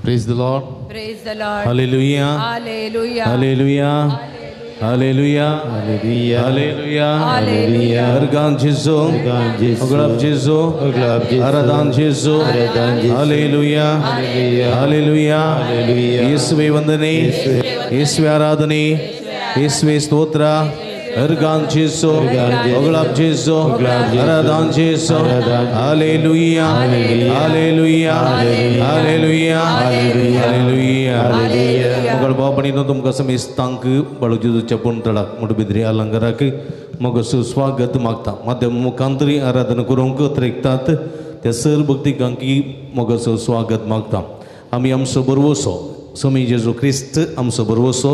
Praise the Lord. Praise the Lord. Hallelujah. Hallelujah. Hallelujah. Hallelujah. Hallelujah. Hallelujah. Hallelujah. Argan Jesu. Oglab Jesu. Aradan Jesu. Hallelujah. Hallelujah. ಯೇಸುವೇ ವಂದನೆ, ಯೇಸುವೇ ಆರಾಧನೆ, ಯೇಸುವೇ ಸ್ತೋತ್ರ. Argan Jesu. Oglab Jesu. Aradan Jesu. Hallelujah. Hallelujah. Hallelujah. Hallelujah. मगळ बाबणीनो तुमकां समेस्तांक बाळू जेजूच्या पुणतळाक मुडबिद्री अलंकाराक मग सुस्वागत मागता. माध्यम मुखांतरी आराधना करूंक त्रेकतात त्या सर भक्तिकांकी मग सुस्वागत मागता. आमी आमचो बरवसो स्वामी जेजू क्रिस्त आमचो बरवसो,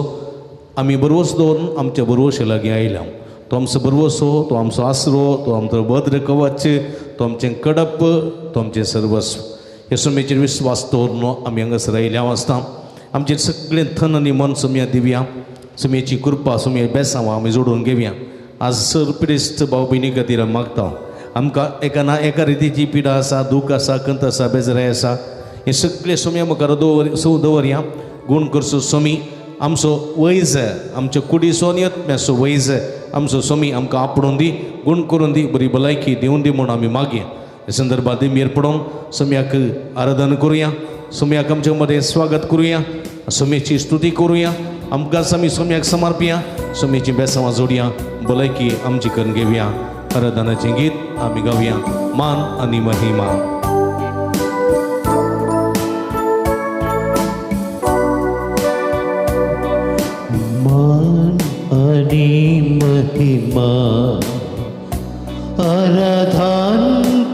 आमी बरवस दवरून आमच्या बरवशे लागीं आयल्या. तो आमचो बरवसो, तो आमचो आसरो, तो आमचो भद्र कवच, तो आमचें कडप, तो आमचें सर्वस्व. हे स्वामीचेर विस्वास दवरून आमी हांगासर आयिल्ले आसता. आमचेर सगळें थन आनी मन सोमया दिवया. सोमयेची कृपा, सोमये बेसांव आमी जोडून घेवया. आज सर पिडेस्त भाव भयणी खातीर आमी मागता. आमकां एका ना एका रितीची पिडा आसा, दूख आसा, कंत आसा, बेजराय आसा. हें सगळें सोमया मुखार दवर सो दवरया. गूण करचो सोमी आमचो वैज, आमच्या कुडीचो आनी आत्म्याचो वैज आमचो सोमी आमकां आपडून दी, गूण करून दी, बरी भलायकी दिवन दी म्हूण आमी मागया. ह्या संदर्भात मेर पडोवन सोमयाक आराधना करुया. सोमयाक आमच्या मदें स्वागत करुया. सोमयेची स्तुती करुया. आमकां आमी सोमयाक समर्पया. सोमयेची बेसांवां जोडया. भलायकी आमची करून घेवया. आराधनाचें गीत आमी गावया. मान आनी महिमा. मान आनी महिमा आराधन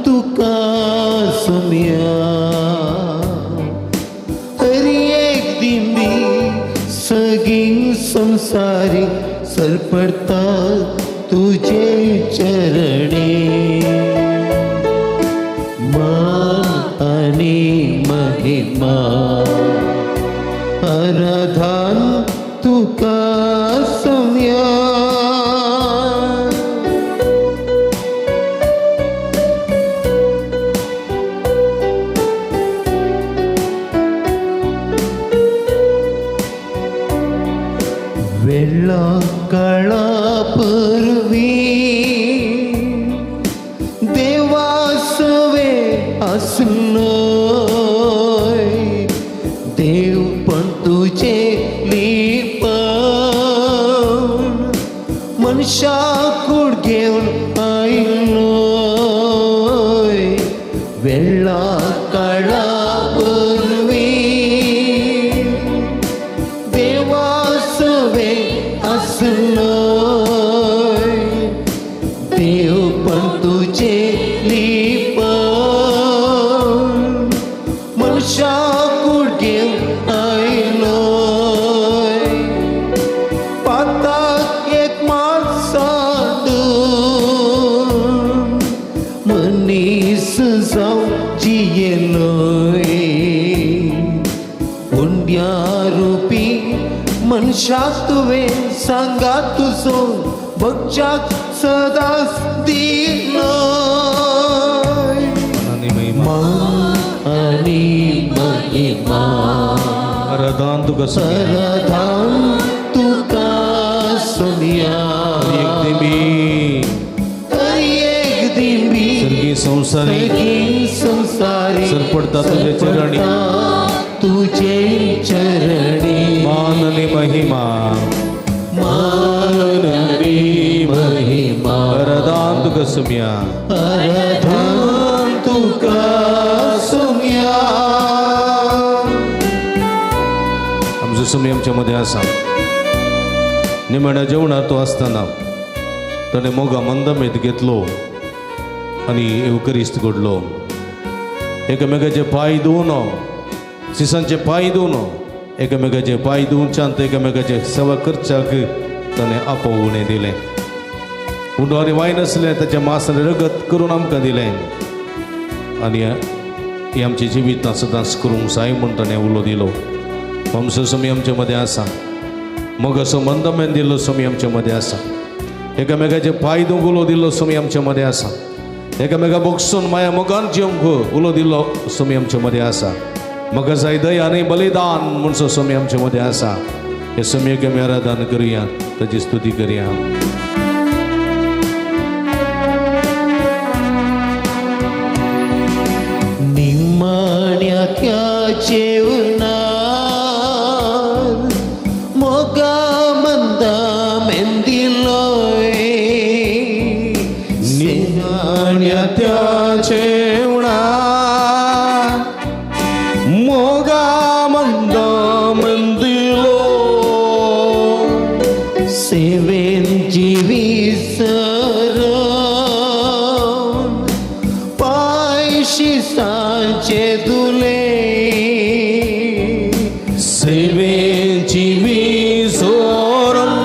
तुका सोमया. हर एक दिंबी सगीं संसारी सरपडता तुझे चरणे. मान आनी महिमा आराधन तुका सोमया. वेळा काळा परवी देवासवे आसलोय, देव पण तुझे लिपण मनशा कूड घेवन आयलोय. वेळा काळा परवी देवासवे आसलोय, देव पण तुझे लिपण मनशा कूड घेवन आयलोय. पाताक एक मात मनीस जावं जियेलोय, उंड्या रुपी मनशाक तुवें सांगा तुजो भगच्याक सदांच दिलोय. मान आनी महिमा आराधन तुका सोमया. आराधन तुका सोमया. एक दिंबी, हर एक दिंबी सर्गी संसारी, सगळी संसारी सरपडता तुझे चरणी, तुझे चरणी. मान आनी महिमा, मान आनी महिमा आराधन तुका सोमया. आराधन तुका सोमया. आमचो सोमी आमच्या मदें आसा. निमाण्या जेवणार तो आसतना ताणें मोगा मंदमेत घेतलो आनी एवकरिस्त घडलो. एकामेकाचे पांय धुवन, सिसांचे पांय धुवन, एकामेकाचे पांय धुवच्यान एकामेकाचे सेवा करच्याक ताणें आपोवणें दिलें. उंडो आनी वायन आसलें ताचें मांस आनी रगत करून आमकां दिलें आनी हें आमच्या जिवितां सदांच करूंक जाय म्हूण ताणें उलो दिलो. आमचो समी आमचे मदें आसा, मोगाचो मंदमेन दिल्लो समी आमचे मदें आसा, एकामेकाचे पांय धुवंक उलो दिल्लो समी आमचे मदें आसा, एकामेका बोगसून माया मोगान जिवंक उलो दिल्लो समी आमचे मदें आसा. म्हाका जाय दया आनी बलिदान म्हणचो समी आमचे मदें आसा. हे समीक आमी आराधन करुया, ताची स्तुती करुया. निमाण्या त्या जेवणार मोगा मंदा मेंदिलोय, निमाण्या त्या जेवणार मोगा मंदा मेंदिलो, सेवेन जिवी सर पायशी सांचे दुले, सेवेन जिवी सोरम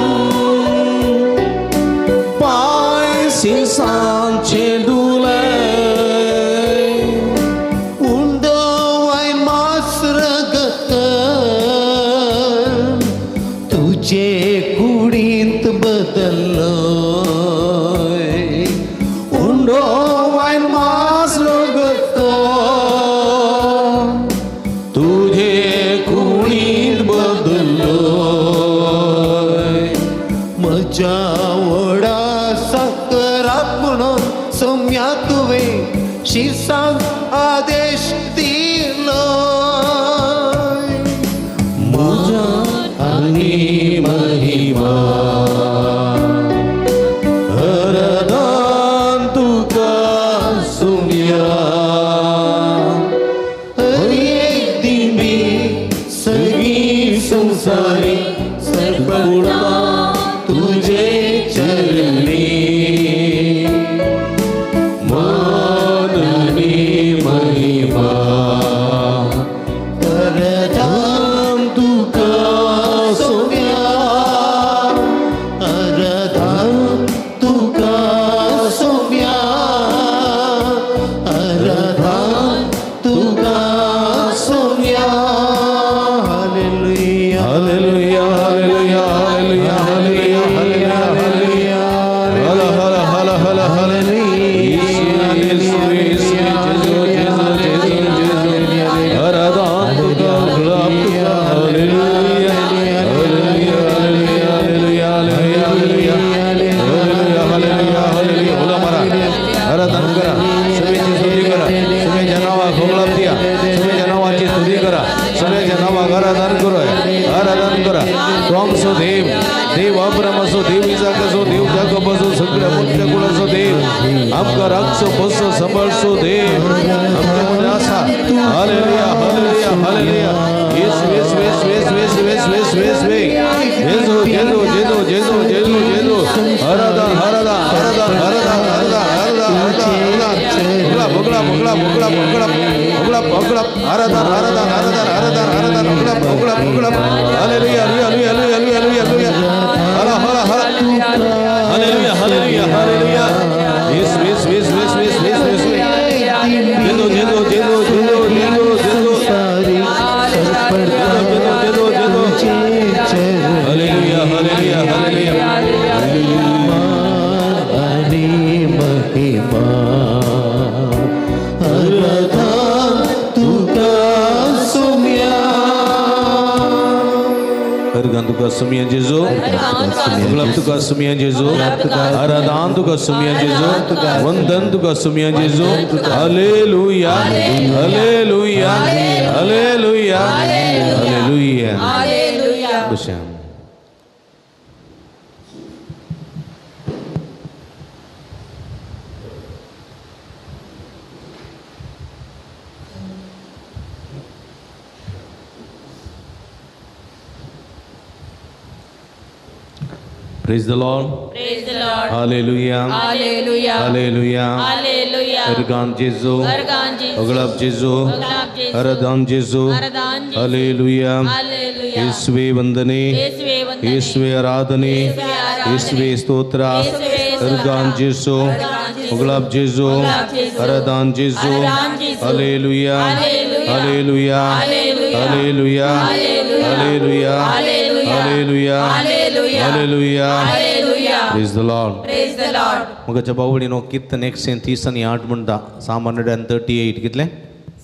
पायशी सांचे दुले, उंडो वायन मास रगत तुझे कुडींत बदललोय, उंडो वायन मास रगत तुझे कुडींत बदललोय. म्हज्या व्हडा सकरात म्हणून सोम्या तुवें शिसांक आदेश दिलो. म्हज्या आनी महिमा हरदान तुका सुम्या, हर एक दिमी सगळी संसारी सरपडा तुझे चरणी, मान आनी महिमा हरदान तुका सोम्या, हरदान तुका सोम्या, हरदान तुका Saumya. Hallelujah, hallelujah, hallelujah, hallelujah, hallelujah, hallelujah, हल हल हल हल हल. येशू येशू येशू जेजू जेजू जेजू जेजू हरदान तुका गुलाब तुका. Hallelujah, hallelujah, hallelujah, hallelujah, hallelujah, hallelujah, hallelujah, hallelujah. उलो मारा, हरदान करा, सगळ्यांची स्तुती करा, सगळ्यांच्या नावाक होगळाप दिया, सगळ्यांच्या नावाची स्तुती करा, सगळ्यांच्या नावाक आराधन करा, आराधन करा. तो आमचो देव, देव अब्रामाचो, देव इजाकाचो, देव जाकोबाचो, सगळ्या मोठ्या कुळाचो देव, आमकां राखचो, पोसचो, सांबाळचो देव आमच्या मदें आसा. हालेलुया, हालेलुया, हालेलुया. येसू येसू येसू येसू येसू येसू येसू येसू जेजू जेजू जेजू जेजू जेजू जेजू. आराधन आराधन आराधन आराधन आराधन आराधन आराधन. भोगळा भोगळा भोगळा भोगळा भोगळा भोगळा. आराधन आराधन आराधन आराधन आराधन. भोगळा भोगळा भोगळा. हालेलुया, hallelujah, hallelujah, hallelujah, hallelujah. हला हला हला. हालेलुया, हालेलुया, हालेलुया. येसू येसू येसू येसू येसू येसू येसू. जेजू जेजू जेजू जेजू जेजू जेजू जेजू जेजू जेजू. Hallelujah, hallelujah, hallelujah. आनी महिमा हरदान तुका सोम्या, हरदान तुका सुमिया जेजू, गुलाब तुका सुमिया जेजू, आराधन तुका सुमिया जेजू, वंदन तुका सुमिया जेजू. Hallelujah, hallelujah, hallelujah, hallelujah. बश्याम. Praise the Lord. Praise the Lord. Hallelujah. Hallelujah. Hallelujah. Hallelujah. Argan Jesu. Argan Jesu. Oglab Jesu. Oglab Jesu. Aradan Jesu. Aradan Jesu. Hallelujah. Hallelujah. Yeswe vandane. Yeswe vandane. ಯೇಸುವೆ ಆರಾಧನೆ, ಯೇಸುವೆ ಸ್ತೋತ್ರ. Argon ಜೇಸು, gulab ಜೇಸು, ಅರದಾನ್ ಜೇಸು. Hallelujah, hallelujah, hallelujah, hallelujah, hallelujah, hallelujah. Praise the Lord. Praise the Lord. मगाच्या बावडीनो कीर्तन 138 म्हणटा, Psalm 138. कितले?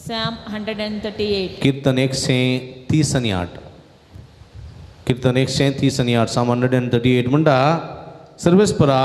Psalm 138. कीर्तन 138, कीर्तन 138, Psalm 138 म्हणटा, सर्वेस्परा,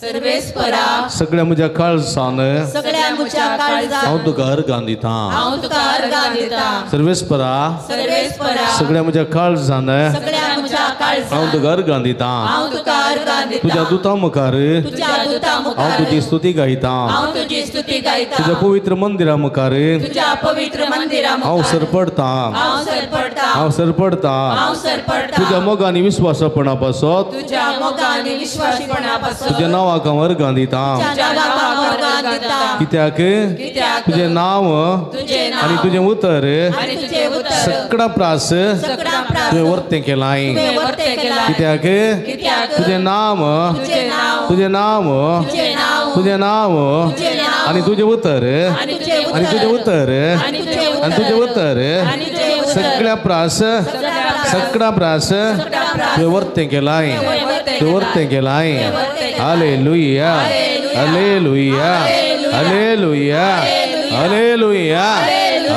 सर्वेस्परा, सगळ्या म्हज्या काळजान, सगळ्या म्हज्या काळजान हांव तुका अर्गां दिता, हांव तुका अर्गां दिता. सर्वेस्परा, सर्वेस्परा, सगळ्या म्हज्या काळजान सगळ्या म्हज्या काळजान हांव तुका अर्गां दिता, हांव तुका अर्गां दिता. तुज्या दुता मुखार, तुज्या दुता मुखार हांव तुजी स्तुती गायता, हांव तुजी स्तुती गायता. तुज्या पवित्र मंदिरा मुखार, तुज्या पवित्र मंदिरा मुखार हांव सरपडता, हांव सरपडता, हांव सरपडता. हांव सरपडता. तुज्या मोगान विश्वासपणा पासत, तुज्या मोगान विश्वासपणा पासत तुज्या नांवाक हांव अर्गां दिता. तुज्या नांवाक अर्गां दिता. कित्याक? कित्याक? तुजें नांव आनी तुजें उतर सगळा प्रास तुवें वर्तें केलां. कित्याक? तुजें नांव, तुजें नांव, तुजें नांव आनी तुजें उतर, आनी तुजें उतर, आनी तुजें उतर सगळ्या प्रास, सगळ्या प्रास तुवें वर्तें केलां, तुवें वर्तें केलां. Hallelujah, hallelujah, hallelujah, hallelujah,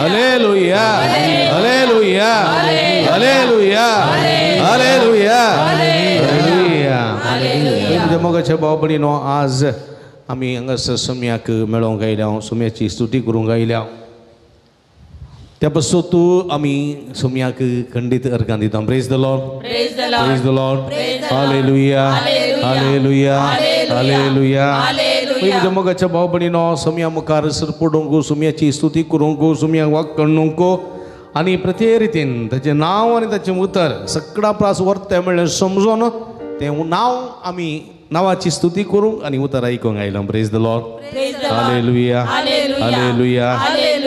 hallelujah, hallelujah, hallelujah, hallelujah, hallelujah. तुमच्या मोगाच्या भाव भयणीनो, आज आमी हांगासर सोम्याक मेळोवंक आयल्या, सोम्याची स्तुती करूंक आयल्या. त्या पासून तूं आमी सोम्याक खंडीत अर्गां दिता. Praise the Lord, Praise the Lord. Praise the Lord. Hallelujah, hallelujah, hallelujah. म्हज्या मोगाच्या भाव भयणीनो, सोम्या मुखार सरपडूंक, सोम्याची स्तुती करूंक, सोम्याक वागणूंक आनी प्रत्येक रितीन ताचें नांव आनी ताचें उतर सगळा प्रास वर्तें म्हणलें समजून तें नांव आमी नांवाची स्तुती करूंक आनी उतर आयकूंक आयलां. Praise the Lord. Hallelujah, hallelujah,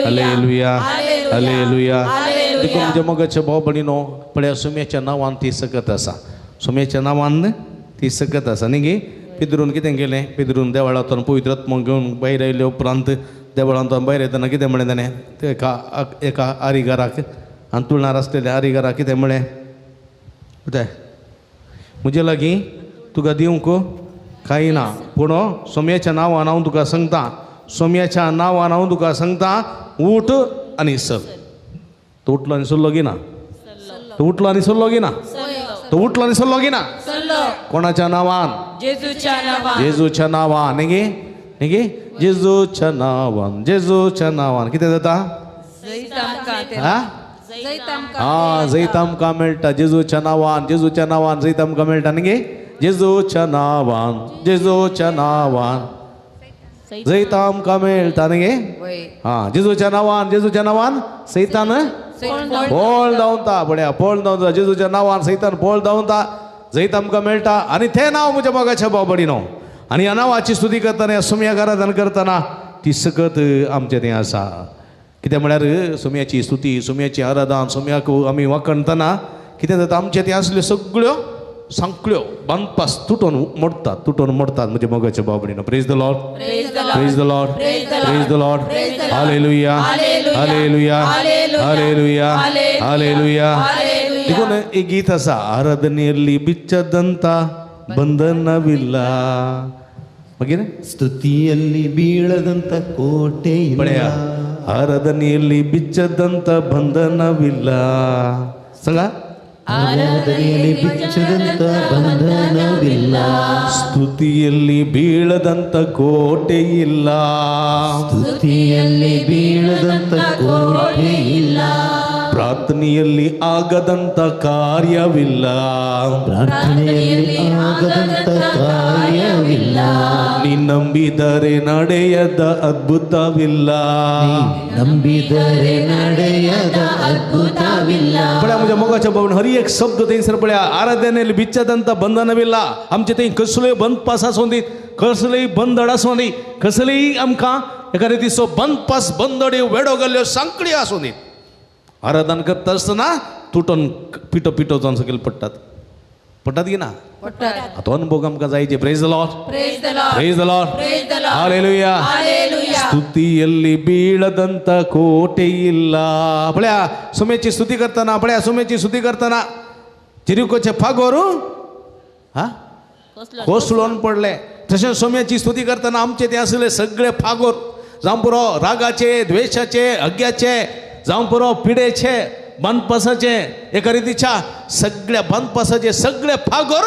hallelujah, hallelujah. देखून म्हज्या मोगाच्या भाव भयणीनो, पळया सोम्याच्या नांवान ती सकत आसा, सोम्याच्या नांवान ती सकत आसा. न्ही गे? पिदरून कितें केलें? पिदरून देवळांतल्यान पवित्र आत्मो घेवन भायर आयले उपरांत देवळांतल्यान भायर येतना कितें म्हणलें ताणें? एका एका आरिगाराक, अंतुळणार आसलेल्या आरिगाराक कितें म्हणलें? कितें म्हजे लागीं तुका दिवंक कांय ना, पूण सोम्याच्या नांवान हांव तुका सांगता, सोम्याच्या नांवान हांव तुका सांगता, उठ आनी चल. तो उठलो आनी सरलो गी ना? तो उठलो आनी सरलो गी ना? तो उठलो आनी सरलो गी ना? कोणाच्या नांवान? जेजूच्या नांवान. जेजूच्या नांवान. न्ही गे? न्ही गे? जेजूच्या नांवान, जेजूच्या नांवान कितें जाता? हा, जैत आमकां मेळटा. जेजूच्या नांवान, जेजूच्या नांवान जैत आमकां मेळटा. न्ही गे? जेजूच्या नांवान, जेजूच्या नांवान जैत आमकां मेळटा. न्ही गे? हा, जेजूच्या नांवान, जेजूच्या नांवान सैतान पळ धांवता. पळया, पळ धांवता. जेजूच्या नांवान सैतान पळ धांवता, जैत आमकां मेळटा. आनी तें नांव म्हज्या मोगाच्या भाव भयणीनो, आनी ह्या नांवाची स्तुती करतना, ह्या सोम्याक आराधन करतना ती सकत आमचें तें आसा. कितें म्हळ्यार सोम्याची स्तुती, सोम्याची आराधन, सोम्याक आमी वाखणतना कितें जाता? आमचें तें आसल्यो सगळ्यो सांकळ्यो बांदपास तुटोन मोडतात, तुटोन मोडतात. म्हज्या मोगाच्या भाव भयणीनो. Praise the Lord, praise the Lord, praise the Lord. Hallelujah, hallelujah, hallelujah, hallelujah. देखून एक गीत आसा, आराधनेली ಬಿಚ್ಚದಂತ ಬಂಧನವಿಲ್ಲ, मागीर ಸ್ತುತಿಯಲ್ಲಿ ಬೀಳದಂತ ಕೋಟೆ ಪಳೆಯ, ಆರಾಧನೆಯಲ್ಲಿ ಬಿಚ್ಚದಂತ ಬಂಧನವಿಲ್ಲ. ಸಂಗ, ಆರಾಧನೆಯಲ್ಲಿ ಬಿಚ್ಚದಂತ ಬಂಧನವಿಲ್ಲ, ಸ್ತುತಿಯಲ್ಲಿ ಬೀಳದಂತ ಕೋಟೆ ಇಲ್ಲ, ಸ್ತುತಿಯಲ್ಲಿ ಬೀಳದಂತ ಕೋಟೆ ಇಲ್ಲ, ಪ್ರಾರ್ಥನೆಯಲ್ಲಿ ಆಗದಂತ ಕಾರ್ಯವಿಲ್ಲ, ಪ್ರಾರ್ಥನೆಯಲ್ಲಿ ಆಗದಂತ ಕಾರ್ಯವಿಲ್ಲ, ನೀ ನಂಬಿದರೆ ನಡೆಯದ ಅದ್ಭುತವಿಲ್ಲ, ನಂಬಿದರೆ ನಡೆಯದ ಅದ್ಭುತವಿಲ್ಲ. पळया म्हज्या मोगाच्या भावन, हर एक शब्द थंयसर पळया, आराधनेली बिच्चದಂತ ಬಂಧನವಿಲ್ಲ. आमचे थंय कसलोय बंदपास आसूं दी, कसलोय बंदड आसूं दी, कसलीय आमकां एका रितीचो बंदपास बंदडी वेडो गेल्ल्यो सांकळी आसूं दी, आराधन करता आसतना तुटोन पिठो पिठो जावन सकयल पडटात. पडटात की ना? तो अनुभव आमकां जायचे. Praise the Lord, praise the Lord, hallelujah. ಸ್ತುತಿಯಲ್ಲಿ ಬೀಳದಂತ ಕೋಟೆ ಇಲ್ಲ. ಪಳ್या सुमेची स्तुती करताना, पळया सुमेची स्तुती करताना जिरिकोचे फागोर हा कोसळून पडले. तशें सोम्याची स्तुती करताना आमचे ते आसले सगळे फागोर जावं पुरो रागाचे, द्वेशाचे, अग्याचे, जावं पुरो पिडेचे, बांदपासाचे, एका रितीच्या सगळ्या बांदपासाचे सगळे फागोर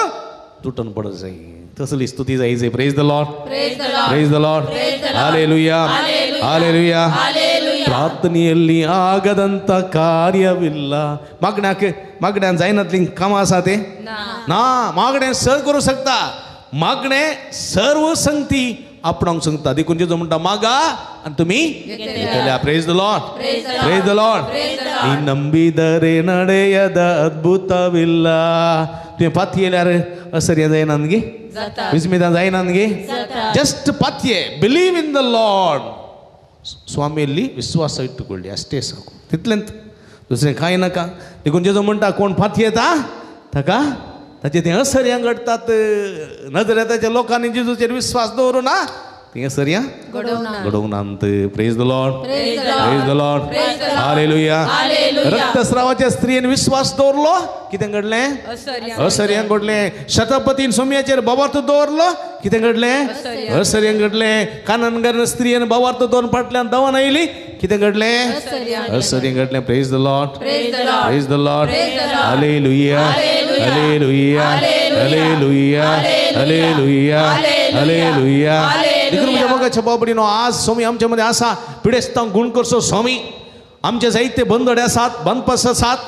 तुटून पडत जाय. तसली स्तुती जायची. Praise the Lord, praise the Lord, hallelujah, hallelujah. ಪ್ರಾರ್ಥನೆಯಲ್ಲಿ ಆಗದಂತ ಕಾರ್ಯವಿಲ್ಲ. मागण्याक मागण्यान जायनातली कामां आसा ते ना. मागणें सर करूं शकता, मागणें सर्व संगती आपणाक सांगता. देखून जेजू म्हणटा मागा आनी तुमी घेतल्या. Praise the Lord, praise the Lord. ನೀ ನಂಬಿದರೆ ನಡೆಯದ ಅದ್ಭುತವಿಲ್ಲ. तुवें पातयेल्यार असर्या जायना गे, विस्मिता जायना गे. ಜಸ್ಟ್ ಪಾತಿಯೆ, ಬಿಲೀವ್ ಇನ್ the lord. स्वामीಯಲ್ಲಿ ವಿಶ್ವಾಸ ಇಟ್ಟುಕೊಳ್ಳಿ ಅಷ್ಟೇ ಸಾಕು, तितलेंत दुसरें कांय नाका. देखून जेजू म्हणटा कोण पातयेता ताका ताचें तें असर्यां घडटात. नजरेताच्या लोकांनी जेजूचेर विश्वास दवरूं ना, तें असर्यां घडोवंक नात. Praise the Lord, praise the Lord, hallelujah. रक्तस्रावाच्या स्त्रियेन विश्वास दवरलो, कितें घडलें? असर्यां घडलें. शतपतीन सोम्याचेर भावार्थ दवरलो, कितें घडलें? असर्यां घडलें. काननगर स्त्रियेन भावार्थ दवरून फाटल्यान दवन आयली, कितें घडलें? असर्यां घडलें. Praise the Lord, praise the Lord, hallelujah, hallelujah, hallelujah, hallelujah, hallelujah. देखून म्हज्या मोगाच्या बाबडीनो, आज स्वामी आमच्या मध्ये आसा. पिडेस्तांक गुण करचो स्वामी. आमचे जायते बंदडे आसात, बांदपास आसात.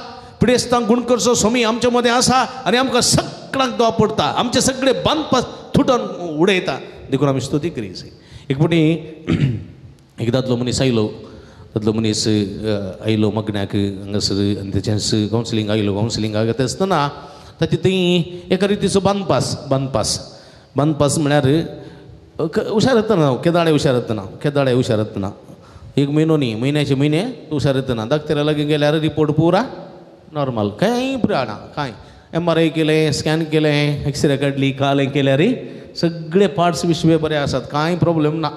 पिडेस्तांक गुण करचो स्वामी आमच्या मध्ये आसा आनी आमकां सगळ्यांक दो पडटा. आमचे सगळे बांदपास तुटून उडयता. देखून आमी स्तुती करी. एक फावटी एक दादलो मनीस आयलो, दादलो मनीस आयलो मागण्याक हांगासर आनी तेचेंच कावन्सिलींग आयलो. कावन्सिलींग घेता आसतना ताचे थंय एका रितीचो बांदपास, बांदपास, बांदपास म्हळ्यार हुशार येतना, केदाळे हुशार येतना, केदाळे हुशार येतना. एक म्हयनो न्ही, म्हयन्याचे म्हयने हुशार येतना. डाक्टरा लागीं गेल्यार रिपोर्ट पुरा नॉर्मल, कांय पुरा ना, कांय. MRI केलें, स्कॅन केलें, एक्सरे काडली, काल हें केल्यार सगळे पार्ट्स विश्वे बरे आसात, कांय प्रॉब्लेम ना.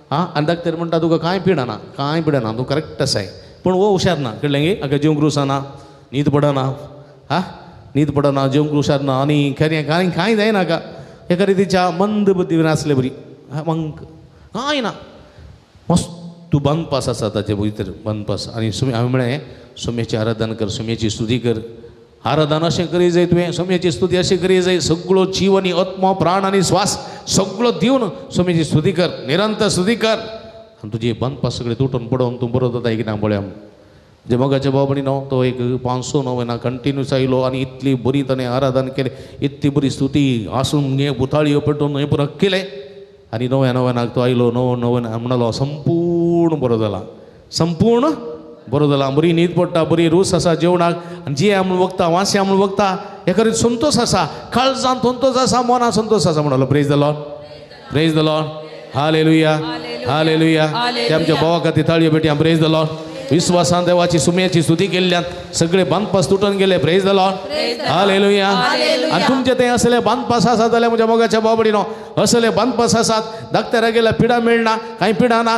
आं, आनी डाक्टर म्हणटा तुका कांय पिडना, कांय पिडना, तूं करेक्ट आसाय. पूण हो हुशार ना, कळ्ळें गे? हाका जेवंक रुसना, न्हीद पडना, हा न्हीद पडना, जेवंक हुशार ना, आनी खरें कांय कांय जायना हाका. एका रितीच्या मंद बुद्धी आसले बरी, मंक कांय ना, मस्त बांदपास आसा ताचे भितर बांदपास. आनी सुमी हांवें म्हळें सोम्याची आराधना कर, सोम्याची स्तुती कर. आराधना अशें करी जाय तुवें, सोम्याची स्तुती अशें करी जाय, सगळो जीव आनी आत्मो, प्राण आनी श्वास सगळो दिवन सोम्याची स्तुती कर, निरंतर स्तुती कर. आनी तुजी बांदपास सगळें तुटून पडोवन तूं बरो जाता की ना पळया. जे मोगाच्या बाबणी न्हू तो एक 500 नवेना कंटिन्यूस आयलो आनी इतली बरी ताणें आराधना केलें, इतली बरी स्तुती आसून हे बुताळयो पेटोवन हें पुरो केलें. आनी नव्या नव्यानाक तो आयलो, नवो नव्यान म्हणालो संपूर्ण बरो जाला, संपूर्ण बरो जाला, बरी न्हीद पडटा, बरी रूच आसा जेवणाक, आनी जिया म्हूण वखता, वांस्या म्हूण वखता, हे करीत संतोश आसा, काळजान संतोश आसा, मनान संतोश आसा. म्हणालो praise the Lord, praise the Lord, hallelujah, hallelujah. ते आमच्या भावा खातीर ताळयो भेटया. Praise the Lord. विश्वासान देवाची सुम्याची स्तुती केल्ल्यान सगळे बांदपास तुटून गेले. Praise the Lord, hallelujah. आनी तुमचे ते असले बांदपास आसात जाल्यार म्हज्या मोगाच्या बाबडीनो, असले बांदपास आसात, डाक्टरा गेल्यार पिडा मेळना, कांय पिडा ना,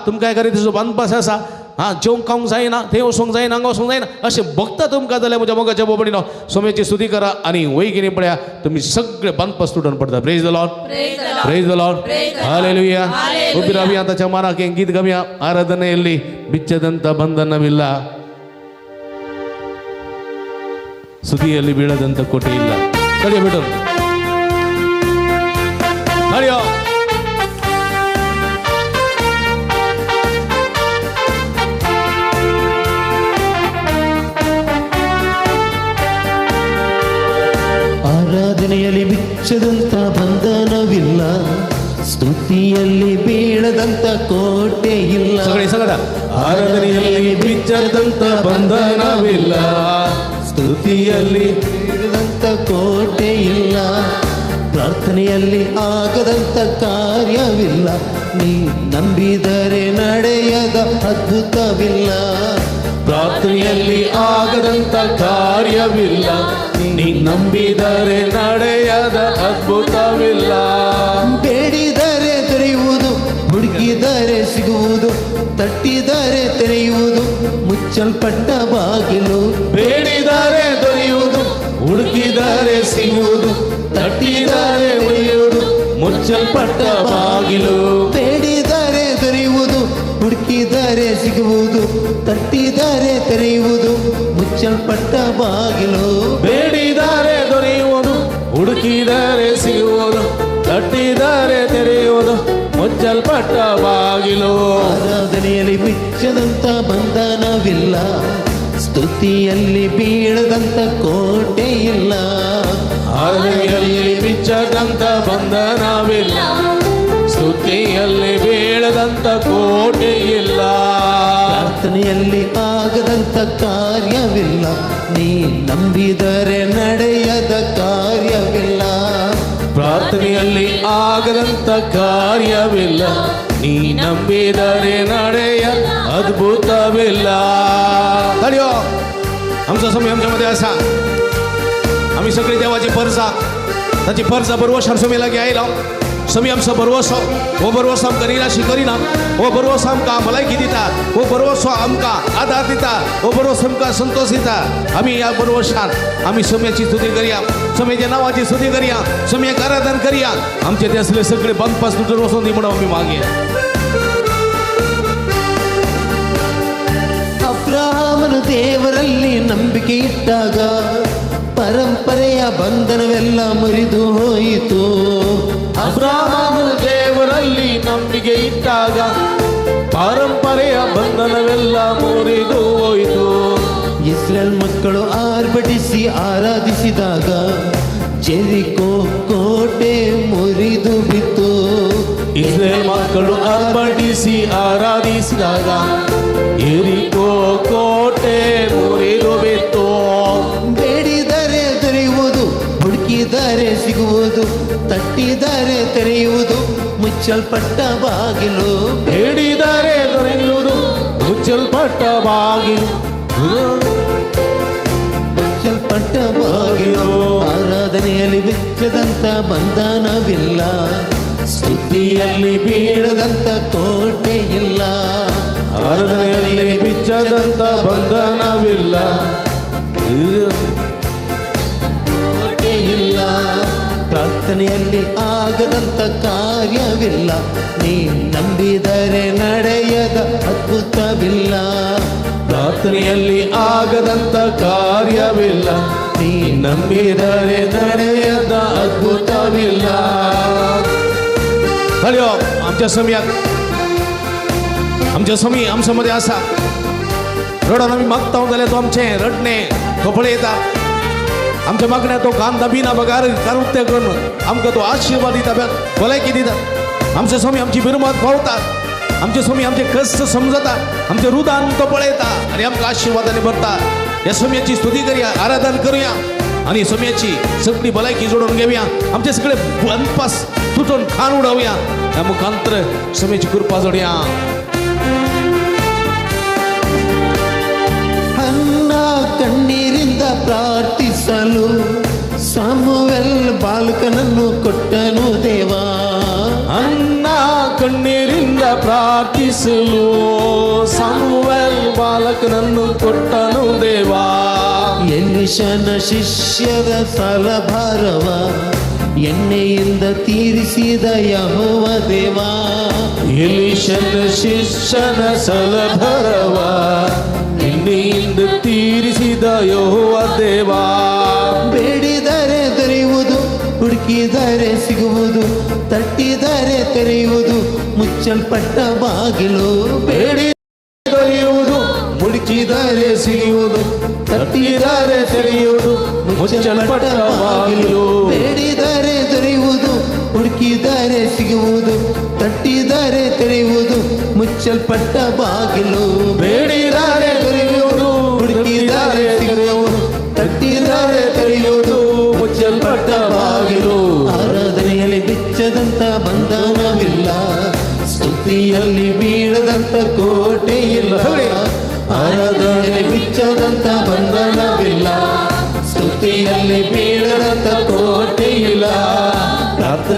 तुमकां एका रितीचो बांदपास आसा, हां जेवंक खावंक जायना, थंय वचूंक जायना, हांगा वचूंक जायना, अशें भोगता तुमकां जाल्यार म्हज्या मोगाच्या बाबडीनो सोम्याची स्तुती करा आनी वयगिनी पळया तुमी सगळे बांदपास तुटून पडटा. Praise the Lord, praise the Lord, hallelujah. उबी रावया, ताच्या मानाक हें गीत गावया. ಆರಾಧನೆಯಲ್ಲಿ ಬಿಚ್ಚದಂತ ಬಂಧನವಿಲ್ಲ, ಸುದಿಯಲ್ಲಿ ಬೀಳದಂತ ಕೋಟೆ ಇಲ್ಲ. ತಡೆಯೋ ಬಿಡು, ತಡೆಯೋ. ಆರಾಧನೆಯಲ್ಲಿ ಬಿಚ್ಚದಂತ ಬಂಧನವಿಲ್ಲ, ಸ್ತುತಿಯಲ್ಲಿ ಬೀಳದಂತ ಕೋಟೆ ಇಲ್ಲ. ಆರಾಧನೆಯಲ್ಲಿ ಬಿಚ್ಚದಂತ ಬಂಧನವಿಲ್ಲ, ಸ್ತುತಿಯಲ್ಲಿ ಬೀಳದಂತ ಕೋಟೆ ಇಲ್ಲ, ಪ್ರಾರ್ಥನೆಯಲ್ಲಿ ಆಗದಂತ ಕಾರ್ಯವಿಲ್ಲ, ನೀ ನಂಬಿದರೆ ನಡೆಯದ ಅದ್ಭುತವಿಲ್ಲ, ಪ್ರಾರ್ಥನೆಯಲ್ಲಿ ಆಗದಂತ ಕಾರ್ಯವಿಲ್ಲ, ನೀ ನೀ ನಂಬಿದರೆ ನಡೆಯದ ಅದ್ಭುತವಿಲ್ಲ. ಬೇಡಿದರೆ ದೊರೆಯುವುದು, ಹುಡುಕಿದರೆ ಸಿಗುವುದು, ತಟ್ಟಿದರೆ ತೆರೆಯುವುದು, ಮುಚ್ಚಲ್ಪಟ್ಟ ಬಾಗಿಲು. ಬೇಡಿದರೆ ದೊರೆಯುವುದು, ಹುಡುಕಿದರೆ ಸಿಗುವುದು, ತಟ್ಟಿದರೆ ಉಳಿಯುವುದು, ಮುಚ್ಚಲ್ಪಟ್ಟ ಬಾಗಿಲು. ಬೇಡಿದರೆ ದೊರೆಯುವುದು, ಹುಡುಕಿದರೆ ಸಿಗುವುದು, ತಟ್ಟಿದರೆ ತೆರೆಯುವುದು, ಮುಚ್ಚಲ್ಪಟ್ಟ ಬಾಗಿಲು. ಬೇಡಿದರೆ ದೊರೆಯುವುದು, ಹುಡುಕಿದರೆ ಸಿಗುವುದು, ತಟ್ಟಿದರೆ ತೆರೆಯುವುದು, ಮುಚ್ಚಲ್ಪಟ್ಟ ಬಾಗಿಲು. ಆರಾಧನೆಯಲ್ಲಿ ಬಿಚ್ಚದಂತ ಬಂಧನವಿಲ್ಲ, ಸ್ತುತಿಯಲ್ಲಿ ಬೀಳದಂತ ಕೋಟೆ ಇಲ್ಲ. ಆರಾಧನೆಯಲ್ಲಿ ಬಿಚ್ಚದಂತ ಬಂಧನವಿಲ್ಲ, ಸ್ತುತಿಯಲ್ಲಿ ಬೀಳದಂತ ಕೋಟೆ ಇಲ್ಲ. ಪ್ರಾರ್ಥನೆಯಲ್ಲಿ ಆಗದಂತ ಕಾರ್ಯವಿಲ್ಲ, ನೀ ನಂಬಿದರೆ ನಡೆಯದ ಕಾರ್ಯವಿಲ್ಲ. ಪ್ರಾರ್ಥನೆಯಲ್ಲಿ ಆಗದಂತ ಕಾರ್ಯವಿಲ್ಲ, ನೀ ನಂಬಿದರೆ ನಡೆಯ ಅದ್ಭುತವಿಲ್ಲ. तडियो आमचो स्वामी आमच्या आसा. आमी सगळी देवाची परजा, ताची परजा बरवशान स्वामी लागीं आयलो. स्वामी आमचो बरवसो, हो बरवसो आमकां निराशी करिना, हो बरवसो आमकां भलायकी दिता, हो बरवसो आमकां आदार दिता, हो बरवसो आमकां संतोष दिता. आमी ह्या बरवशान आमी स्वाम्याची स्तुती करया, स्वाम्याच्या नांवाची स्तुती करया, स्वाम्याक आराधन करया. आमचे ते असले सगळे बांदपास तुटून वचून दी म्हणून आमी मागया. ಅಬ್ರಹಾಮನು ದೇವರಲ್ಲಿ ನಂಬಿಕೆ ಇಟ್ಟಾಗ ಪರಂಪರೆಯ ಬಂಧನವೆಲ್ಲ ಮುರಿದು ಹೋಯಿತು. ಅಬ್ರಹಾಮನು ದೇವರಲ್ಲಿ ನಂಬಿಕೆ ಇಟ್ಟಾಗ ಪರಂಪರೆಯ ಬಂಧನವೆಲ್ಲ ಮುರಿದು ಹೋಯಿತು. ಇಸ್ರೇಲ್ ಮಕ್ಕಳು ಆರ್ಭಟಿಸಿ ಆರಾಧಿಸಿದಾಗ ಜೆರಿಕೋ ಕೋಟೆ ಮುರಿದು ಬಿತ್ತು. ಇಸ್ರೇಲ್ ಮಕ್ಕಳು ಆರ್ಭಟಿಸಿ ಆರಾಧಿಸಿದಾಗ ಎರಿಕೋ ಕೋಟೆ ಮುರಿದು ಬಿತ್ತು. ಬೇಡಿದರೆ ದೊರೆಯುವುದು, ಹುಡುಕಿದರೆ ಸಿಗುವುದು, ತಟ್ಟಿದರೆ ತೆರೆಯುವುದು, ಮುಚ್ಚಲ್ಪಟ್ಟ ಬಾಗಿಲು. ಬೇಡಿದರೆ ದೊರೆಯುವುದು, ಮುಚ್ಚಲ್ಪಟ್ಟ ಬಾಗಿಲು, ಮುಚ್ಚಲ್ಪಟ್ಟ ಬಾಗಿಲು. ಆರಾಧನೆಯಲ್ಲಿ ಬಿಚ್ಚದಂತ ಬಂಧನವಿಲ್ಲ, ಸ್ತುತಿಯಲ್ಲಿ ಬೀಳದಂತ ಕೋಟೆ ಇಲ್ಲ. ಆರಾಧನೆಯಲ್ಲಿ ಬಿಚ್ಚದಂತ ಬಂಧನವಿಲ್ಲ, ಕೋಟೆ ಇಲ್ಲ. ಪ್ರಾರ್ಥನೆಯಲ್ಲಿ ಆಗದಂತ ಕಾರ್ಯವಿಲ್ಲ, ನೀ ನಂಬಿದರೆ ನಡೆಯದ ಅದ್ಭುತವಿಲ್ಲ. ಪ್ರಾರ್ಥನೆಯಲ್ಲಿ ಆಗದಂತ ಕಾರ್ಯವಿಲ್ಲ, ನೀ ನಂಬಿದರೆ ನಡೆಯದ ಅದ್ಭುತವಿಲ್ಲ. हरिओ आमच्या स्वाम्याक, आमच्या स्वामी आमच्या मध्ये आसा. रडोन आमी मागता जाल्यार तो आमचें रडणें कपडे येता. आमच्या मागण्या तो कान दाबिना बगार कान उक्ते करून आमकां तो आशिर्वाद दिता, भलायकी दिता. आमचे स्वामी आमची बिरमत पावता, आमचे स्वामी आमचे कश्ट समजता, आमचे रुदान तो पळयता आनी आमकां आशिर्वादांनी भरता. ह्या स्वाम्याची स्तुती करया, आराधन करूया आनी स्वाम्याची सगळी भलायकी जोडून घेवया. आमचे सगळे अनपास तुटून खाण उडोवया, ह्या मुखांतर स्वाम्याची कृपा जोडया. ಅನ್ನ ಕಣ್ಣೀರಿಂದ ಪ್ರಾರ್ಥಿಸಲು ಸಾಮುವೆಲ್ ಬಾಲಕನನ್ನು ಕೊಟ್ಟನು ದೇವಾ. ಅನ್ನ ಕಣ್ಣೀರಿಂದ ಪ್ರಾರ್ಥಿಸಲು ಸಾಮುವೆಲ್ ಬಾಲಕನನ್ನು ಕೊಟ್ಟನು ದೇವಾ. ಎಲೀಷನ ಶಿಷ್ಯರ ಸಾಲಭಾರವ ಎಣ್ಣೆಯಿಂದ ತೀರಿಸಿದ ಯೆಹೋವ ದೇವಾ. ಎಲೀಷನ ಶಿಷ್ಯನ ಸಾಲಭಾರವ ಎಣ್ಣೆಯಿಂದ ತೀರಿಸಿದ ಯೆಹೋವ ದೇವಾ. ಬೇಡಿದರೆ ದೊರೆಯುವುದು, ಹುಡುಕಿದರೆ ಸಿಗುವುದು, ತಟ್ಟಿದರೆ ತೆರೆಯುವುದು, ಮುಚ್ಚಲ್ಪಟ್ಟ ಬಾಗಿಲು. ಬೇಡಿ ದೊರೆಯುವುದು, ಹುಡುಕಿದರೆ ಸಿಗುವುದು, ತಟ್ಟಿದರೆ ತೆರೆಯುವುದು, ಮುಚ್ಚಲ್ಪಟ್ಟ ಬಾಗಿಲು. ಬೇಡಿದರೆ ದೊರೆಯುವುದು, ಹುಡುಕಿದರೆ ಸಿಗುವುದು, ತಟ್ಟಿದರೆ ತೆರೆಯುವುದು, ಮುಚ್ಚಲ್ಪಟ್ಟ ಬಾಗಿಲು. ಬೇಡಿದರೆ ದೊರೆಯುವುದು, ಹುಡುಕಿದರೆ ಸಿಗುವುದು, ತಟ್ಟಿದರೆ ತೆರೆಯುವುದು, ಮುಚ್ಚಲ್ಪಟ್ಟ ಬಾಗಿಲು. ಆರಾಧನೆಯಲ್ಲಿ ಬಿಚ್ಚದಂತ ಬಂಧನವಿಲ್ಲ, ಸ್ತುತಿಯಲ್ಲಿ ಬೀಳದಂತ ಕೋಟೆ ಇಲ್ಲ. ಆರಾಧನೆ ಬಿಚ್ಚದಂತ ಬಂಧನವಿಲ್ಲ, ಸ್ತುತಿಯಲ್ಲಿ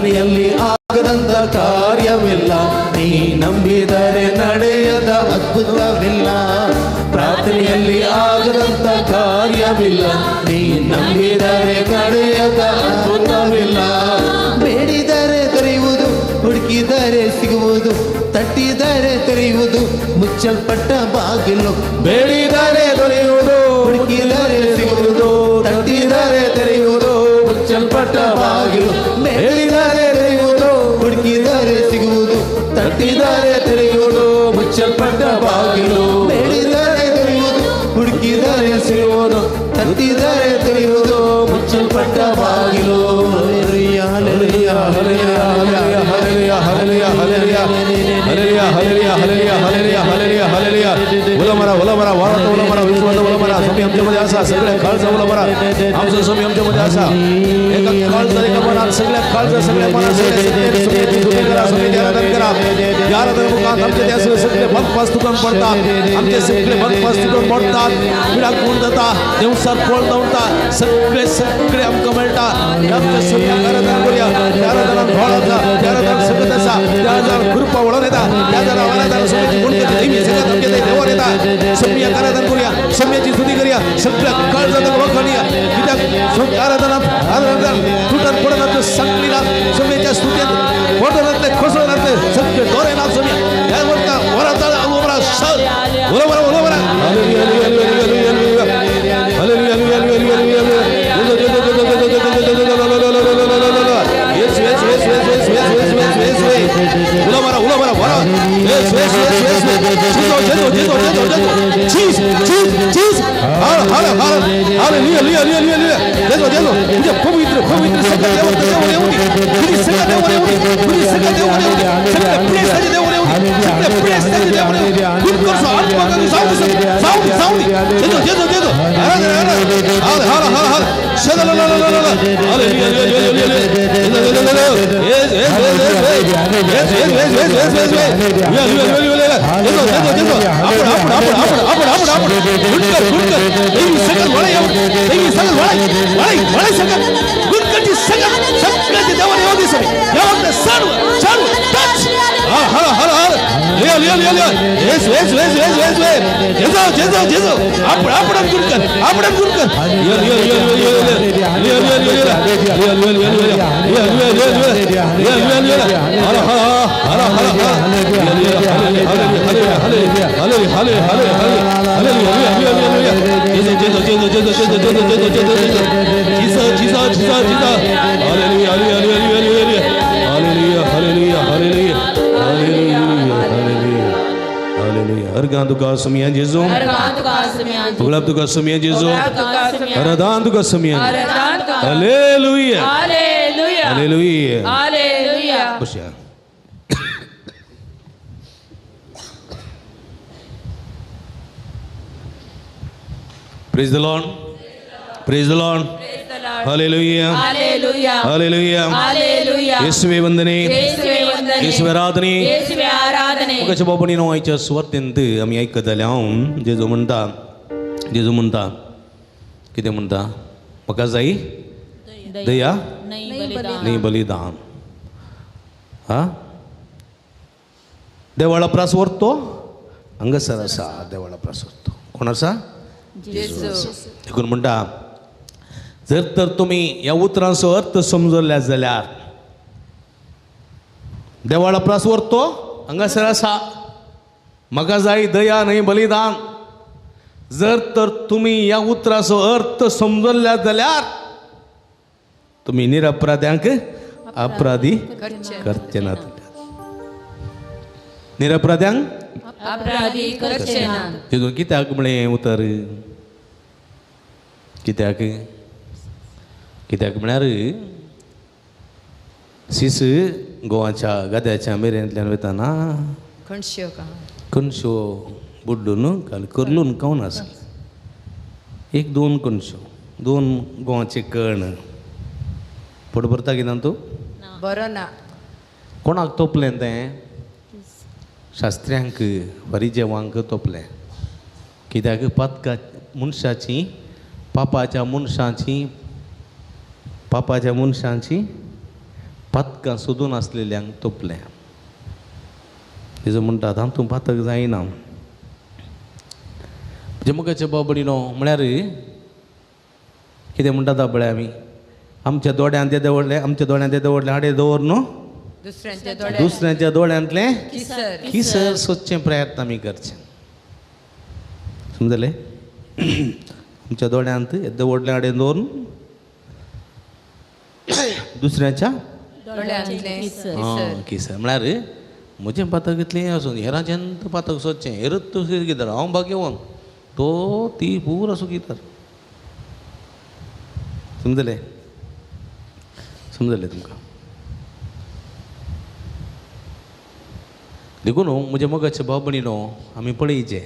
ಪ್ರಾರ್ಥನೆಯಲ್ಲಿ ಆಗದಂತ ಕಾರ್ಯವಿಲ್ಲ, ನೀ ನಂಬಿದರೆ ನಡೆಯದ ಅದ್ಭುತವಿಲ್ಲ. ಪ್ರಾರ್ಥನೆಯಲ್ಲಿ ಆಗದಂತ ಕಾರ್ಯವಿಲ್ಲ, ನೀ ನಂಬಿದರೆ ನಡೆಯದ ಅದ್ಭುತವಿಲ್ಲ. ಬೇಡಿದರೆ ದೊರೆಯುವುದು, ಹುಡುಕಿದರೆ ಸಿಗುವುದು, ತಟ್ಟಿದರೆ ತೆರೆಯುವುದು, ಮುಚ್ಚಲ್ಪಟ್ಟ ಬಾಗಿಲು. ಬೇಡಿದರೆ ದೊರೆಯುವುದು, ಹುಡುಕಿದರೆ ಸಿಗುವುದು, ತಟ್ಟಿದರೆ ತೆರೆಯುವುದು, ಮುಚ್ಚಲ್ಪಟ್ಟ ಬಾಗಿಲು. ಬೇಡಿದರೆ ದೊರೆಯುವುದು, ಹುಡುಕಿದರೆ ಸಿಗುವುದು, ತಟ್ಟಿದರೆ ತೆರೆಯುವುದು, ಮುಚ್ಚಲ್ಪಟ್ಟ ಬಾಗಿಲು. ಬೇಡಿದರೆ ದೊರೆಯುವುದು, ಹುಡುಕಿದರೆ ಸಿಗುವುದು, ತಟ್ಟಿದರೆ ತೆರೆಯುವುದು, ಮುಚ್ಚಲ್ಪಟ್ಟ ಬಾಗಿಲು. Hallelujah, hallelujah, hallelujah, hallelujah, hallelujah, hallelujah, hallelujah, hallelujah, hallelujah, hallelujah, hallelujah. उलमरा उलमरा वाळत उलमरा विश्वात उलमरा स्वामी आमच्यामध्ये असा, सगळ्या काळजा उलमरा आमचं स्वामी आमच्यामध्ये असा. एका काळजा एका मनात, सगळ्या काळजा सगळ्या मनात, सगळ्या करा स्वामी, आराधन करा. या आराधन मुखात आमच्या त्या सगळे भक्तपास तुटून पडतात, आमचे सगळे भक्तपास तुटून पडतात. विडाक गुण जाता, देवसार फळ दवरता, सगळे सगळे आमकां मेळटा. आमच्या स्वामी आराधन करूया. त्या आराधनात भोळ आसा, त्या आराधनात सगळं आसा, त्या आराधनात कृपा वळोवन येता, त्या आराधनात स्वामीची गुण दैवी सगळं आमच्या ते देवान येता. स्वामीक आराधन करूया, स्वामीची स्तुती करूया, सगळ्या काळजात वखाणूया. कित्याक आराधनात आराधनात तुटत पडनात सांगली ना स्वामीच्या स्तुतीत पडनातले कोसळनातले सगळे दोरे ना स्वामी. ह्या वरता वराता उमरा सर उलमरा उलमरा. हालेलुया, हालेलुया, हालेलुया, हालेलुया, हालेलुया. उलमरा उलमरा वरा. Yes yes yes yes. जेजो जेजो जेजो जेजो जेजो. चीज चीज चीज. हर हर हर. हालेलुया, हालेलुया, हालेलुया. जेजो जेजो. तुझे पवित्र पवित्र सगळं देव देव देव. तुझी सगळं देव देव. तुझी सगळं देव देव. सगळं प्रेस देव देव. सगळं प्रेस देव देव. गुणकरसो आत्मा करू सावली सावली सावली. जेजो जेजो जेजो. हर हर हर हर हर हर. शदललललल. हालेलुया, हालेलुया, हालेलुया. Yes yes yes yes yes yes yes yes yes yes. हालेलुया, जेजो जेजो जेजो. आपण आपण आपण आपण आपण आपण आपण. गुणकर गुणकर. देवी सगळं वळाय देवी सगळं वळाय वळाय वळाय सगळं. गुणकरची सगळं सगळ्याचे देवाने योगी सगळे. देवाने सर्व सर्व टच. हर हर हर हर. लिया लिया लिया लिया. Yes yes yes yes yes yes. जेजो जेजो जेजो. आपण आपण गुणकर आपण गुणकर. लिया लिया लिया लिया लिया लिया लिया लिया लिया लिया लिया लिया लिया लिया लिया लिया लिया लिया. हर हर हर हर हर. लिया लिया हालेलुया, हालेलुया, हालेलुया, हालेलुया, हालेलुया. जेजो जेजो जेजो जेजो जेजो जेजो जेजो जेजो जेजो. Jesus Jesus Jesus Jesus. हालेलुया, हालेलुया, हालेलुया, हालेलुया, हालेलुया, हालेलुया, हालेलुया, हालेलुया. हर गान तुका सुमिया जेजो, गुलाब तुका सुमिया जेजो, हरदान तुका सुमिया. हालेलुया, हालेलुया, हालेलुया. बसया. Praise the Lord. Praise the Lord. Hallelujah. Hallelujah. Hallelujah. Hallelujah. ಯೇಸುವೇ ವಂದನೆ, येशुवे वंदने, येशुवे आराधने, येशुवे आराधने. मुखाच्या बाबांनी नांवाच्या सुवातेंत आमी आयकताले. हांव जेजू म्हणटा, जेजू म्हणटा कितें म्हणटा, म्हाका जाई दया न्ही बलिदान. हा देवाळा प्रास व्हरतो हांगासर आसा. देवाळा प्रास व्हरतो कोण आसा? देखून म्हणटा जर तर तुमी ह्या उतरांचो अर्थ समजल्या जाल्यार देवाळा प्रास व्हरतो हांगासर आसा, म्हाका जाय दया न्हय बलिदान. जर तर तुमी ह्या उतराचो अर्थ समजल्या जाल्यार तुमी निरपराध्यांक अपराधी करचे नात. निरपराध्यांक अपराधी करचे नात. तितून कित्याक म्हळें उतर? कित्याक? कित्याक म्हळ्यार सीस गोवाच्या गाद्याच्या मेरेंतल्यान वयतना कणश्यो बुड्डून काल करलून खावन आसलें. एक दोन कणश्यो, दोन गोवाचे कण. पोट भरता कितें तूं? बरो ना. कोणाक तोपलें तें? शास्त्र्यांक, फरिजेवांक तोपलें. कित्याक पातका मनशाची, पापाच्या मनशाची, पापाच्या मनशाची पातकां सोदून आसलेल्यांक तोपलें. तेजो म्हणटा तातूंत पातक जायना. म्हज्या बाबडीनो म्हळ्यार कितें म्हणटात पळय आमी, आमच्या दोळ्यांत येदें व्हडलें, आमच्या दोळ्यांत येदें व्हडलें हाडे दवर न्हू, दुसऱ्यांच्या दोळ्यांतलें किसर सोदचें प्रयत्न आमी करचें. समजलें? आमच्या दोळ्यांत येदें व्हडलें हाडे दवरून दुसऱ्यांच्या किसर म्हळ्यार म्हजें पातक इतलें आसून हेरांचें पातक सोदचें, हेरच तूं सुखीदार, हांव भाग्यवान, तो ती पुरा सुखीदार. समजलें? समजलें तुमकां? देखून म्हज्या मोगाचे भाव भयणीनो आमी पळयचें,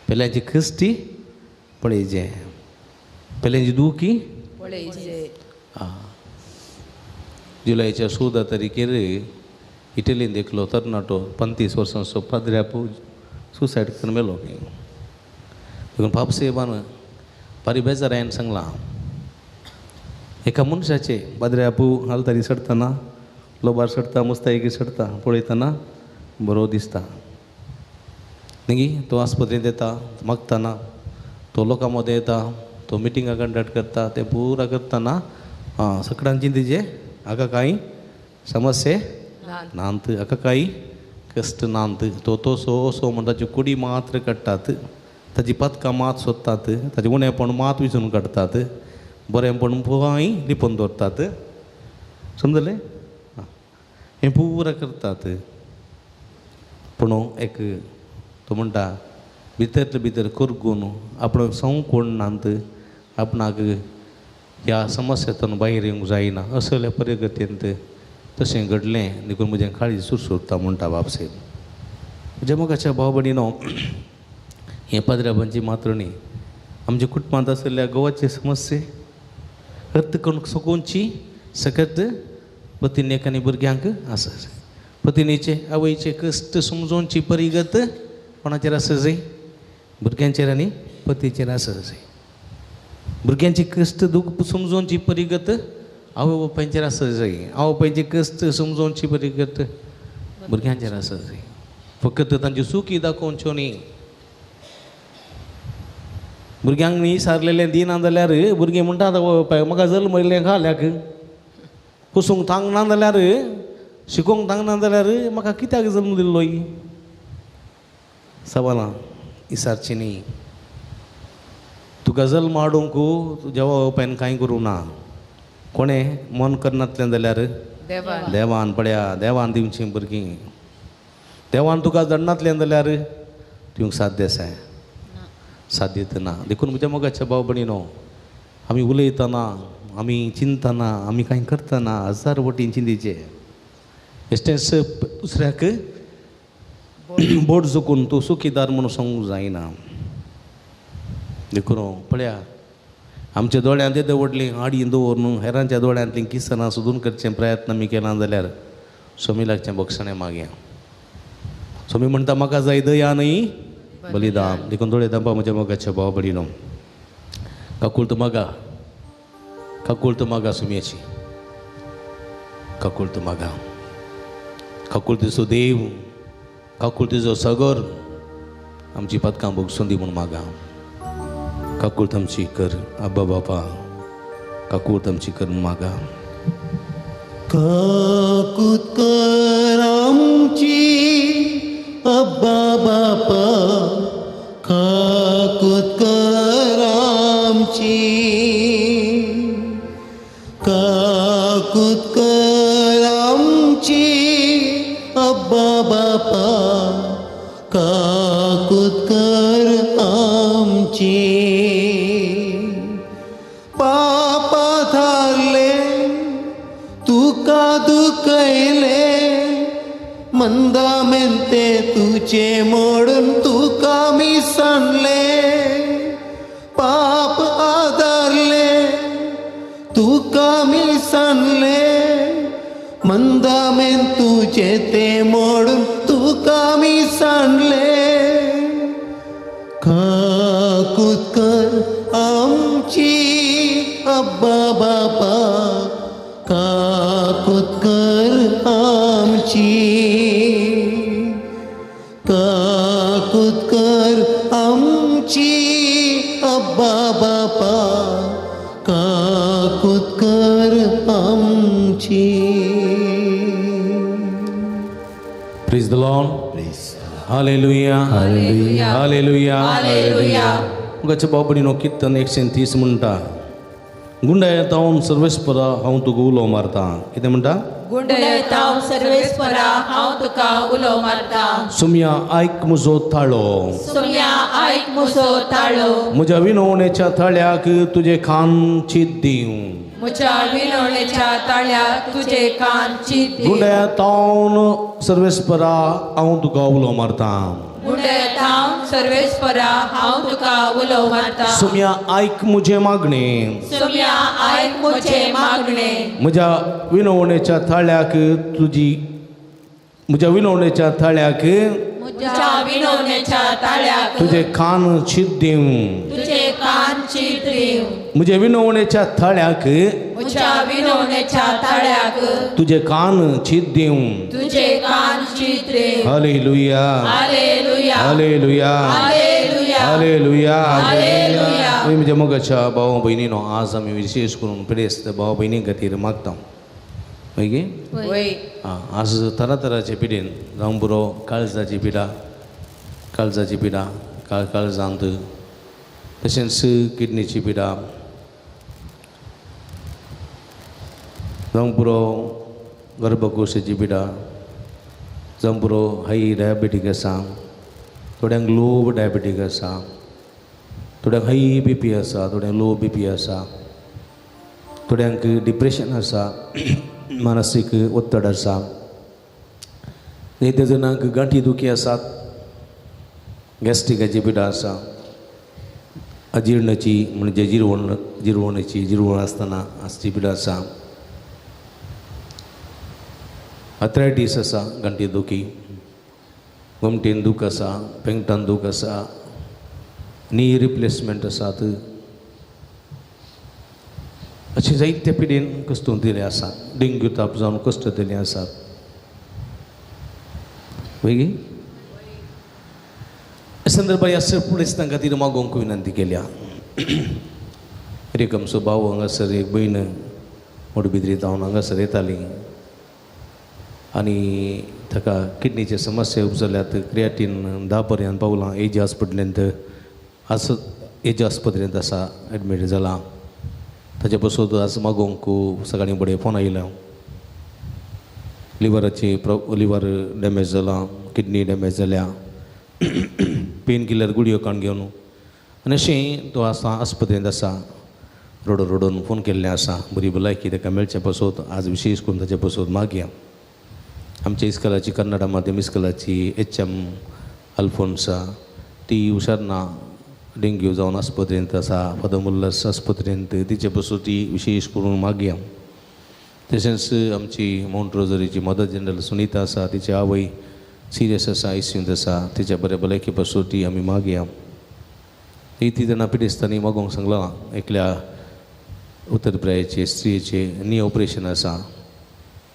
पेल्यांची क्रिस्ती पळयचें, पेल्यांची दुखी पळयचें. जुलयाच्या 14 तारखेर इटलीन एकलो तरणाटो 35 वर्सांचो पाद्र्यापू सुसायड करून मेलो. देखून पापसेबान बारी बेजारायन सांगलां, एका मनशाचे पाद्र्यापू आलतारी चडटना लोबार चडटा, मुस्तायकी चडटा, पळयतना बरो दिसता न्ही, तो आस्पत्रेंत येता मागतना, तो लोकां मदें येता, तो मिटिंगां कंडक्ट करता, तें पुरा करतना आं सगळ्यांची तिजे हाका कांय समस्या नांत, हाका कांय कश्ट नांत, तो तसो असो म्हण ताची कुडी मात्र काडटात, ताजी पदकां मात सोदतात, ताजें उणेपण मात विचून काडटात, बरेंपण कांय लिपोवन दवरतात. समजलें? हें पुरा करतात. पूण एक तो म्हणटा भितरले भितर करगून आपणाक संव कोण नात, आपणाक ह्या समस्यांतून भायर येवंक जायना असल्या परिगतींत तशें घडलें देखून म्हजें काळीज सुरसुरता म्हणटा बापसाहेब. म्हज्या मोगाच्या भाव भयणीनो, हें पाद्र्याबांची मात्र न्ही, आमच्या कुटुंबांत आशिल्ल्या गोवाचे समस्ये अर्थ करून सगोवची सकत पतिनेक आनी भुरग्यांक आसा. पतिनीचे आवयचे कश्ट समजोवची परिगत कोणाचेर आसा जाय? भुरग्यांचेर आनी पतीचेर आसा जाय. भुरग्यांची कश्ट दूख समजोवची परिगत आवय बापायचेर आसा जाय. आवय बापायची कश्ट समजोवची परिगत भुरग्यांचेर आसा जाय. फकत तांची सुखी दाखोवच्यो न्ही. भुरग्यांक न्ही सारलेलें दिना जाल्यार भुरगीं म्हणटा आवय बापाय म्हाका जल्म येयलें घाल्याक, पुसूंक तांक ना जाल्यार, शिकोवंक तांक ना जाल्यार म्हाका कित्याक जल्म दिल्लो? सवालां इसारची न्ही. तुका जल्म हाडूंक तुज्या बापायन कांय करूं ना, कोणें मन करनातलें जाल्यार देवान पळया, देवान दिवचीं भुरगीं. देवान तुका जडनातलें जाल्यार दिवंक साध्य आसा? साध्यत ना. देखून म्हज्या मोगाच्या भाव भयणीनो, आमी उलयतना, आमी चिंतना, आमी कांय करतना हजार वटीन चिंतीचे बेश्टेंच दुसऱ्याक बोट चुकून तूं सुखीदार म्हणून सांगूंक जायना. देखून पळया आमच्या दोळ्यांत येदें व्हडलीं आडी दवरून हेरांच्या दोळ्यांतलीं किसनां सोदून करचें प्रयत्न आमी केला जाल्यार स्वामी लागचें बक्षणें मागया. स्वामी म्हणटा म्हाका जाय दया न्ही बलिदान. देखून दोळे धांपा म्हज्या मोगाच्या भाव भयणीनो, काकुळट मागा, काकुळट मागा सुमयेची, काकुळट मागा. काकुळटीचो देव, काकुळटीचो सागर आमची पदकां भोगसून दी म्हूण मागा. काकुळट आमची कर आब्बा बापा, काकुळट आमची कर म्हूण मागा. काकूत कर आमची अब्बा बापा, काकूत कर आमची, काकूत कर आमची अब्बा बापा, काकूत कर आमची. पापा थारले तुका दुखयले, मंदा मेनते तुझे मोडून तुका मी सांडले, पाप आदारले तुका मी सांडले, मंदा मेन तुझे ते मोडून तुका मी सांडले. काकूत कर आमची अब्बा बापा, काकूत काकूत कर आमची, काकूत कर आमची अब्बा बापा, काकूत कर आमची. Praise the Lord. Praise. Hallelujah. Hallelujah. Hallelujah. Hallelujah. मुगाच्या बाबडीनो कीर्तन 130 म्हणटा, गुंडायतावन सर्वेस्परा हांव तुका उलो मारता. कितें म्हणटा? गुंडयताव सर्वेस्परा हांव तुका उलो मारता. सुम्या आयक म्हजो ताळो, सुम्या आयक म्हजो ताळो, म्हज्या विनवणेच्या ताळ्याक तुजे कान चीत दिवं, म्हज्या विनवणेच्या ताळ्याक तुजे कान चीत दिवं. गुंडयतावन सर्वेस्परा हांव तुका उलो मारता, गुंडयताव सर्वेस्परा हांव तुका उलो मारता. सुम्या आयक म्हजें मागणें, सुम्या आयक म्हजें मागणें, म्हज्या विनवणेच्या ताळ्याक तुजी, म्हज्या विनवणेच्या ताळ्याक, म्हज्या विनवणेच्या ताळ्याक तुजे कान चीत दिवं, तुजे कान चीत दिवं. म्हज्या विनवणेच्या ताळ्याक, म्हज्या विनवणेच्या ताळ्याक तुजे कान चीत दिवं, तुजे कान चीत दिवं. Hallelujah. Hallelujah. Hallelujah. Hallelujah. Hallelujah. Hallelujah. म्हज्या मोगाच्या भाव भयणीनो, आज आमी विशेष करून पिडेस्त भाव भयणी खातीर मागता. मागीर वय आज तरातराचे पिडेन जावं पुरो काळजाची पिडा, काळजाची पिडा, काळजांत, तशेंच किडनीची पिडा जावं पुरो, गर्भकोशाची पिडा जावं पुरो, हाय डायबेटीक आसा, थोड्यांक लो डायबेटीक आसा, थोड्यांक हाय बी पी आसा, थोड्यांक लो बी पी आसा, थोड्यांक डिप्रेशन आसा, मानसीक ಒತ್ತಡ आसा, जायत्या जाणांक गांठी दुखी आसात, गॅस्ट्रिकाची पिडा आसा, अजिर्णाची म्हणजे जिरवण, जिरवणेची, जिरवण आसतना आसची पिडा आसा, आर्थरायटीस आसा, गांठी दुखी, गोमटेन दूख आसा, पेंगटान दूख आसा, नी रिप्लेसमेंट आसात, अशें जायते पिडेन कश्ट दिले आसात, डेंग्यू ताप जावन कश्ट दिले आसात. मागीर संदर्भार ह्या पिडेस्तां खातीर मागोवंक विनंती केल्या. एक आमचो भाव हांगासर, एक भयण मोडबिद्री जावन हांगासर येताली आनी ताका किडनीचे समस्या उपजल्यात, क्रियाटीन 10 पर्यंत पावलां, एजी हॉस्पिटलांत आस, एजी आस्पत्रेंत आसा, एडमीट जाला. ताचे पासून आज मागोवंक सकाळीं बडे फोन आयला. लिवराची लिवर डॅमेज जाला, किडनी डॅमेज जाल्या, पेन किलर गुळयो काडून घेवन आनी अशें तो आसा आस्पत्रेंत आसा, रडून रडून फोन केल्लें आसा. बरी भलायकी ताका मेळचे पासून आज विशेष करून ताचे पासून मागया. आमच्या इस्कलाची कन्नडा माध्यम इस्कलाची एच.एम. अल्फोन्सा ती हुशार ना, डेंग्यू जावन आस्पत्रेंत आसा, फादर मुल्लस आस्पत्रेंत, तिचे पासून ती विशेष करून मागया. तशेंच आमची मावंट रोजरीची मदर जनरल सुनीता आसा, तिची आवय सिरियस आसा, आयसीयूंत आसा, तिच्या बऱ्या भलायकी पासून ती आमी मागया. ती जाणां पिडेस्तांनी मागोवंक सांगलां. एकल्या उत्तर प्रायेचे स्त्रियेचे नी ऑपरेशन आसा,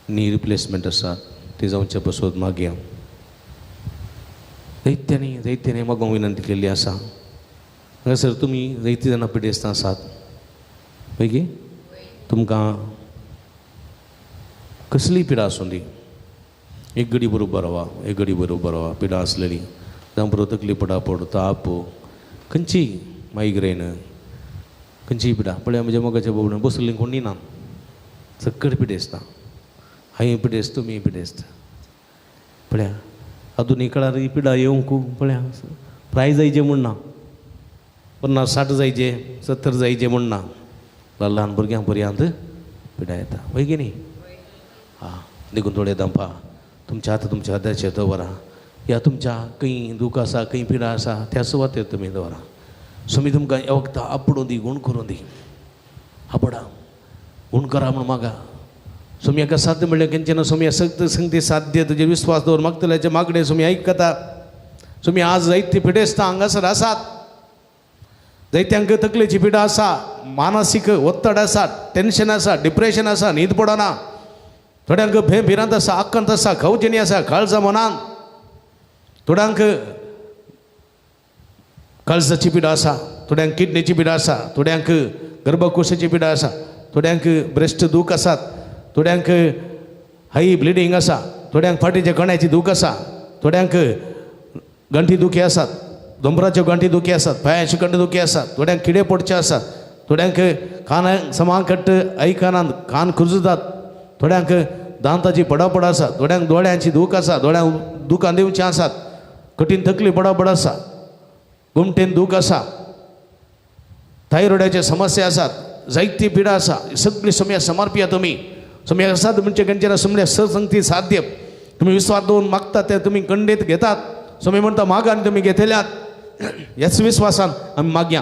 नी रिप्लेसमेंट आसा, ती जावचे पासून मागया. जायत्यांनी जायत्यांनी मागोवंक विनंती केल्ली आसा. हांगासर तुमी जायतीं जाणां पिडेस्तां आसात, मागीर तुमकां कसलीय पिडा आसूं दी, एक घडी बरोबर वा एक घडी बरोबर वा पिडा आसलेली, जावं पुरो तकली पडापड, ताप, खंयचीय मायग्रेन, खंयचीय पिडा. पळय म्हज्या मोगाच्या बाबडून बसली कोणी ना, सक्कड पिडेस्तां, हांवें पिडेस्त, तुमी पिडेस्त. पळया आधुनीक काळार ही पिडा येवंक पळया प्राय जायचे म्हूण ना, 50 60 जायचे, 70 जायचे म्हूण ना, ल्हान ल्हान भुरग्यां पर्यंत पिडा येता. वय की न्ही? आं, देखून थोडे दांपा तुमच्या हात तुमच्या हाताचेर दवरा, या तुमच्या खंय दूख आसा, खंय पिडा आसा त्या सुवातेर तुमी दवरा. स्वामी तुमकां ह्या वखदां आपडूं दी, गूण करूं दी, आपडा गूण करा म्हूण मागा. स्वामी हाका साध्य म्हणल्यार केन्ना स्वामी सक्त संगती साध्य, तुजेर विस्वास दवर मागतल्याचे मागणें स्वामी आयकता. स्वामी आज जायते पिडेस्तां हांगासर आसात, जायत्यांक तकलेची पिडा आसा, मानसीक ಒತ್ತಡ आसा, टेन्शन आसा, डिप्रेशन आसा, न्हीद पडना. थोड्यांक भंय भिरांत आसा, आकांत आसा, खवजेणी आसा काळजा मनान. थोड्यांक काळजाची पिडा आसा, थोड्यांक किडनीची पिडा आसा, थोड्यांक गर्भकोशाची पिडा आसा, थोड्यांक ब्रेस्ट दूख आसात, थोड्यांक हाय ब्लिडींग आसा, थोड्यांक फाटीच्या कण्याची दूख आसा, थोड्यांक गांठी दुखी आसात, दोंबराच्यो गांठी दुखी आसात, पांयाच्यो गांठी दुखी आसात, थोड्यांक किडे पडचे आसात, थोड्यांक कानाक समाकट्ट आयकनात, कान कुजतात, थोड्यांक दांताची पडापड आसा, थोड्यांक दोळ्यांची दूख आसा, दोळ्यांक दुकान दिवचें आसात, कठीण तकली पडापड आसा, गुमटेन दूख आसा, थायरॉयडाचे समस्या आसात, जायती पिडा आसा. सगळी सम्या समर्पिया तुमी. सम्या आसात म्हणजे कंचना समल्या ससंगती साध्य. तुमी विस्वास दवरून मागतात ते तुमी कंडेत घेतात. स्वामी म्हणटा मागा आनी तुमी घेतल्यात. ह्याच विस्वासान आमी मागया,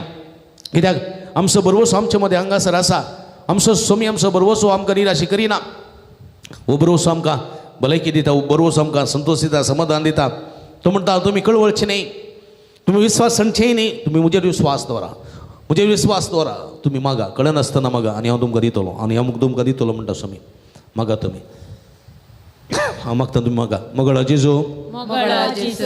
कित्याक आमचो भरवसो आमचे मदें हांगासर आसा. आमचो स्वामी आमचो भरवसो आमकां निराशी करिना. हो भरवसो आमकां भलायकी दिता, हो भरवसो आमकां संतोश दिता, समाधान दिता. तो म्हणटा तुमी कळवळचे न्ही, तुमी विस्वास सांगचेय न्ही, तुमी म्हजेर विस्वास दवरा, म्हजेर विस्वास दवरा. तुमी मागा, कळनासतना मागा आनी हांव तुमकां दितलो, आनी हांव तुमकां दितलो म्हणटा स्वामी. मागा तुमी, हांव मागता तुमी मागा. मोगळा जेजू,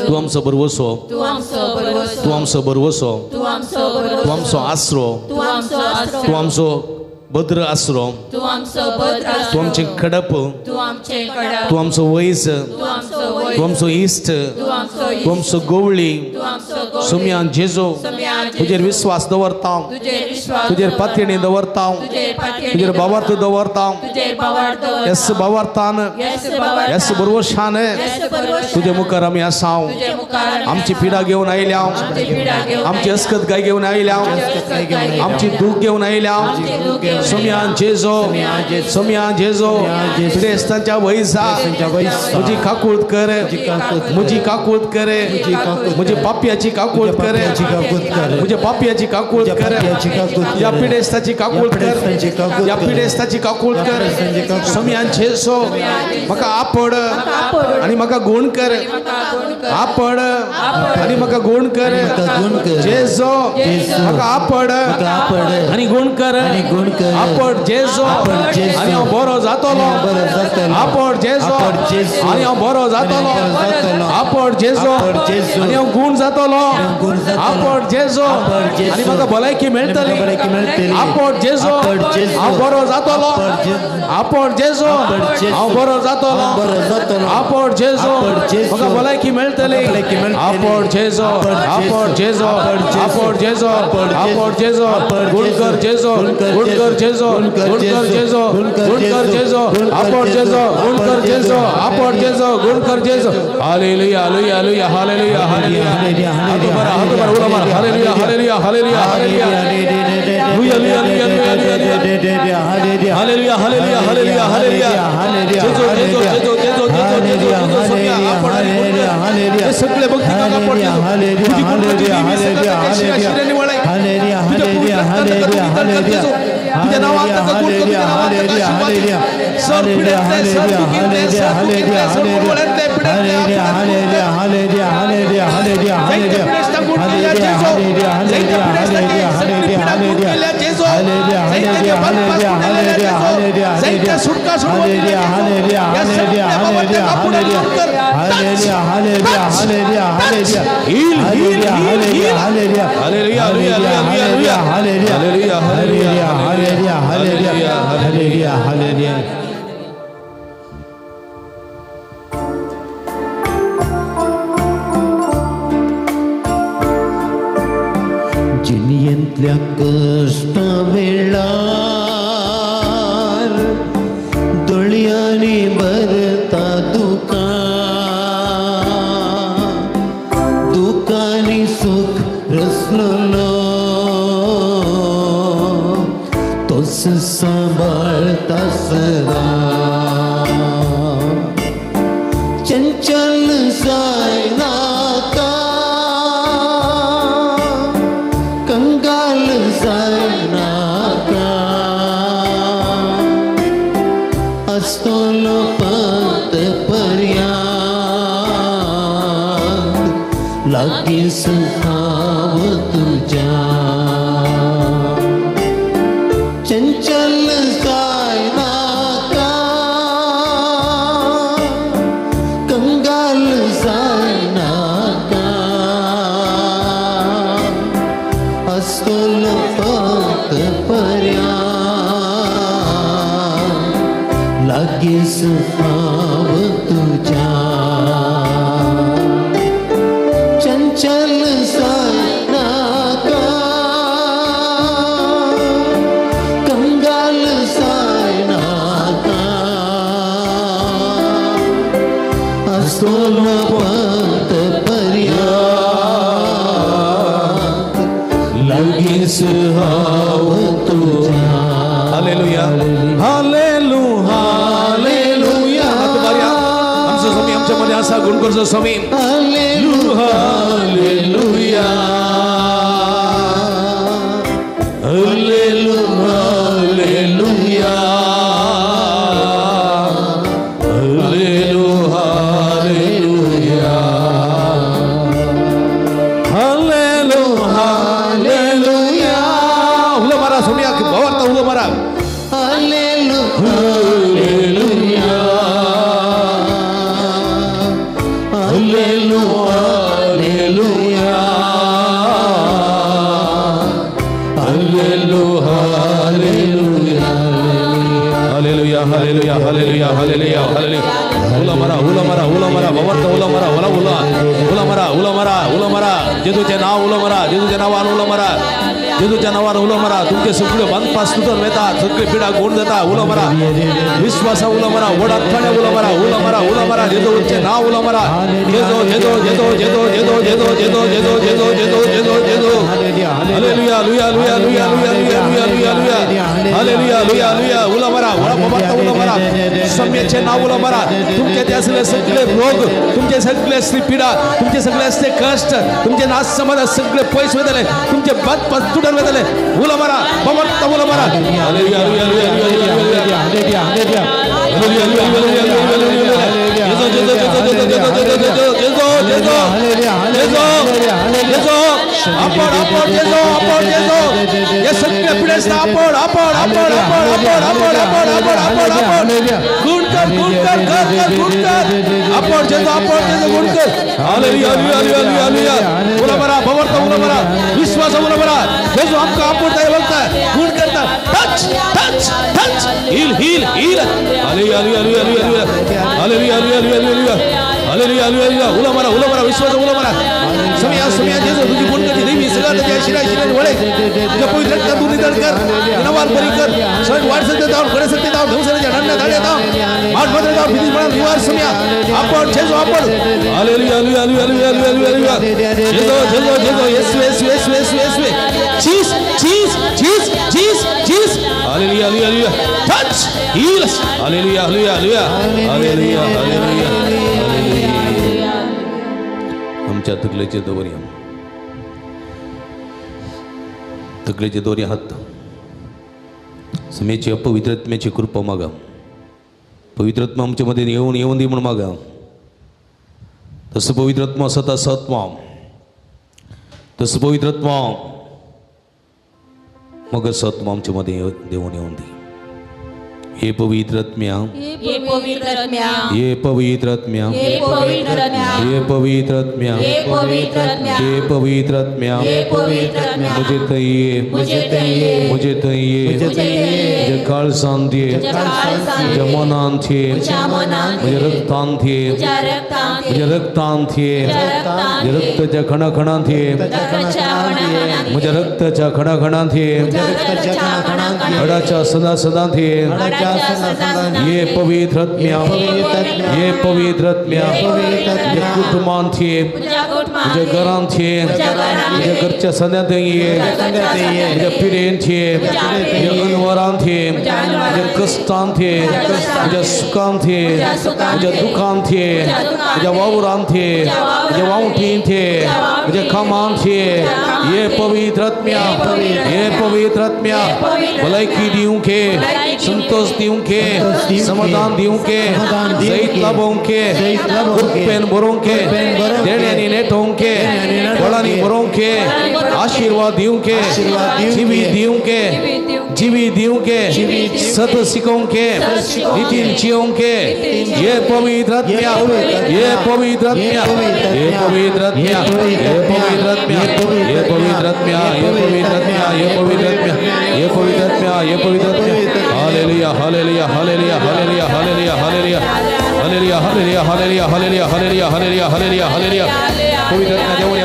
तूं आमचो भरवसो, तूं आमचो भरवसो, तूं आमचो आसरो, तूं आमचो भद्र आसरो, तूं आमचें खडप, तूं आमचो वैज, तूं आमचो इश्ट, तूं आमचो गोवळी. सोम्यान जेजू, तुजेर विस्वास दवरता, तुजेर पातयेणी दवरता, तुजेर भावार्थ दवरता. एस भावार्थान, एस भरवशान तुजे मुखार आमी आसा. आमची पिडा घेवन आयल्या, आमची अस्कत गाय घेवन आयल्या, आमची दूख घेवन आयल्या. सोम्यान जेजो, सोम्यान जेजो, पिडेस्तांच्या वैजा म्हजी काकूळत कर, म्हजी काकूळत कर, म्हजी पापयाची काकूळत कर, म्हज्या पापयाची काकूळत कर, ह्या पिडेस्ताची काकूळत कर, ह्या पिडेस्ताची काकूळत कर. सोम्यान जेजो, म्हाका आपड आनी म्हाका गुण कर, आपड आनी म्हाका गुण कर. जेजो म्हाका आपड आनी गुण कर, आपड जेजो आनी हांव बरो जातलो, आपड जेजो आनी हांव बरो जातलो, आपड जेजो आनी हांव गुण जातलो, आपड जेजो आनी म्हाका भलायकी मेळटली, आपड जेजो हांव बरो जातलो, आपड जेजो हांव बरो जातलो, आपड जेजो म्हाका भलायकी मेळटली, आपड जेजो, आपड जेजो, आपड जेजो, आपड जेजो. गुण कर जेजो, गुण कर जेजो, गुण कर जेजो, गुण कर जेजो, आपड जेजो, गुण कर जेजो, आपड जेजो, गुण कर Jeju. Hallelujah, hallelujah, hallelujah, hallelujah, hallelujah. हात मारा, हात मारा, उडो मारा. Hallelujah, hallelujah, hallelujah, hallelujah. Hallelujah, hallelujah, hallelujah, hallelujah, hallelujah. जेजो, जेजो, जेजो, जेजो, जेजो, जेजो, जेजो. सोम्या आपड आनी गुण कर. हे सगळे भक्ती काका पड जेजो. तुजी गुण तुजी सगळ्या शिऱ्यांनी वळाय. तुज्या पुरुषांत कर जेजो. तुझ्या नावात ताका गुण कर, तुझ्या नावात ताका आशीर्वाद दे. सर पिडेतले, सर दुखितले, सर दुखितले, सर वळवळ्यांतले, पिडेतले, जायते पिडेस्तांक गुण केल्या जेजो, जायते पिडेस्तांचे सगळी पिडा गुण केल्या जेजो, जायते बंदपास गुण केल्या जेजो, जायते सुटका सोडवून दिल्या जेजो. ह्या सगळ्या बाबांच्या कापुडान गुण कर. Touch, touch, touch. Heal, heal, heal, heal. Hallelujah, hallelujah, hallelujah, hallelujah, hallelujah, hallelujah, hallelujah, hallelujah, hallelujah. जिणयेंतल्या कश्टा वेळार दोळयांनी भरता दुकां, दुकांनी सुख रसलो तोच सांबाळता सदां. चंचल जायनाका, कंगाल जायनाका, आसतलो पत पर्यांत लागींच हांव तुज्या. चंचल जायनाका, लागींच हांव तुज्या चंचल जायनाका कंगाल जायनाका आसतलो पंत पर्यांत लागींच हांव तुज्या. हालेलुया हालेलुया हालेलुया. आमचो स्वामी आमच्या मध्ये असा गुण करचो स्वामी. हालेलुया हालेलुया हालेलुया हालेलुया हालेलुया हालेलुया. हुला मारा स्वामी, भावार्थ हुला मारा. हालेलुया हालेलुया हालेलुया हालेलुया हालेलुया हालेलुया हालेलुया हालेलुया हालेलुया. हुला मारा हुला मारा हुला मारा भावार्थ हुला मारा हुला हुला हुला मारा हुला मारा हुला मारा. जेजूचें नांव हुला मारा, जेजूच्या नांवान हुला मारा, जेजूच्या नांवान हुला मारा. तुमचे सगळे बांदपास तुटून वेतात, सगळे पिडा गुण जाता. हुला मारा विश्वासा हुला मारा, व्हड अथाण्या हुला मारा, हुला मारा हुला मारा. जेजूचें नांव हुला मारा. जेजू जेजू जेजू जेजू जेजू जेजू जेजू जेजू जेजू जेजू जेजू जेजू. हालेलुया लुया लुया लुया लुया लुया लुया लुया लुया हालेलुया लुया लुया. हुला मारा वडा हुला मारा. सम्याचे नाव हुला मारा. तुमचे ते असले सगळे रोग, तुमचे सगळे असली पिडा, तुमचे सगळे असले कष्ट, तुमचे नाश समाधान सगळे पयस वतले, तुमचे बात तुटन वतले. हुला मारा बाबा हुला मारा. हालेलुया लुया लुया लुया लुया हालेलुया हालेलुया लुया लुया लुया लुया. जेजू जेजू जेजू जेजू जेजू जेजू जेजू जेजू जेजू. आपण आपण जेजू आपण जेजू. हे सगळे पिडेस्त आपण आपण आपण आपण आपण आपण आपण आपण आपण आपण गुण कर गुण कर कर कर गुण कर. आपण जेजू आपण जेजू गुण कर. हालेलुया हालेलुया हालेलुया. उला मारा भवरता उला मारा विश्वास उला मारा. जेजू आमका आपण ताय बघता गुण करता. Touch touch touch heal heal heal. Hallelujah hallelujah hallelujah hallelujah hallelujah hallelujah hallelujah. उला मारा उला मारा विश्वास उला मारा. समिया समिया जेजू तुझी गुण करती देवी सगळं त्याच्या शिरा शिरा वळे तुझ्या पवित्र रक्तात तू निदान कर, नवाल बरी कर. सगळं वाढ सत्य दाव कडे सत्य दाव धवसराच्या नन्ना धाड्या दाव माठ भद्र दाव भीती म्हणा निवार समिया आपण जेजू आपण. हालेलुया हालेलुया हालेलुया हालेलुया हालेलुया. जेजू जेजू जेजू येसू येसू येसू येसू येसू. चीज चीज चीज चीज चीज. Hallelujah hallelujah. Touch heal. Hallelujah hallelujah hallelujah hallelujah hallelujah. आमच्या तकलेचे दवरया, तकलेचे दोरी हात समेची अपवित्रत्म्याची कृपा मागा. पवित्रत्मा आमच्यामध्ये येऊन येऊन दे म्हणून मागा. तसं पवित्रत्मा सता सत्मा, तसं पवित्रत्मा मग सत्मा आमच्यामध्ये देऊन येऊन दे. हे पवित्रत्म्या, हे पवित्रत्म्या, हे पवित्रत्म्या, हे पवित्रत्म्या, हे पवित्रत्म्या, हे पवित्रत्म्या, हे पवित्रत्म्या, हे पवित्रत्म्या, मुझे तये, मुझे तये, मुझे तये, मुझे तये, मुझे काळजांत ये, मुझे मुझे मनांत ये, मुझे मनांत मुझे रक्तांत ये, मुझे रक्तांत मुझे रक्तांत ये, रक्तांत मुझे रक्ताच्या खणाखणांत ये, मुझे रक्ताच्या खणाखणांत ये, हाडाच्या सदा सदांत ये. ये पवित्रत्म्या, ये पवित्रत्म्या, मुझे कुटुंबांत ये, मुझे घरांत ये, मुझे घरच्या सद्यांत ये, मुझे पिढेंत ये, मुझे अनवरांत ये, मुझे कष्टांत ये, मुझे सुखांत ये, मुझे दुखांत ये, मुझे वावरांत ये, मुझे वावटींत ये, मुझे कामांत ये. ये पवित्रत्म्या, ये पवित्रत्म्या, भलायकी दिवंक, संतोष दिवंक, समाधान दिवंक, जैत लाभोवंक, कृपेन भरोवंक, देण्यांनी नेटोवंक, फळांनी भरोवंक, आशीर्वाद दिवंक, जिवीत दिवंक, जीवी दिवंके, सत शिकोवंके, नितीन जियोंके। ये पवित्र आत्म्या, ये पवित्र आत्म्या, ये पवित्र आत्म्या, ये पवित्र आत्म्या, ये पवित्र आत्म्या, ये पवित्र आत्म्या, ये पवित्र आत्म्या, ये पवित्र आत्म्या, ये पवित्र आत्म्या। Hallelujah, hallelujah, hallelujah, hallelujah, hallelujah, hallelujah, hallelujah, hallelujah, hallelujah, hallelujah, hallelujah, hallelujah, hallelujah, hallelujah. पवित्र आत्म्या देवाने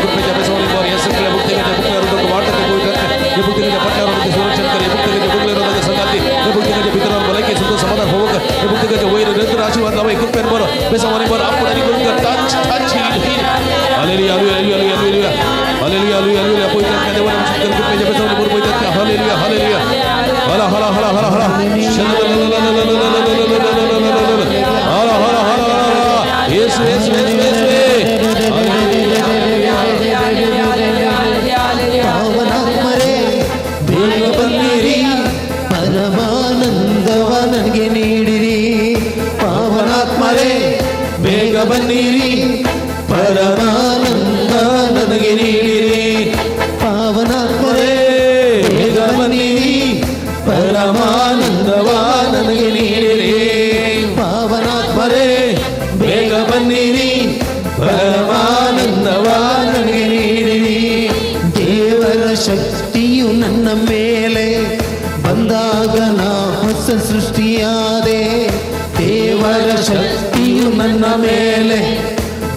कृपेच्या बेसवानी या सगळ्या भक्तीच्या भुकल्या वाढतात। पवित्र आत्म्या या भक्तीच्या पट्ट्यावर संरक्षण कर, या भक्तीच्या भुकल्या संगाती, या भक्तीच्या भितरावर भलायकी संतोष समाधान होवं कर, या भक्तीच्या वैर निरंतर आशीर्वाद लावा। कृपेन बरं बेसवानी बरं आपण आणि करून कर। Touch touch heal heal. Hallelujah, hallelujah, hallelujah, hallelujah, hallelujah. पवित्र आत्म्या देवाने कृपेच्या बेसवानी बरं पवित्र आत्म्या। हालेलुया, हालेलुया, हला हला हला हला हला हला हला हला हला। येसु येसु येसु येसु। ಪಾವನಾತ್ಮರೇ ಬೇಗ ಬನ್ನಿರಿ, ಪರಮಾನಂದವ ನನಗೆ ನೀಡಿರಿ. ಪಾವನಾತ್ಮರೇ ಬೇಗ ಬನ್ನಿರಿ, ಪರಮಾನಂದ ನನಗೆ ನೀಡಿರಿ. ಪಾವನಾತ್ಮರೇ ಬೇಗ ಬನ್ನಿರಿ, ಪರಮಾನಂದವ ನನಗೆ ನೀಡಿರಿ. ಪಾವನಾತ್ಮರೇ ಬೇಗ ಬನ್ನಿರಿ, ಪರಮಾನಂದವ ನನಗೆ ನೀಡಿರಿ. ದೇವರ ಶಕ್ತಿಯು ನನ್ನ ಮೇಲೆ ಬಂದಾಗ ನಾ ಹೊಸ ಸೃಷ್ಟಿಯಾದೆ. ದೇವರ ಶಕ್ತಿಯು ನನ್ನ ಮೇಲೆ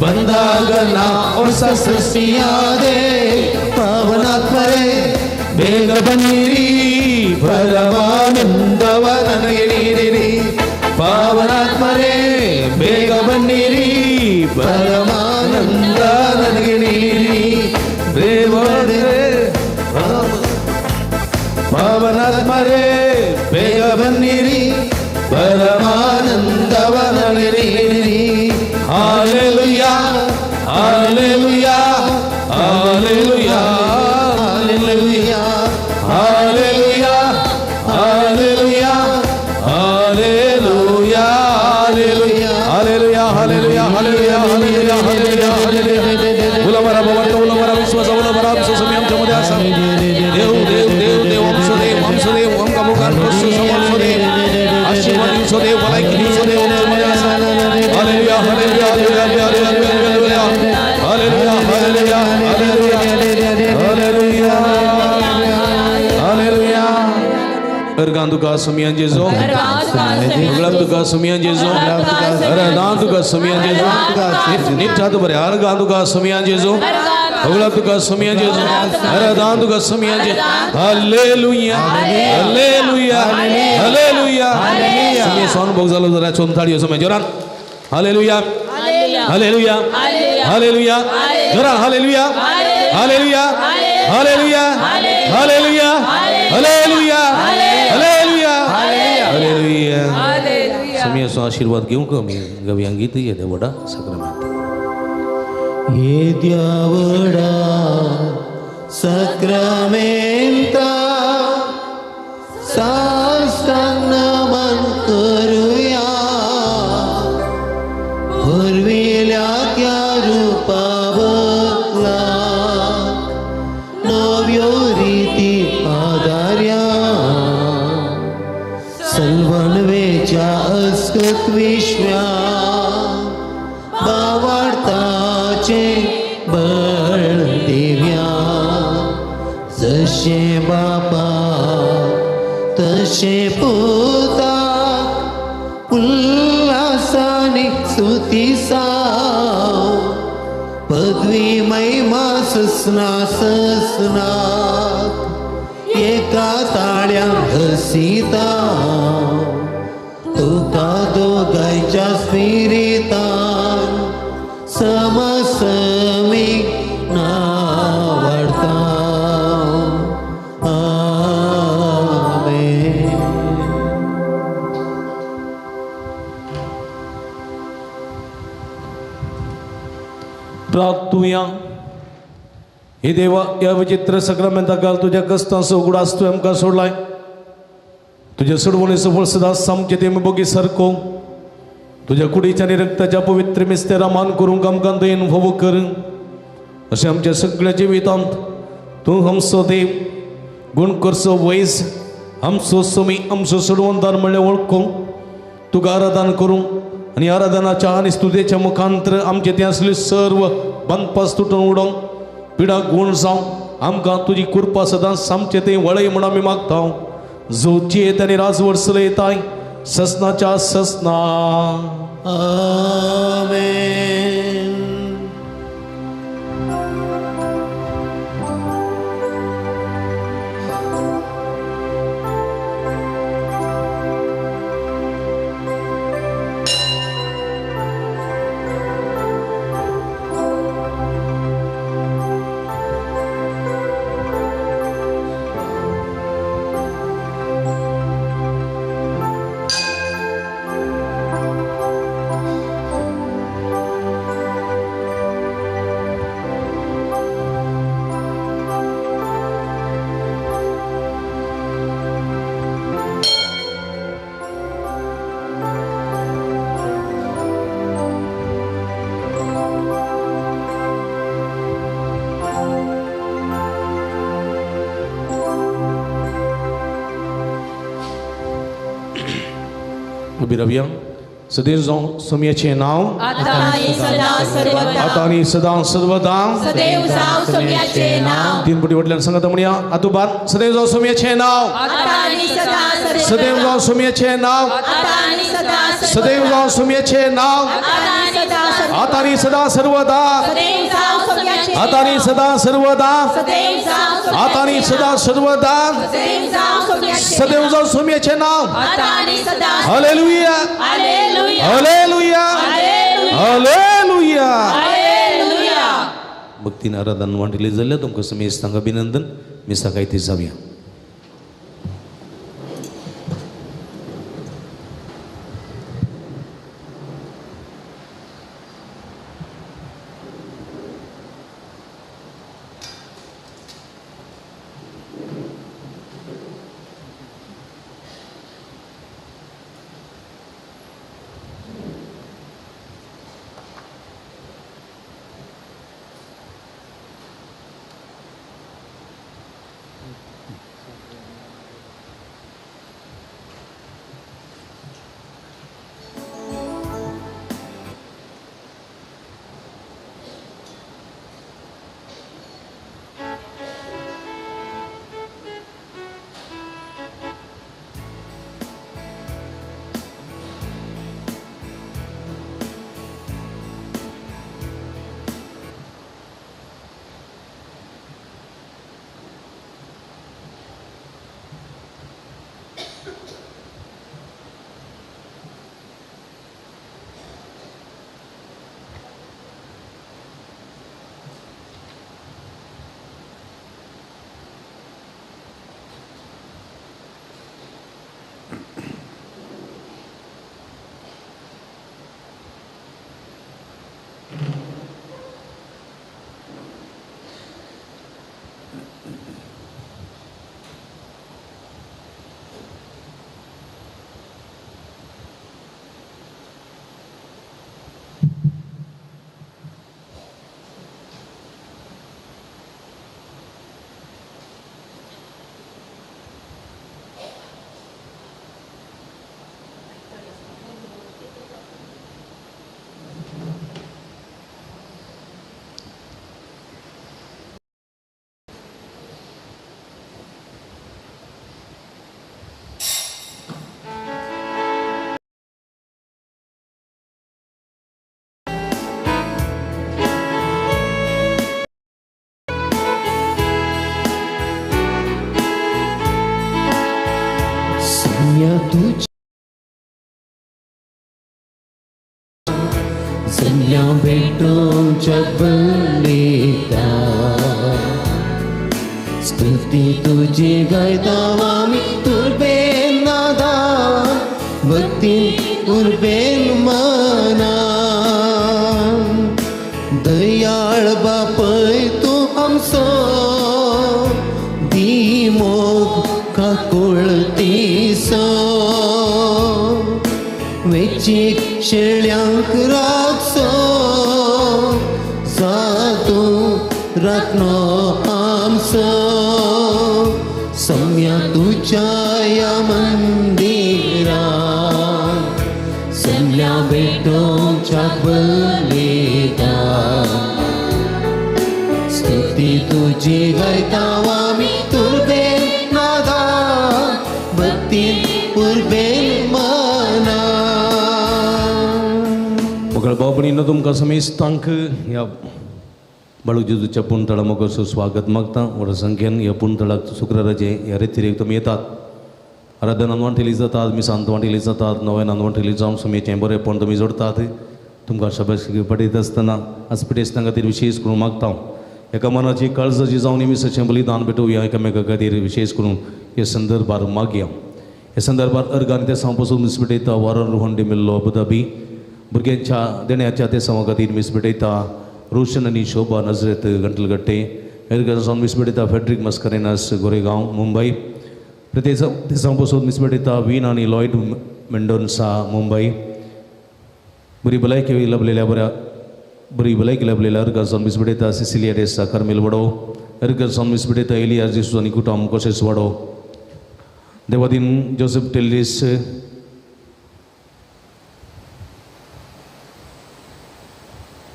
ಬಂದಾಗ ನಾ ಹೊಸ ಸೃಷ್ಟಿಯಾದೆ. ಪಾವನಾತ್ಮರೇ ಬೇಗ ಬನ್ನಿರಿ, ಪರಮಾನಂದವ ನನಗೆ ನೀಡಿರಿ. ಪಾವನಾತ್ಮರೇ ಬೇಗ ಬನ್ನಿರಿ, ಪರಮಾನಂದ ನನಗೆ ನೀಡಿರಿ. ದೇವರೇ ಪಾವನಾತ್ಮರೇ ಬೇಗ ಬನ್ನಿರಿ, ಪರಮಾನಂದವ ನನಗೆ ನೀಡಿರಿ. Hallelujah, hallelujah, hallelujah, hallelujah, hallelujah, hallelujah, hallelujah, hallelujah, hallelujah, hallelujah, hallelujah, hallelujah, hallelujah. उलमरा भवंत उलमरा विश्वास उलमरा विश्वास आमच्यामध्ये असा देव देव देव देव आमचो देव, आमचो देव, आमकां मुखार बसो समोरचो देव, आशीर्वाद दिवचो देव, भलायकी दिवचो देव आमच्यामध्ये असा. Hallelujah, hallelujah, hallelujah, hallelujah, hallelujah, hallelujah, hallelujah, hallelujah. Organ तुका सुमियान जेजो, गुलाब तुका सुमियान जेजो, अरदान तुका सुमियान जेजो, निठा तू बरे अर्गान तुका सुमियान जेजो, गुलाब तुका सुमियान जेजो, अरदान तुका सुमियान जेजो. हालेलुया, हालेलुया, हालेलुया. सुमिया सोन भोग झालो जरा चोन थाळी सुमिया जोरान. हालेलुया, हालेलुया, हालेलुया, जोरान. हालेलुया, hallelujah, hallelujah, hallelujah, hallelujah, hallelujah, hallelujah. सुमियाचो आशीर्वाद घेवंक आमी गव्यांक गीत येद्या व्हडा साक्रामेंत. येद्या व्हडा साक्रामेंता साष्टांग नमन करुया, पुर्विल्या त्या रुपा बदला नव्यो रिती आदार्या, सलवणवेच्या अस्कत विश्व्या बावाडताचे बळ दिव्या, जशे बापा तशे पुता उल्हासाने स्तुती साव, पदवी महिमा ससना ससना एका ताळ्या हसीता, तुका दोगांच्या स्पिरितान समसमी नावडता. आमेन. प्रार्थुया. हे देवा, ह्या विचित्र सक्रामेंता काल तुज्या कश्टांचो उगडास तुवें आमकां सोडलाय. तुज्या सोडवणेचो फळ सदांच आमचे ते बोगी सारको तुज्या कुडीच्या आनी रक्ताच्या पवित्र मिस्तेरा मान करूंक आमकां दयेन फावो कर. अशें आमच्या सगळ्या जिवितांत तूं आमचो देव, गुण करचो वैज आमचो समी आमचो सोडवणदार म्हणलें वळखूंक तुका आराधन करूंक आनी आराधनाच्या आनी स्तुतेच्या मुखांतर आमचे ते आसले सर्व बंदपास तुटून उडोवंक पिडा गूण जावं आमकां तुजी कृपा सदांच आमचे ते वळय म्हूण आमी मागता. जो जियेत आनी राजवट चलयताय ससनाच्या ससना. आमेन. उबी रावया. सदैव जावं सोमयाचें नांव आता आनी सदां सर्वदा. सदैव जावं सोमयाचें नांव. तीन पुटी वटल्यान सांगता म्हणया आतुबार. सदैव जावं सोमयाचें नांव. सदैव जावं सोमयाचें नांव. सदैव जावं सोमयाचें नांव. आता आनी सदां सर्वदा. आता आनी सदां सर्वदा. आता आनी सदां सर्वदा. सदैव जावं सोमयाचें नांव. Hallelujah hallelujah hallelujah. भक्तीन आराधन वांटिल्लें जाल्यार तुमकां समेस्तांक अभिनंदन. मिसां गायती जावया. सन्या भेटोच्या बलिता स्तुती तुझी गायता आमी तुर्बेन नादा भक्ती उर्बेन मना दयाळ बापय तूं आमचो दी मोग काकुळतीचो वेचीक शेळ्यांक राखचो जा तूं राखणो आमचो सम्या तुझ्या या मंदिरा सम्या भेटोच्या बलिदान स्तुती तुझी गायता आमी तुर्बे नादा भक्ती उर्बे मना. मगळ भाव तुमकां समेस्तांक ह्या बाळू जेजूच्या पुणतळा मोगाचो स्वागत मागता. व्हड संख्येन ह्या पुणतळाक शुक्राराचे ह्या रेतिरेक तुमी येतात. आराधनान वांटेली जातात, मिसांत वांटेली जातात, नव्यानान वांटेली जावन सुमेचें बरेंपण तुमी जोडतात. तुमकां शाबासकी पडयत आसतना आज पिडेस्तां खातीर विशेश करून मागता. एका मनाची काळजाची जावन मिसाचें बलिदान भेटोवया एकामेका खातीर विशेश करून हे संदर्भार मागया. हे संदर्भार अर्गान ते साव पसून मीस भेटयता. वॉरन रोहन डिमेल्लो अबुधाबी भुरग्यांच्या देण्याच्या ते सावा खातीर मीस भेटयता. रोशन आनी शोभा नजरेत गंटलगट्टे एरगासावन मीस भेटयता. फेड्रिक मस्करेनस गोरेगांव मुंबय तेसांव पसून मीस भेटयता. वीन आनी लॉयड मेंडोन्सा मुंबय बरी भलायकी लभलेल्या बऱ्या बरी भलायकी लभलेल्या अर्गासावन मीस भेटयता. सिसिलिया डेसा कार्मेल वडो अर्गासावन मीस भेटयता. एलिया जेसूस आनी कुटुंब कोशेस वाडो देवादीन जोसेफ टेल्लीस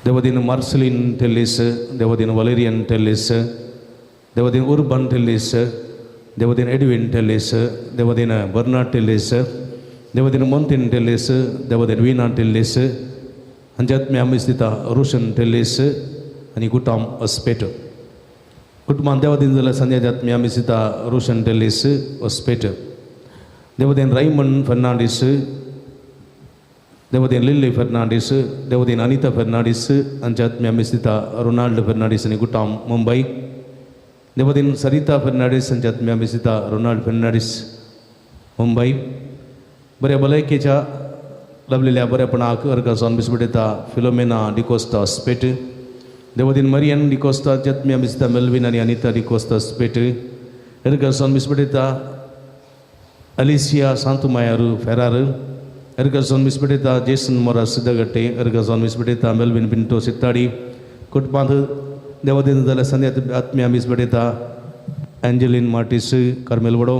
देवादीन मार्सलीन टेल्लीस देवादीन वलेरियन टेल्लीस देवादीन उर्बन टेल्लीस देवादीन एडविन टेल्लीस देवादीन बर्नार्ड टेल्लीस देवादीन मोंतीन टेल्लीस देवादीन वीना टेल्लीस हांच्या आत्म्या आमी दिता रोशन टेल्लीस आनी कुटाम अस्पेट कुटुंबान देवादीन जाल्यार संध्याच्या आत्म्या आमी दिता रोशन टेल्लीस aspect Devadin Riemann Fernandes देवदेन Lillie Fernandes देवदेन Anita Fernandes हांच्या आत्म्या आमी दिता रोनाल्ड फर्नांडीस आनी कुटाम मुंबय देवदेन सरिता फर्नांडीस हांच्या आत्म्या आमी दिता रोनाल्ड फर्नांडीस मुंबय बऱ्या भलायकेच्या लभलेल्या बऱ्यापणाक अर्गासावन मीस भेटयता. फिलोमेना डिकोस्ता स्पेट देवदेन मरियन डिकोस्ता हांच्या आत्म्या आमी दिता मेल्विन आनी अनिता डिकोस्ता स्पेट अर्गासावन मीस भेटयता. अलिसिया सांतुमायारू फेरार अर्गासावन मीस भेटयता. जेसन मोरा सिद्धगट्टे अर्गासावन मीस भेटयता. मेल्विन पिंटो सित्ताडी कुटुंबांत देवदेन जाल्यार संध्या आत्म्या मीस भेटयता. एंजेलीन मार्टीस कार्मेल वडो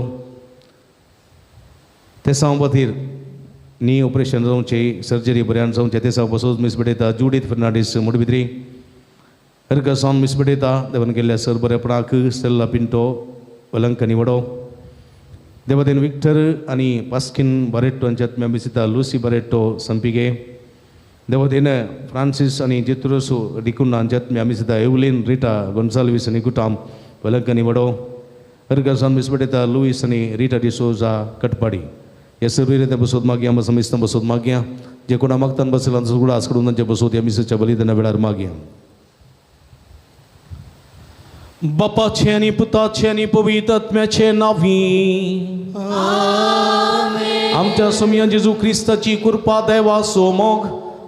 तेसांव खातीर नी ऑपरेशन जावचें सर्जरी बऱ्यान जावचें तेसांव पसून मीस भेटयता. जुडीत फर्नांडीस मुडबिद्री अर्गासावन मीस भेटयता. देवान केल्ल्या सर बरेपणाक स्टेल्ला पिंटो वलंकनी वडो देवादेन विक्टर आनी पास्किन बारेट्टो हांच्या आत्म्या मीस दिता. लुसी बारेट्टो संपिगे देवादेन फ्रांसीस आनी जेत्रोसो डिकुन्ना हांच्या आत्म्या मीस दिता. एवलीन रिटा गोन्साल्वीस आनी कुटाम वलंकनी वडो अर्गासावन मीस भेटयता. लुईस आनी रिटा डिसोजा कटपाडी हे सर्व रित्या बसोत मागया. आमकां समेस्तां बसोत मागया. जे कोणा मागतान बसला सगळो आस कडून तांचे बसोत ह्या मिसाच्या बलिदाना वेळार मागया. बापाचे आनी पुताचे आनी पवित्र आत्म्याचे नांवी आमच्या सोमया जेजू क्रिस्ताची कृपा देवाचो मोग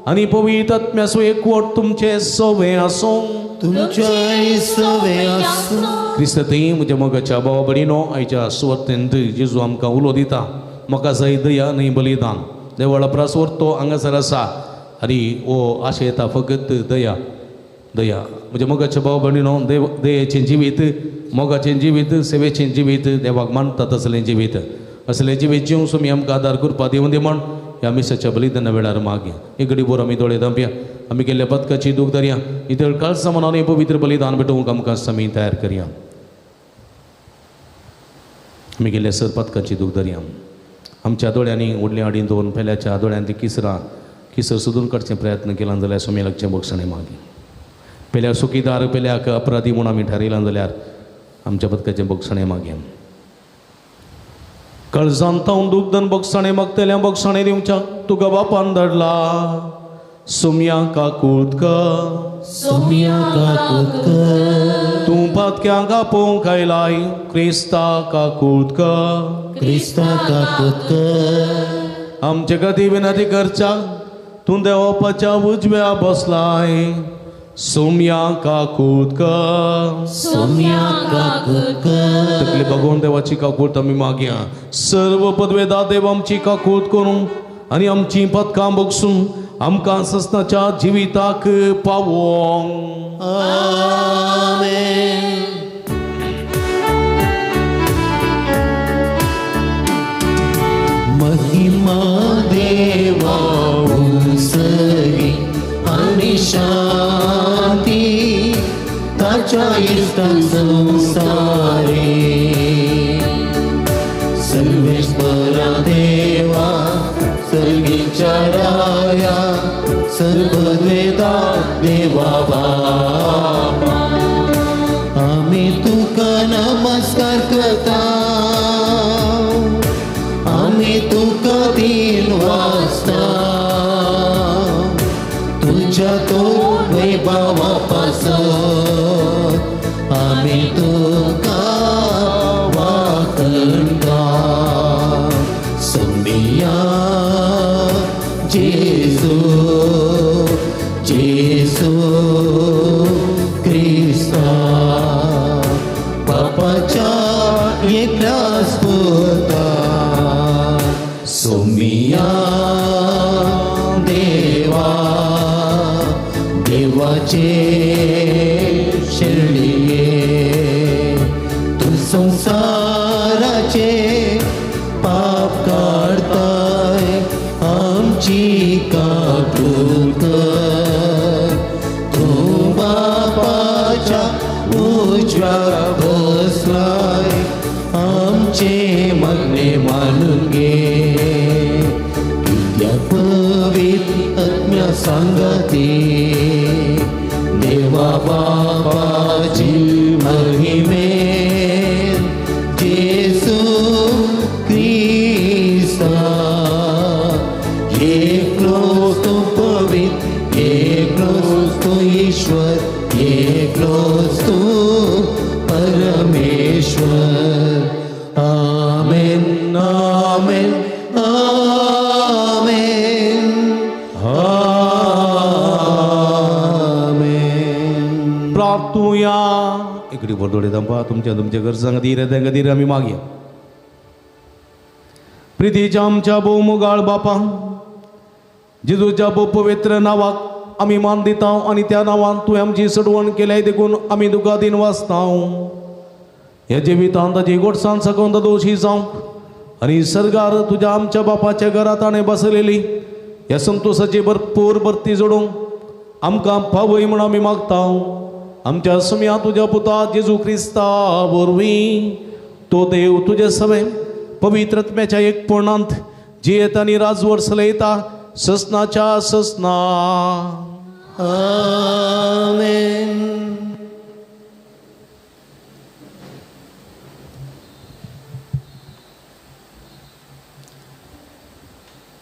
आनी पवित्र आत्म्याचो एकवट तुमचे सवे आसूं. तुमच्याय सवे आसूं. क्रिस्तांतय म्हज्या मोगाच्या भावा भयणीनो आयच्या सुवातेंत जेजू आमकां उलो दिता. म्हाका जाय दया न्हय बलिदान. देवळा प्रास व्हरतो हांगासर आसा आनी हो आशा येता फकत दया दया. म्हज्या मोगाच्या भाव भयणीनो देव दयेचें जिवीत मोगाचें जिवीत सेवेचें जिवीत देवाक मानता तसलें जिवीत असलें जिवीत जिवन सुमी आमकां आदार करपा दिवन दी म्हण ह्या मिसाच्या बलिदाना वेळार मागया. एक घडी बोर आमी दोळे धांपया. आमी केल्ल्या पदकाची दूख धरया. इतर काळसा मनान हें पवित्र बलिदान भेटोवंक आमकां समी तयार करया. आमी केल्ल्या सर पदकाची दूख धरया. आमच्या दोळ्यांनी व्हडली आडीन दवरून पेल्याच्या दोळ्यांतली किसरां किसर सोदून काडचे प्रयत्न केला जाल्यार सुमी लागचें बोगसणें मागीर पेल्याक सुखीदार पेल्याक अपराधी म्हूण आमी थारयलां जाल्यार आमच्या पदकाचें बोगसणें मागया. काळजांत तावन दुखदन बोगसणें मागतल्या बोगसणें दिवच्या तुका बापान धाडला. सोम्या काकूत कर सोम्या काकूत कर तूं पातक्यांक आपोवंक आयलाय क्रिस्ता काकूत कर क्रिस्ता काकूत कर आमचे खातीर विनंती करच्या तूं देवाच्या उजव्या बसलाय सोम्या काकूत कर सोम्या काकूत कर. तकली भगवान देवाची काकूत आमी मागया. सर्व पदवेदा देव आमची काकूत करूं आनी आमची पदकां बगसून आमकां ससनाच्या जिविताक पावोंक. आमेन. शांती ताच्या इश्टां संवसारी सर्वेश्वरा देवा सर्गीच्या राया सर्ववेदा देवा बापा आमी तुका नमस्कार करता आमी तुका दिन वाचता तुझ्या तो वैभवा पासत आमी तुका वाखणता सोमिया जेजू जेजू क्रिस्ता बापाच्या एकल्याच पुता सोमिया देवा देवाचे शेळये तूं संवसाराचे पाप काडताय आमची काकूत कर तूं बापाच्या उजव्या बसलाय आमचे मागणे मानून घे कित्याक पवित्र आत्म्या सांगाती देवा बापाची महिमेन जेजू क्रिस्ता एकलोच तूं पवित्र एकलोच तूं ईश्वर एकलोच तूं परमेश्वर आमेन आमेन आमेन आमेन. प्राप्तुया इकडे बोलतोडे थांबा तुमच्या तुमच्या गरजां खातीर त्या खातीर आमी मागया. प्रितीच्या आमच्या भोव मोगाळ बापा जेजूच्या भोव पवित्र नांवाक आमी मान दिता आनी त्या नांवान तुवें आमची सडवण केल्याय देखून आमी तुका दिन वाचता. ह्या जिवितांत ताची गोडसाण साकून दोशी जावंक आनी सरकार तुज्या आमच्या बापाच्या घरांत ताणें बसलेली ह्या संतोसाची भरपूर भरती जोडूंक आमकां पावय म्हूण आमी मागता. आमच्या सम्या तुज्या पुता जेजू क्रिस्ता वरवीं तो देव तुजे सवे पवित्र आत्म्याच्या एक पूर्णांत जियेत आनी राजवट चलयता ससनाच्या ससना. आमेन.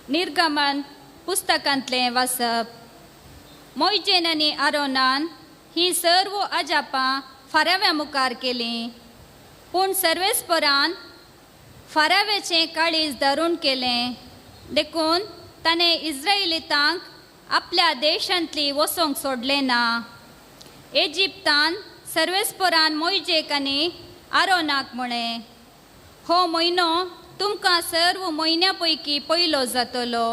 निर्गमन पुस्तकांतलें वाचप. मोयजेन आनी आरोनान ही सर्व अजापां फाराव्या मुखार केलीं पूण सर्वेस्परान फाराव्याचें काळीज धरून केलें देखून ताणें इस्रायलितांक आपल्या देशांतली वचोंक सोडलें ना. इजिप्तान सर्वेस्परान मोयजेक आनी आरोनाक म्हळें हो म्हयनो तुमकां सर्व म्हयन्या पैकी पयलो जातलो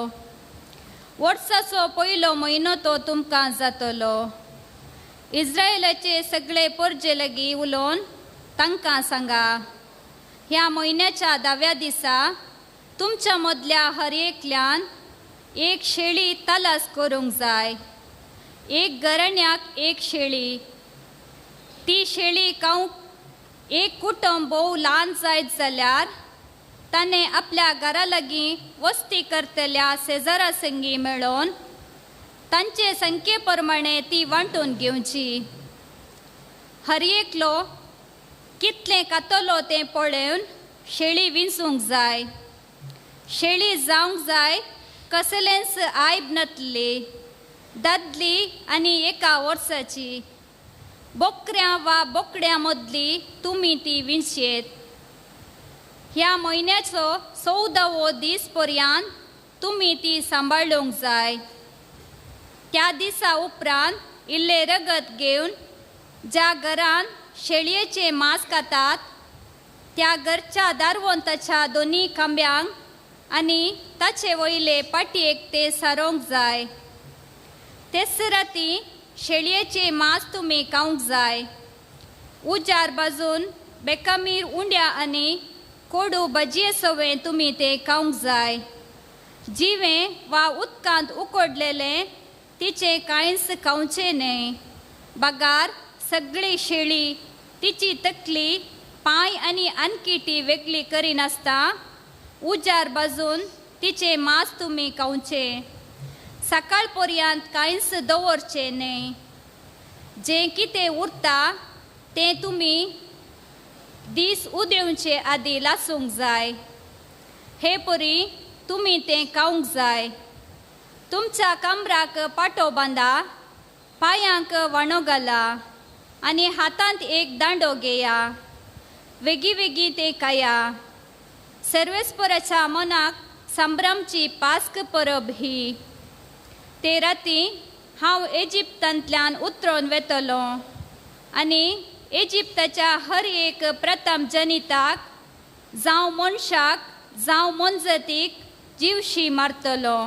वर्साचो पयलो म्हयनो तो तुमकां जातलो. इस्रायलाचे सगळे परजे लागीं उलोवन तांकां सांगा ह्या म्हयन्याच्या 10व्या दिसा तुमच्या मदल्या हर एकल्यान एक शेळी तलास करूंक जाय एक घराण्याक एक शेळी. ती शेळी खावंक एक कुटुंब भोव ल्हान जायत जाल्यार ताणें आपल्या घरा लागीं वस्ती करतल्या शेजारा संगी मेळोवन तांचे संख्ये प्रमाणे ती वांटून घेवची. हर एकलो कितलें खातलो तें पळोवन शेळी विंचूंक जाय. शेळी जावंक जाय कसलेंच आयब नातली दादली आनी एका वर्साची. बोकऱ्यां वा बोकड्यां मदली तुमी ती विंचयेत. ह्या म्हयन्याचो 14वो दीस पर्यंत तुमी ती सांबाळूंक जाय. त्या दिसा उपरांत इल्लें रगत घेवन ज्या घरान शेळयेचें मांस खातात त्या घरच्या दारवंताच्या दोनी खांब्यांक आनी ताचे वयले पाटयेक ते सारोवंक जाय. तेच राती शेळयेचें मांस तुमी खावंक जाय. उजार बाजून बेकामीर उंड्या आनी कोडू भजये सवें तुमी ते खावंक जाय. जिवें वा उदकांत उकडलेलें तिचें कांयच खावचें न्हय. बगार सगळी शेळी तिची तकली पांय आनी आनकिटी वेगळी करिनासता उजार बाजून तिचें मांस तुमी खावचें. सकाळ पर्यंत कांयच दवरचें न्हय. जें कितें उरता तें तुमी दीस उदेवचे आदी लासूंक जाय. हे परी तुमी तें खावंक जाय. तुमच्या कमराक पाटो बांदा, पांयांक वाणो घाला आनी हातांत एक दांडो घेया. वेगीं वेगीं तें खाया. सर्वेस्पराच्या मनाक संभ्रमची पास्क परब ही. ते राती हांव इजिप्तांतल्यान उतरून वेतलो आनी इजिप्ताच्या हर एक प्रथम जनिताक जावं मनशाक जावं मोनजातीक जिवशी मारतलो.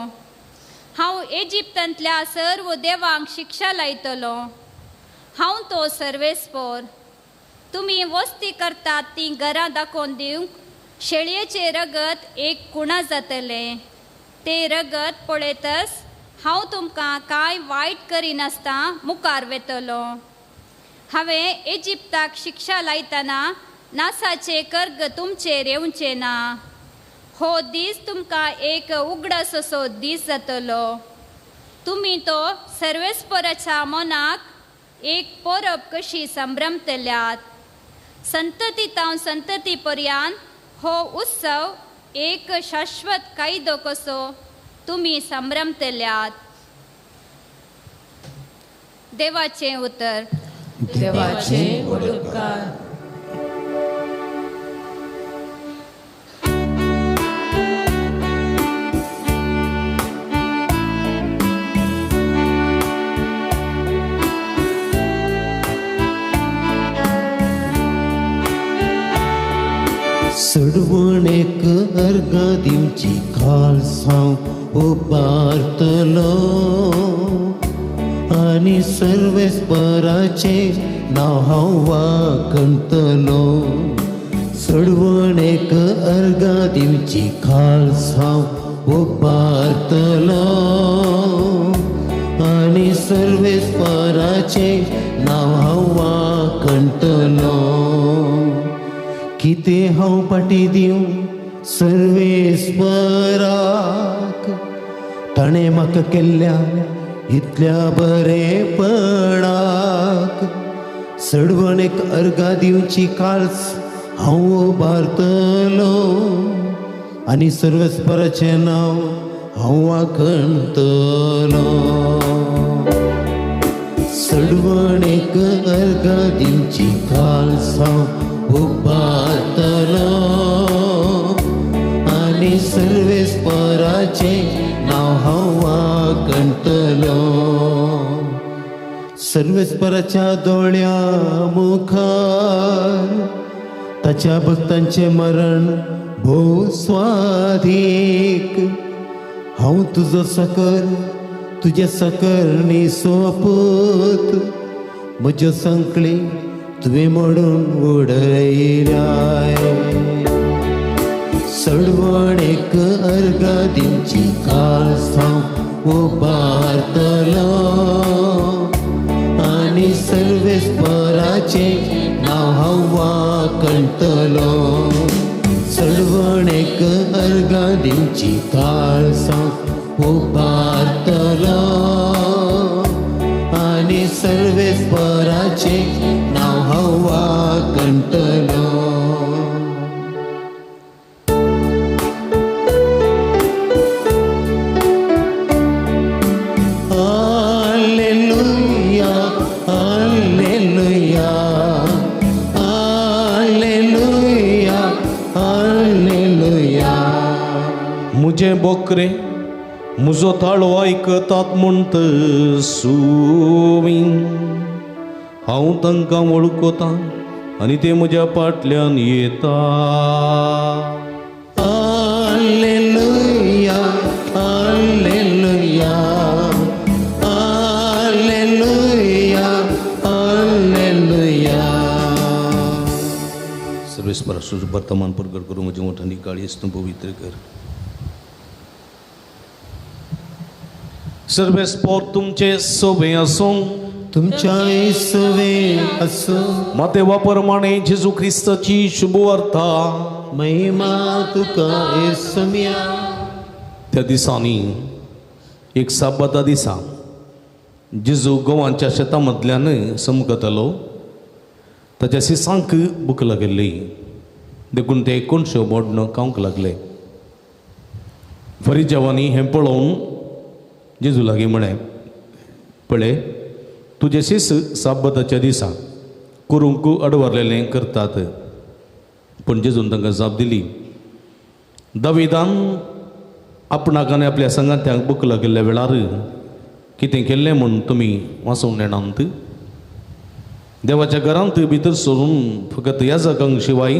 हांव इजिप्तांतल्या सर्व देवांक शिक्षा लायतलो. हांव तो सर्वेस्पोर. तुमी वस्ती करतात तीं घरां दाखोवन दिवंक शेळयेचें रगत एक कुणा जातलें. तें रगत पळयतच हांव तुमकां कांय वायट करिनासतना मुखार वेतलो. हांवें इजिप्ताक शिक्षा लायतना नासाचें कर्ग तुमचेर येवचें ना. हो दीस तुमकां एक उगडास असो दीस जातलो. तुमी तो सर्वेस्पराच्या मनाक एक परब कशी संभ्रमतल्यात. संतती तावन संतती पर्यंत हो उत्सव एक शाश्वत कायदो कसो तुमी संभ्रमतल्यात. देवाचें उतर. देवाचें उपकार. सडवणेक अर्गां दिवची खालसांव उबारतलो आनी सर्वेस्पराचें नांव हांव वाखणतलो. सडवणेक अर्गां दिवची खालसांव उबारतलो आनी सर्वेस्पराचें नांव हांव वाखणतलो. कितें हांव पाटी दिवं सर्वेस्पराक, ताणें म्हाका केल्ल्या इतल्या बरेपणाक. सडवणेक अर्गां दिवची काळस हांव उबारतलो आनी सर्वेस्पराचें नांव हांव वाखणतलो. सडवणेक अर्गां दिवची काळसांव उबारतलो आनी सर्वेस्पराचें नांव हांव वाखणतलो. सर्वेस्पराच्या दोळ्या मुखार ताच्या भक्तांचें मरण भोव स्वादीक. हांव तुजो सकर तुजे सकरणी सोपूत, म्हज्यो संकळी तुवें मोडून उडयल्याय. सडवणेक अर्गां दिवची काळसांव उबारतलो आनी सर्वेस्पराचें नांव हांव वाखणतलो. सडवणेक अर्गां दिवची काळसांव उबारतलो आनी सर्वेस्पराचें नांव हांव वाखणतलो. Hallelujah, hallelujah, hallelujah, hallelujah. मुझे बोकरे मुजो ताळो आयकतात म्हणत सुवी, हांव तांकां वळखता आनी ते म्हज्या फाटल्यान येता. Hallelujah, hallelujah, hallelujah, hallelujah. सर्वेस्परा वर्तमान प्रगट करूं म्हज्या ओंठांनी काळीज तूं पवित्र कर. सर्वेस्पोर तुमचे सोबे आसूं, तुमच्याय सोबे आसूं. मातेवा प्रमाणे जेजू क्रिस्ताची शुभवार्ता. महिमा तुका येसुम्या. त्या दिसांनी एक साबाता दिसा जेजू गोवांच्या शेतामदल्यान समकतालो. ताच्या सिसांक भूक लागिल्ली देखून ते कोणश्यो मोडण खावंक लागले. फरिजावांनी हें पळोवन जेजू लागीं म्हळें, पळय तुजे शीस साबाताच्या दिसा करूंक अडवरलेलें करतात. पूण जेजून तांकां जाप दिली, दाविदान आपणाक आनी आपल्या संगात्यांक भूक लागिल्ल्या वेळार कितें केल्लें म्हूण तुमी वाचूंक नेणांत? देवाच्या घरांत भितर सरून फकत याजकांक शिवाय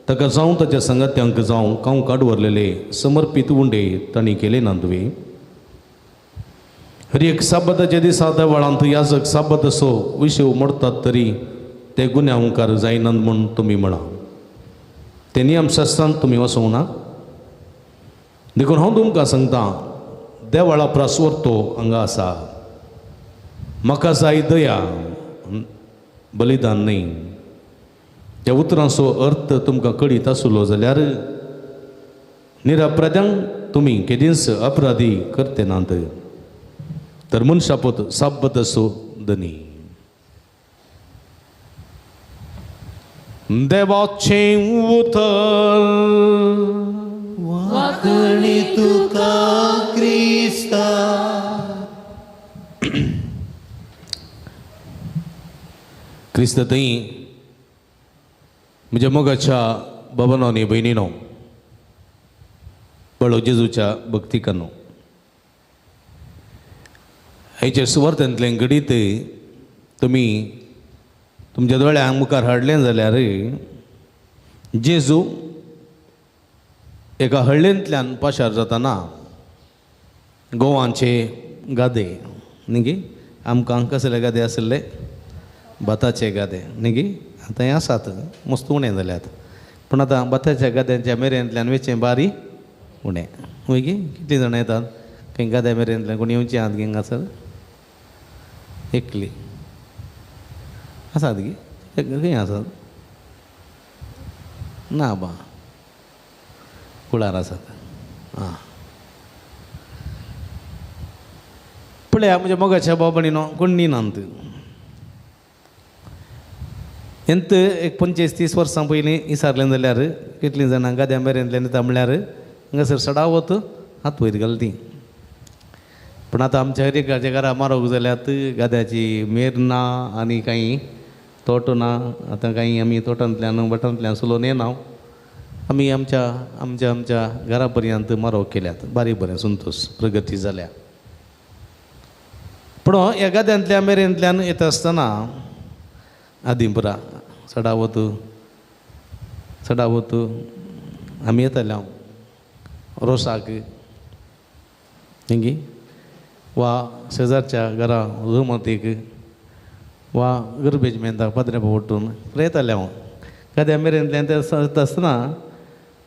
ताका जावं ताच्या संगात्यांक जावं खावंक आडवरलेले समर्पीत उंडे तांणी केले नात वे? हर एक साबाताच्या दिसा देवळांत याजक साबात असो विशय मोडतात तरी ते गुन्यांवकार जायनात म्हूण तुमी म्हणा. ते नियमशास्त्रांत तुमी वचूंक ना? देखून हांव तुमकां सांगता, देवळा प्रास व्हरतो हांगा आसा. म्हाका जाय दया, बलिदान न्ही. त्या उतरांचो अर्थ तुमकां कळीत आसलो जाल्यार निरपराध्यांक तुमी केदींच अपराधी करते नात. तर मनशापत साब्बत असो धनी. देवाचें उतर. वाखणी तुका क्रिस्ता. क्रिस्त थंय म्हज्या मोगाच्या बाबानो आनी भयणीनो, बळो जेजूच्या भक्तिकानो, हाचे सुवार्थांतलें घडीत तुमी तुमच्या दोळ्यां मुखार हाडलें जाल्यार जेजू एका हळ्ळेंतल्यान पाशार जाताना गोवांचे गादे न्ही गी, आमकां कसले गादे आशिल्ले? भाताचे गादे न्ही गी. आतां हे आसात मस्त उणें जाल्यात, पूण आतां भाताच्या गाद्यांच्या मेरेंतल्यान वेचें बारी उणें वय गी. कितलीं जाणां येतात खंय गाद्या मेरेंतल्यान? कोण येवचें आहात गी हांगासर? एकली आसात गी? खंय आसात? ना बा, कुळार आसात. आं, पळया म्हज्या मोगाच्या बाबणीनो, कोण न्हिनात एंत एक 25-30 वर्सां पयलीं विचारलें जाल्यार कितलीं जाणां गाद्या मेरेंतल्यान येता म्हणल्यार हांगासर सडावत हात वयर घाल ती. पूण आतां आमच्या एकाच्या घरा मारोग जाल्यात, गाद्याची मेर ना आनी कांय तोट ना. आतां कांय आमी तोटांतल्यान भाटांतल्यान सुलोवन येना, आमी आमच्या आमच्या आमच्या घरा पर्यंत मारोग केल्यात. बारीक बरें संतोश प्रगती जाल्या. पूण ह्या गाद्यांतल्या मेरेंतल्यान येता आसतना आदिमपुरा सडावत सडावत आमी येताले हांव रोसाक न्ही वा शेजारच्या घरा रुमतीक वा गरबेज मेंदाक पाद्रे उठून येताले हांव. गाद्या मेरेंतल्यान ते येता आसतना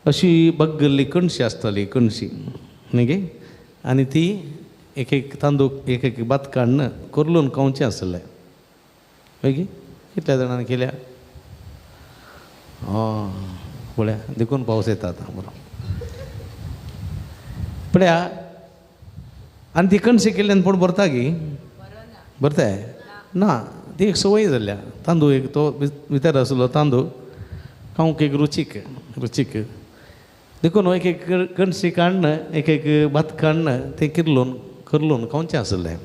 अशी बगल्ली कणशी आसताली, कणशी न्ही गे, आनी ती एक एक तांदूळ एक एक भात काडून कोरलून खावचें आसलें. मागीर कितल्या जाणांनी केल्या? पळया देखून पावस येता आतां बरो. पळया आनी ती कणशी केल्ल्यान पोट भरता गी? भरताय ना, ती एक संवय जाल्या. तांदूळ एक तो भितर आसलो तांदूळ खावंक एक रुचीक रुचीक, देखून एक एक कणशी काडून एक एक भात काडून तें किर्लून करलून खावचें आसलें.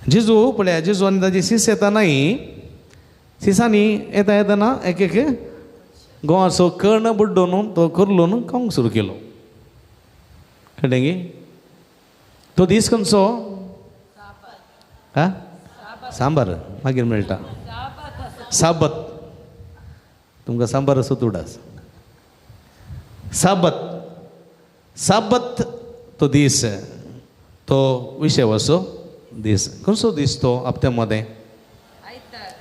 जेजू पळया, जेजू आनी ताजी सीस येता न्हय, सिसांनी येता येतना एक एक गोवाचो कर्ण बुड्डोन तो करलून खावंक सुरू केलो. कळ्ळें गी? तो दीस खंयचो? हा, सांबार मागीर मेळटा. साबत, तुमकां सांबार असो तुडास. साबत, साबत तो दीस, तो विशय असो दीस. खंयचो दीस तो हप्त्या मदें?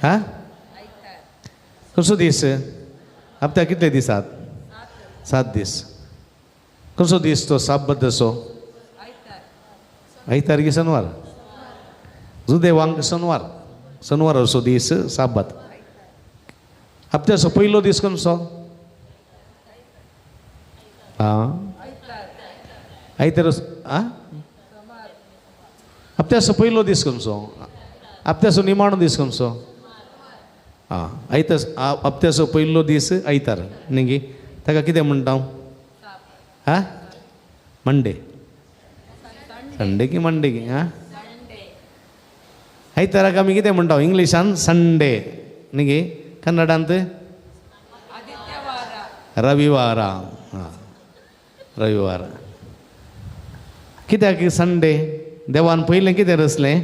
हा, खंयचो दीस? हप्त्या कितले दिसात? 7 दीस. खंयचो दीस तो साबत असो? आयतार की शनवार? जुदेवांक शनवार, शनवाराचो दीस साबात. हप्त्याचो पयलो दीस खंयचो? आं, आयतार. आं, हप्त्याचो पयलो दीस खंयचो? हप्त्याचो निमाणो दीस खंयचो? आं, आयतार. हप्त्याचो पयलो दीस आयतार न्ही गे? ताका कितें म्हणटा? आं, मंडे, संडे की मंडे की? आं, आयताराक आमी कितें म्हणटा इंग्लिशान? संडे न्ही गे? कन्नडांत रविवारा. आं, रविवार. कित्याक संडे? देवान पयलें कितें रचलें?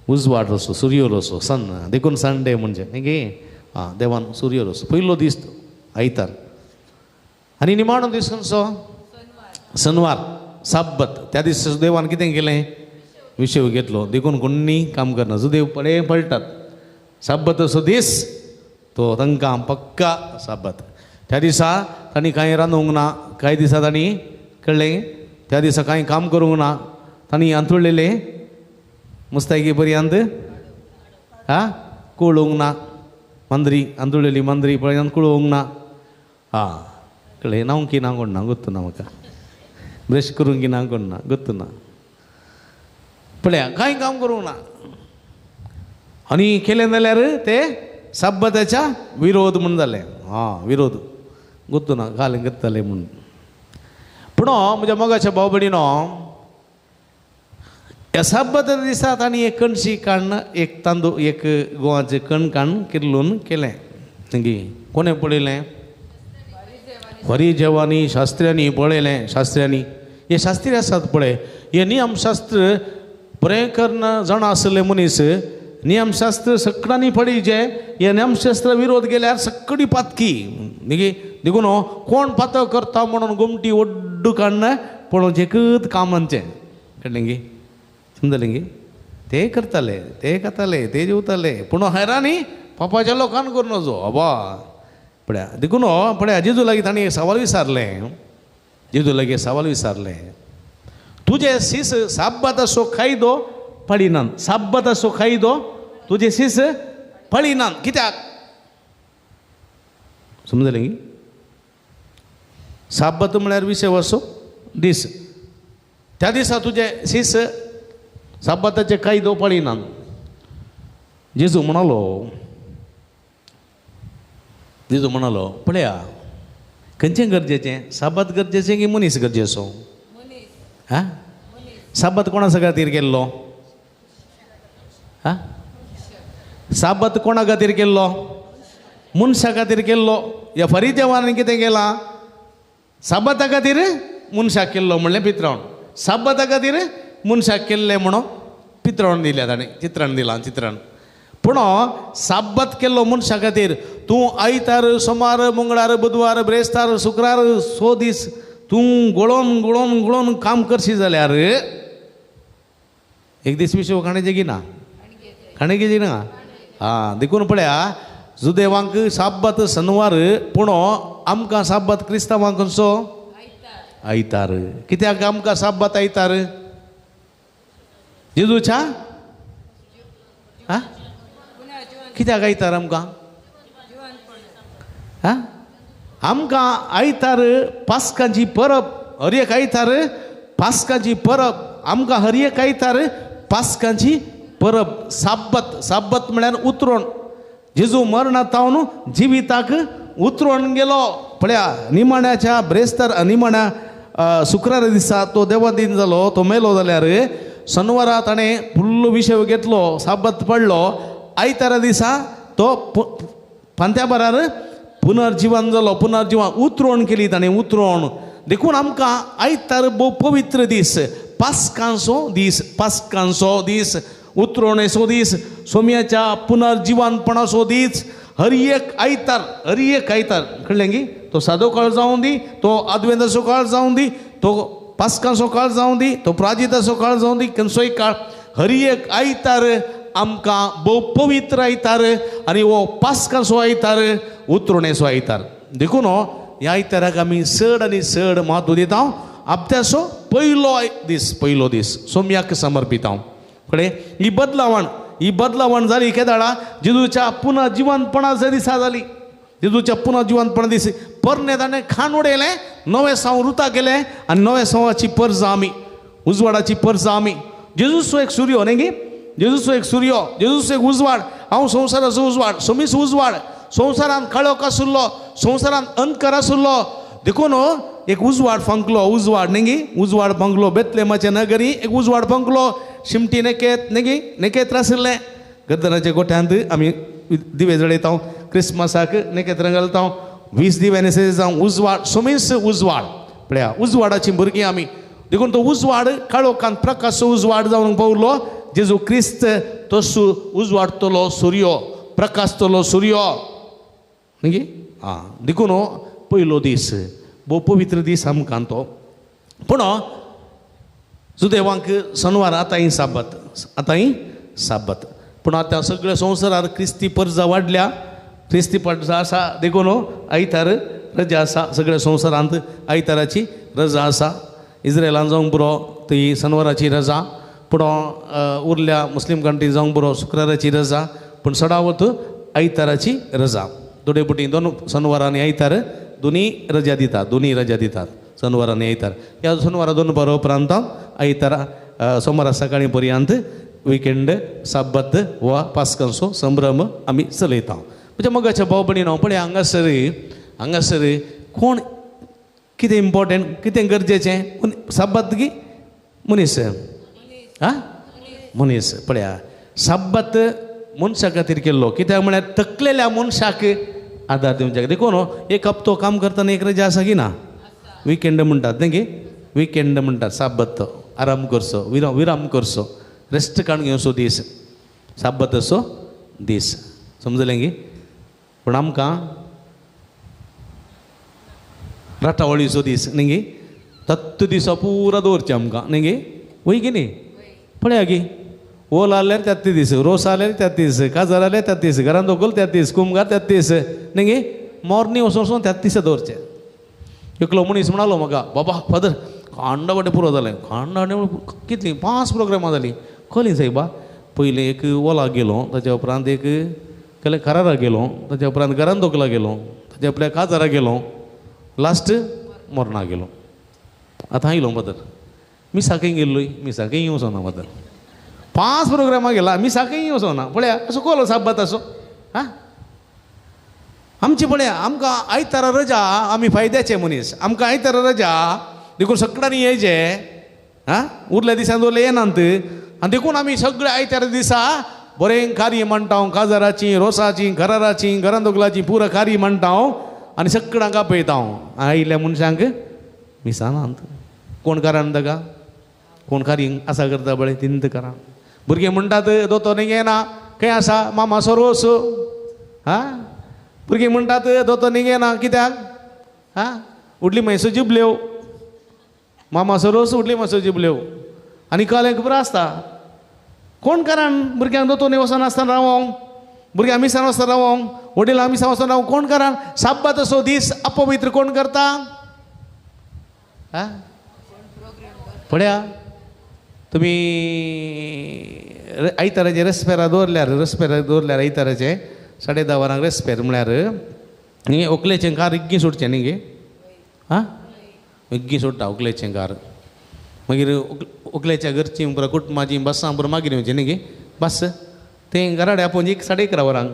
उजवाड रसो, सूर्य रसो, सन, देखून संडे म्हणजे न्ही गे? आं, देवान सूर्य रसो पयलो दीस आयतार. आनी निमाणो दीस खंयचो? शनवार, साब्बत. त्या दीस देवान कितें केलें? विशय घेतलो. देखून कोणी काम करना, जुदेव पळे पळटात. साब्बत असो दीस तो तांकां पक्का साब्बत. त्या दिसा तांणी कांय रांदूंक ना, कांय दिसा तांणी कळ्ळें, त्या दिसा कांय काम करूंक ना, तांणी अंतुळलेले मुस्तायकी पर्यंत आं कुळूंक ना, मंद्री अंतुळलेली मंद्री पर्यंत कुळोवंक ना. आं, कळ्ळें? नांव की ना कोण ना गोत्तु ना, म्हाका ब्रश करूंक की ना कोण ना गोत्तु ना. पळया कांय काम करूंक ना आनी केलें जाल्यार ते साब्बताच्या विरोध म्हूण जालें. आं, विरोध गोत्तु ना, घाल करताले म्हूण. पूण म्हज्या मोगाच्या भाव भयणीनो, ह्या साब्बता दिसा तांणी एक कणशी काडून, एक तांदूळ, एक गोवाचें कण काडून किल्लून केलें. मागीर कोणें पळयलें? फरिजेवांनी, शास्त्र्यांनी पळयलें. शास्त्र्यांनी, हे शास्त्री आसात पळय, हे नियमशास्त्र बरें करून जाणा आसले मनीस, नियमशास्त्र सगळ्यांनी पळयचें. हे नियमशास्त्र विरोध केल्यार सगळी पातकी. देखून कोण पातक करता म्हणून गोमटी ओड्डू काडून पळोवचें एकूच कामांचें. कळ्ळें गे? समजलें गे? ते करताले, ते खाताले, ते जेवताले, पूण हैरानी पापाच्या लोकान करूं नजो. अबा पळया, देखून पळया जेजू लागीं तांणी एक सवाल विचारलें. जेजू लागीं सवाल विचारलें, तुजे सीस साब्बाताचो कायदो पळिनात, साब्बाताचो कायदो तुजे सीस पळिनात कित्याक? समजलें गी? साब्बात म्हळ्यार विशेवाचो दीस, त्या दिसा तुजे सीस साब्बाताचे कायदो पळिनात. जेजू म्हणालो, जेजू म्हणालो, पळया खंयचें गरजेचें? साबात गरजेचें की मनीस गरजेचो? आं, साबात कोणा खातीर केल्लो? आं, साबात कोणा खातीर केल्लो? मनशा खातीर केल्लो. ह्या फरिजेवांनी कितें केलां? साबाता खातीर मनशाक केल्लो म्हणलें पित्रावण. साबाता खातीर मनशाक केल्लें म्हणून पित्रावण दिल्या ताणें, चित्रण दिलां, चित्रण. पूण साब्बत केल्लो मनशा खातीर. तूं आयतार, सोमार, मंगळार, बुधवार, ब्रेस्तार, शुक्रार, सो दीस तूं गोळोन गोळोन गोळोन काम करशी जाल्यार एक दीस विशय खाण्याचें की ना? खाणें घेजी ना? आं, देखून पळया जुदेवांक साब्बत शनवार, पूण आमकां साब्बत क्रिस्तांवांक खंयचो? आयतार. कित्याक आमकां साब्बत आयतार? जेजूच्या आं, कित्याक आयतार आमकां? आं, आमकां आयतार पास्कांची परब, हर एक आयतार पास्कांची परब. आमकां हर एक आयतार पास्कांची परब. साब्बत, साब्बत म्हळ्यार उतरोण. जेजू मरणात तावन जिविताक उतरोण गेलो. पळया निमाण्याच्या ब्रेस्तार, निमाण्या शुक्रार दिसा तो देवादीन जालो, तो मेलो जाल्यार शनवारा ताणें फुल्ल विशय घेतलो, साब्बत पडलो. आयतारा दिसा तो फांत्या बारार पुनर्जिवन जालो, पुनर्जिवन उतरोण केली ताणें, उतरोण. देखून आमकां आयतार भोव पवित्र दीस, पास्कांचो दीस, पास्कांचो दीस, उतरोणेचो दीस, सोम्याच्या पुनर्जिवनपणाचो दीस. हर एक आयतार, हर एक आयतार कळ्ळें की? तो सादो काळ जावं दी, तो आदवेंदाचो काळ जावं दी, तो पास्कांचो काळ जावं दी, तो प्राजिताचो काळ जावं दी, खंयचोय काळ, हर एक आयतार आमकां भोव पवित्र आयतार. आनी हो पास्कांचो आयतार, उतरोणेचो आयतार. देखून ह्या आयताराक आमी चड आनी चड म्हत्व दिता. हप्त्याचो पयलो दीस, पयलो दीस सोम्याक समर्पित हांव. कळ्ळें? ही बदलावण, ही बदलावण जाली केदाळा जेजूच्या पुनः जिवंतपणाच्या दिसा जाली. जेजूच्या पुनः जिवंतपणा दीस परणे ताणें खाण उडयलें, नवें साव रुता केलें आनी नव्या सावाची परजा आमी, उजवाडाची परजा आमी. जेजूचो एक सुर्यो न्ही गी, जेजूचो एक सुर्यो, जेजूचो एक उजवाड. हांव संवसाराचो उजवाड, सोमीस उजवाड. संवसारांत काळोख आशिल्लो, संवसारांत अंधकार आशिल्लो, देखून एक उजवाड फांकलो, उजवाड न्ही गी, उजवाड फांकलो. बेतलेमाच्या नगरी एक उजवाड फांकलो. शिमटी नेकेत न्ही गी, नेकेत्र आशिल्लें. गर्दनाच्या गोठ्यांत आमी दिवे जळयता, क्रिसमसाक नेकेत्रां घालता, 20 दिव्यांनी सजयता. उजवाड, सोमीस उजवाड. पळया उजवाडाची भुरगीं आमी. देखून तो उजवाड काळोखांत प्रकाश उजवाड जावन पावलो. जेजू क्रिस्त तसो उजवाडतलो सुर्यो, प्रकाशतलो सुर्यो न्ही गी. आं, देखून पयलो दीस भोव पवित्र दीस आमकां तो. पूण जुदेवांक सनवार आतांय साबत, आतांय साबत. पूण आतां सगळ्या संवसारार क्रिस्ती परजा वाडल्या, क्रिस्ती परजा आसा. देखून आयतार रजा आसा, सगळ्या संवसारांत आयताराची रजा आसा. इस्रायलान जावंक पुरो ती सनवाराची रजा, पूण उरल्या मुस्लीम कंट्री जावंक पुरो शुक्राराची रजा, पूण सडावत आयताराची रजा. दोडे पुटी दोन सनवार आनी आयतार दोनी रजा दितात, दोनी रजा दितात, सनवार आनी आयतार. ह्या सनवारा दोन बरो उपरांत आयतारा सोमारा सकाळीं पर्यंत विकेंड साब्बत वा पास्कांचो संभ्रम आमी चलयता. म्हणजे मगाच्या भाव भयणीनो हांव पळय हांगासर, हांगासर कोण कितें इम्पोर्टंट, कितें गरजेचें साब्बत गी मनीस, आं मनीस. पळया साब्बत मनशा खातीर केल्लो, कित्याक म्हळ्यार थकलेल्या मनशाक आदार दिवच्याक. देखून एक हप्तो काम करतना एक रजा आसा की ना, विकेंड म्हणटात न्ही गी, विकेंड म्हणटात साब्बत, आराम करचो, विराम करचो, रेस्ट काडून घेवचो दीस, साब्बत असो दीस. समजलें गी? पूण आमकां राटावळीचो दीस न्ही गी, तत्त दिसा पुरा दवरचें आमकां न्ही गी, वय की न्ही? पळया गी, ओल आल्यार त्याच दीस, रोस आल्यार त्याच दीस, काजार आल्यार त्याच दीस, घरान दोगल त्याच दीस, कुमगार त्याच दीस न्ही गी. मॉर्निंग वचून वचून त्याच दिसा दवरचें. एकलो मनीस म्हणालो म्हाका, बाबा फादर खांडा वाटे पुरो जालें, खांडा वाटे कितलीं 5 प्रोग्रामां जालीं. खलीं सायबा, पयलीं एक ओला गेलो, ताच्या उपरांत एक केले करारा गेलो, ताच्या उपरांत घरान दोगला गेलो, ताच्या उपरांत काजारा गेलो, लास्ट मोरना गेलो. आतां आयलो फादर, मिसाकय गेल्लोय, मिसाकय वचोना फादर, 5 प्रोग्रामां गेला, मिसाकय वचोना. पळया असो कोलो साब्बात असो. आं आमची पळया आमकां आयतारा रजा, आमी फायद्याचे मनीस, आमकां आयतारा रजा देखून सगळ्यांनी येयचें. आं उरल्या दिसान उरले येनात, आनी देखून आमी सगळे आयतारा दिसा बरें कार्य म्हणटा, काजाराची, रोसाची, घराराची, घरान दोगलाची पुरा कार्य म्हणटा आनी सगळ्यांक आपयता. आयिल्ल्या मनशांक मिसानात. कोण कारण ताका, कोण कार्य आसा करता पळय तिंत करा. भुरगीं म्हणटात दोतोर येना, खंय आसा मामासो रोस. आं भुरगीं म्हणटात दोतोर येना कित्याक, आं उडली म्हैसो जिबल्यो, मामासो रोस उडली म्हैसो जिबल्यो. आनी कळ्ळें खबर आसता कोण कारण भुरग्यांक दोतोर वचनासतना रावोंक, भुरग्यांक मिसान वचना रावोंक, वडिलांक मिसान वचना रावोंक. कोण कारण साब्बात असो दीस अपवित्र कोण करता? आं पळया तुमी आयताराचे रेस्पेरा दवरल्यार, रेस्पेरा दवरल्यार आयताराचे 10:30 वरांक रेस्पेर म्हळ्यार न्ही व्हंकलेचें कार इग्गी सोडचें न्ही गे. आं इग्गी सोडटा व्हंकलेचें कार, मागीर व्हंकलेच्या घरचीं पुरा कुटुंबाचीं बसां पुरा मागीर येवचें न्ही गे. बस तें घराडे आपोवन एक 11:30 वरांक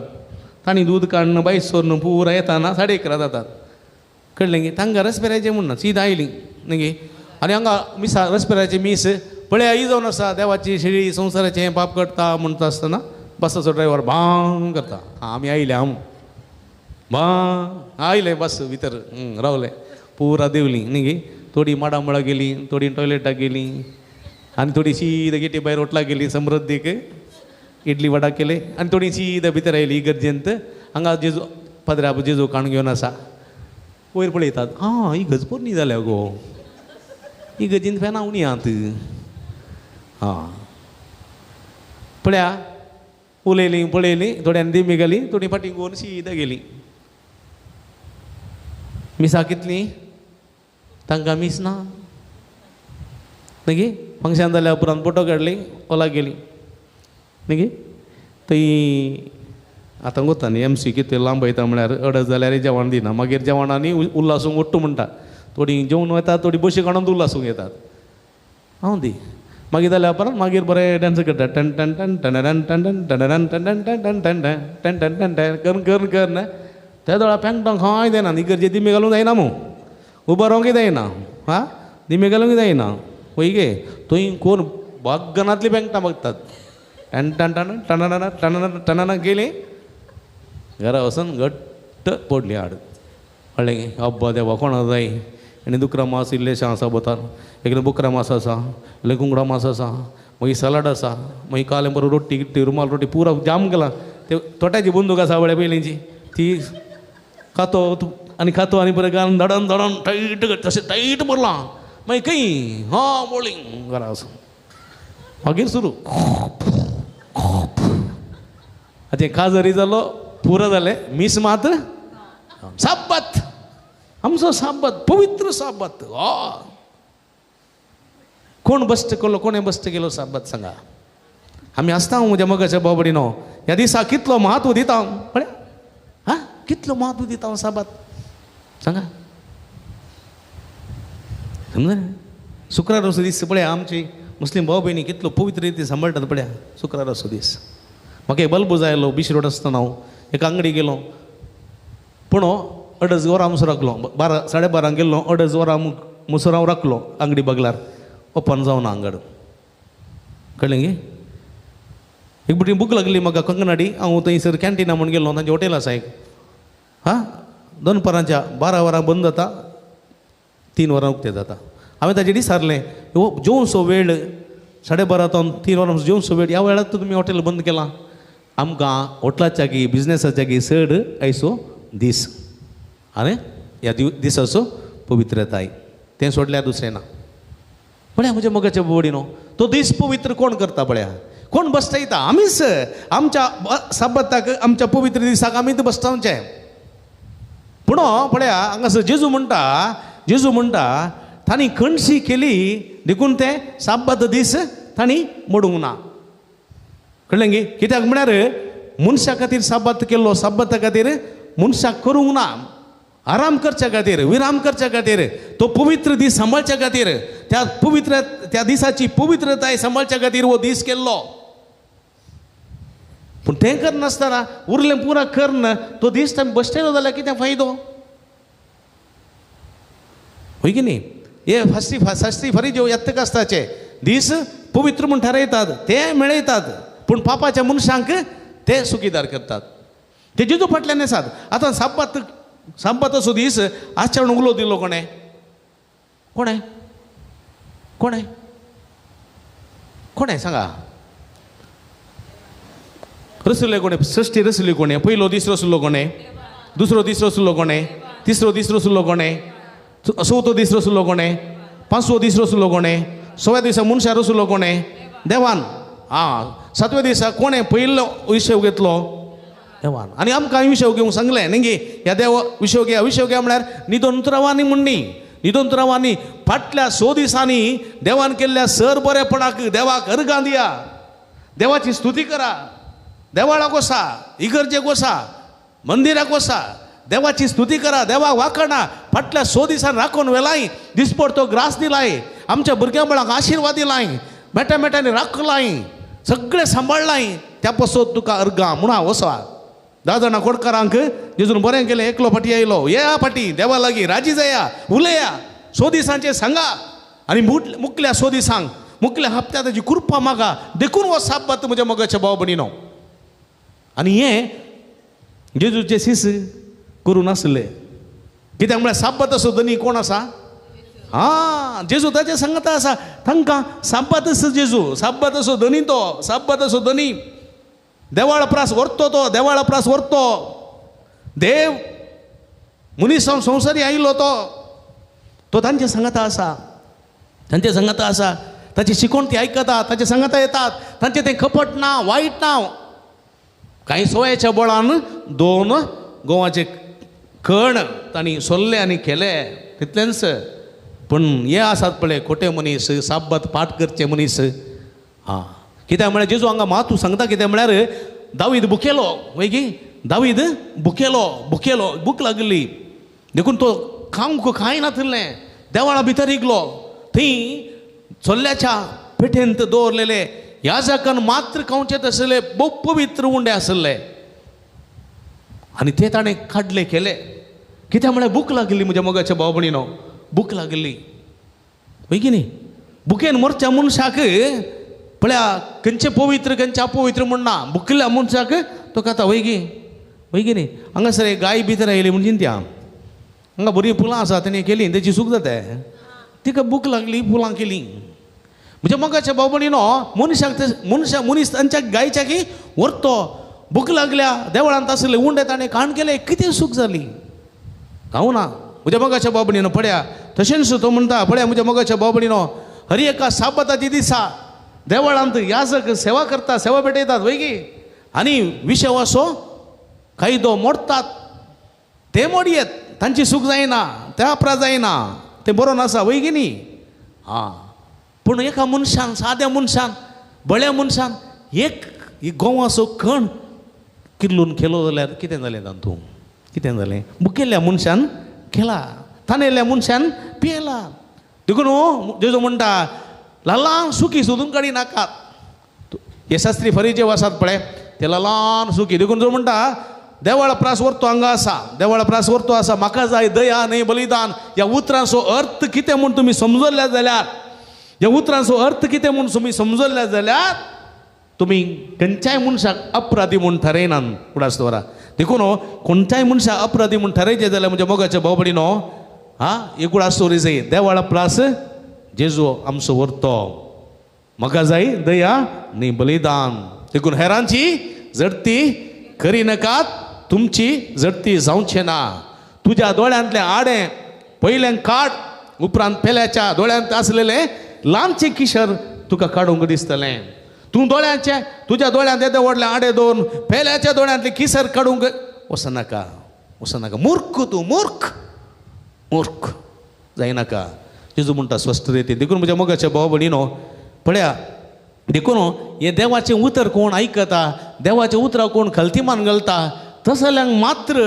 तांणी दूद काडून बायस सोडून पुरा येताना 11:30 जातात. कळ्ळें गे? तांकां रेस्पेराचें म्हणना सीद आयलीं न्ही गे. आनी हांगा मिसा रेस्पेराचें मीस पळया ही जावन आसा देवाची शेळी संवसाराचें पाप करता म्हणटा आसतना बसाचो ड्रायव्हर भांग करता, आमी आयले, आम भांग आयले बस भितर रावले पुरा देंवली न्ही गे. थोडी माडामळा गेली, थोडी टॉयलेटाक गेली, आनी थोडी शीद गेटी भायर होटलाक गेली, समृद्धीक इडली वडा केले, आनी थोडी शीद भितर आयली इगर्जेंत. हांगा जेजू पदरा जेजू काण घेवन आसा, वयर पळयतात, आं ही गज पोरणी जाल्या गो, ही गजीन फॅनां उणी आहात. आं पळया उलयलीं पळयलीं, थोड्यांनी दिमी घाली, थोडी फाटीं गोवन शीदा गेली. मिसां कितलीं तांकां मीस ना. मागीर फंक्शन जाल्या उपरांत फोटो काडली ओला गेली मागीर थंय आतां वता न्ही एम सी कितें लांब वयता म्हळ्यार अडच जाल्यार जेवण दिना मागीर जेवण आनी उल्लासूंक ओट्टू म्हणटा थोडीं जेवण वता थोडीं बशी काडून उल्लासूंक येतात हांव दी मागीर जाल्या उपरांत मागीर बरें डांस करता ton ton ton ton ton ton ton ton ton ton ton ton ton ton ton करून करून करून त्या दोळा पेंगटोंग खंय जायना इगर्जे दिमी घालूंक जायना मू उबो रावंकय जायना आं दिमी घालूंक जायना वय गे थंय कोण बागनांतली पेंगटां बगतात टन टन टन टन टन टन गेली घरा वचून घट्ट पडली हाड कळ्ळें गे अब्बा देवा कोणा जाय आनी दुकरा मांस इल्लेशें आसा बोतार एकलें बोकरा मांस आसा इल्लें कुंगडा मांस आसा मागीर सलाड आसा मागीर कालें बरो रोटी गिट्टी रुमाल रोटी पुरा जाम केला ते तोट्याची बंदूक आसा वळ्या पयलींची ती खातो आनी खातो आनी बरें घालून धडन धडन टायट तशें टायट भरलां मागीर खंय हां बोळींग घरा वचून मागीर सुरू आतां काजरी जालो पुरो जालें मीस मात साब्बत आमचो साब्बत पवित्र साब्बत कोण बस्ट केलो कोणें बस्ट केलो साब्बत सांगा आमी आसता म्हज्या मोगाच्या बाबडीनो ह्या दिसा कितलो म्हत्व दिता पळय आं कितलो म्हत्व दिता हांव साब्बत सांगा समजलें शुक्रार असो दीस पळय आमची मुस्लीम भाव भयणी कितलो पवित्र रिती सांबाळटात पळया शुक्रार असो दीस म्हाका एक बल्ब जाय आयलो बीच रोड आसतना हांव एक आंगडी गेलो पूण अडज वरां मुसो राखलो 12 12:30 गेल्लो अडज वरां मुसो हांव राखलो आंगडी बगलार ओपन जावना आंगड कळ्ळें गे एक बुटी भूक लागली म्हाका कंगनाडी हांव थंयसर कॅन्टिना म्हूण गेल्लो तांचें हॉटेल आसा एक हां दनपारांच्या 12 वरां बंद जाता 3 वरां उक्तें जाता हांवें ताजेर विचारलें हो जेवसो वेळ 12:30 तावन 3 वरां जेवसो वेळ ह्या वेळार तुमी हॉटेल बंद केलां आमकां हॉटलाच्या बिजनेसाच्या चड आयचो दीस आनी ह्या दिसाचो पवित्रताय तें सोडल्यार दुसरें ना पळया म्हज्या मोगाच्या बोडीनो तो दीस पवित्र कोण करता पळया कोण बसतायता आमीच आमच्या साब्बताक आमच्या पवित्र दिसाक आमीच बसतावचें पूण पळया हांगासर जेजू म्हणटा जेजू म्हणटा तांणी कणशी केली देखून ते साब्बत दीस तांणी मोडूंक ना कळ्ळें गे कित्याक म्हळ्यार मनशा खातीर साब्बत केल्लो साब्बता खातीर मनशाक करूंक ना आराम करच्या खातीर विराम करच्या खातीर तो पवित्र दीस सांबाळच्या खातीर त्या पवित्र त्या दिसाची पवित्रताय सांबाळच्या खातीर हो दीस केल्लो पूण तें करनासतना उरलें पुरा करन तो दीस आमी बसतलो जाल्यार कितें फायदो हय की न्ही हे फास्टी साश्टी फारी ज्यो येत्त आसताचे दीस पवित्र म्हूण थारायतात ते मेळयतात पूण पापाच्या मनशांक ते सुखीदार करतात ते जेजू फाटल्यान आसात आतां साब्बात साब्बात असो दीस आचरण उलो दिलो कोणें कोणें कोणें कोणें सांगा रसुले कोणें सृश्टी रसुली कोणें पयलो दीस रसुलो कोणें दुसरो दीस रसुलो कोणें तिसरो दीस रसुलो कोणें चवथो दीस रसुलो कोणें पांचवो दीस रसुलो कोणें सव्या दिसा मनशा रसुलो कोणें देवान आं सातव्या दिसा कोणें पयलो विशय घेतलो देवान आनी आमकां विशय घेवंक सांगलें न्ही गे ह्या देव विशय घे विशय घे म्हळ्यार निदोन रावांनी म्हणणी निदोन रावांनी फाटल्या 6 दिसांनी देवान केल्ल्या सर बरेपणाक देवाक अर्गां दिया देवाची स्तुती करा देवाळाक वसा इगर्जेक वसा मंदिराक वसा देवाची स्तुती करा देवाक वाखाणा फाटल्या 6 दिसान राखून वेलाय दिसपड तो ग्रास दिलाय आमच्या भुरग्यां बळाक आशिर्वाद दिलाय मेट्या मेट्यांनी राखलाय सगळें सांबाळलाय त्या पासत तुका अर्गां म्हणून हांव वसा 10 जाणां कोडकारांक जेजून बरें केलें एकलो फाटी आयलो येया फाटी देवा लागीं राजी जाया उलया 6 दिसांचें सांगा आनी मुकल्या 6 दिसांक मुकल्या हप्त्या ताजी कृपा मागा देखून हो साब्बात म्हज्या मोगाच्या भाव भयणीनो आनी हें जेजूचे सीस करूं नासले कित्याक म्हळ्यार साब्बात असो धनी कोण आसा आं जेजू ताचें सांगता आसा तांकां साब्बात आसा जेजू साब्बात असो धनी तो साब्बात असो धनी देवाळ प्रास व्हरतो तो देवाळ प्रास व्हरतो देव मनीस संवसारी आयिल्लो तो तो तांचे सांगता आसा तांचे सांगता आसा ताची शिकोवण ती आयकता ताचे सांगता येतात तांचें तें कपट ना वायट ना कांय सोयाच्या बळान 2 गोवाचे कण तांणी सोल्ले आनी केले तितलेंच पूण हे आसात पळय खोटे मनीस, साब्बात पाठ करचे मनीस. आं, कित्याक म्हळ्यार जेजू हांगा मातू सांगता कितें म्हळ्यार दावीद भुकेलो वय की, दावीद भुकेलो भुकेलो भूक लागली देखून तो खावंक कांय नातिल्लें, देवळा भितर रिगलो, थंय चोल्ल्याच्या पेठेंत दवरलेले याजकान मात्र खावचे आसले भोव पवित्र उंडे आसले आनी ते ताणें काडले केले. कित्याक म्हळ्यार भूक लागली म्हज्या मोगाच्या भाव भयणीनो, भूक लागली वय की न्ही. भुकेन मरच्या मनशाक पळया खंयचें पवित्र खंयचें अपवित्र म्हण ना, भुकिल्ल्या मनशाक तो खाता वय की, वय की न्ही. हांगासर एक गाय भितर आयली म्हण चिंत्या, हांगा बरीं फुलां आसा तेणें केलीं तेजी सूख जाता, तिका भूक लागली फुलां केलीं. म्हज्या मोगाच्या भाव भयणीनो मनशाक ते मनशा मनीस तांच्या गायच्या की व्हरतो, भूक लागल्या देवळांत आसले उंडे ताणें काण केले, कितें सूख जाली गावना म्हज्या मोगाच्या भाव भयणीनो. पळया तशेंच तो म्हणटा पळया म्हज्या मोगाच्या भाव भयणीनो, हर एका साबाताच्या दिसा देवळांत याजक सेवा करता, सेवा भेटयतात वय की, आनी विशवासो कायदो मोडतात, ते मोडयेत तांची सूख जायना, ते अपराध जायना, ते बरो नासा वय की न्ही. आं, पूण एका मनशान साद्या मनशान बळ्या मनशान एक गोवाचो कण किल्लून केलो जाल्यार कितें जालें तातूंत, कितें जालें? भुकेल्ल्या मनशान केला, तानेल्ल्या मनशान पियेला. देखून जेजू म्हणटा ल्हान सुकी सोदून काडी नाकात, हे शास्त्री फरीजे आसात पळय ते ल्हान सुकी. देखून जो म्हणटा देवळा प्रास व्हरतो हांगा आसा, देवळा प्रास व्हरतो आसा, म्हाका जाय दया न्हय बलिदान. ह्या उतरांचो अर्थ कितें म्हूण तुमी समजल्या जाल्यार, ह्या उतरांचो अर्थ कितें म्हूण तुमी समजल्या जाल्यार तुमी खंयच्याय मनशाक अपराधी म्हूण थारयनात उडास दवरा. देखून कोणत्याय मनशाक अपराधी म्हूण थारयचें जाल्यार म्हज्या मोगाच्या भाव भयणीनो, हा एक उडास दवरी जाय, देवळा प्रास जेजू आमचो व्हरतो, म्हाका जाय दया न्ही बलिदान. देखून हेरांची जडती करी नाकात, तुमची जडती जावचें ना. तुज्या दोळ्यांतलें आडें पयलें काड, उपरांत पेल्याच्या दोळ्यांत आसलेलें ल्हानचें किशर तुका काडूंक दिसतलें. तूं दोळ्यांचें तुज्या दोळ्यांत येदें व्हडलें आडें दवरून पेल्याच्या दोळ्यांतलें किसर काडूंक वचनाका, वचनाका. मूर्ख तूं, मूर्ख, मूर्ख जायनाका. जेजू म्हणटा स्वस्थ रितीन. देखून म्हज्या मोगाच्या भाव भयणीनो पळया, देखून हें देवाचें उतर कोण आयकता, देवाचें उतरां कोण खलतीमान घालता तसल्यांक मात्र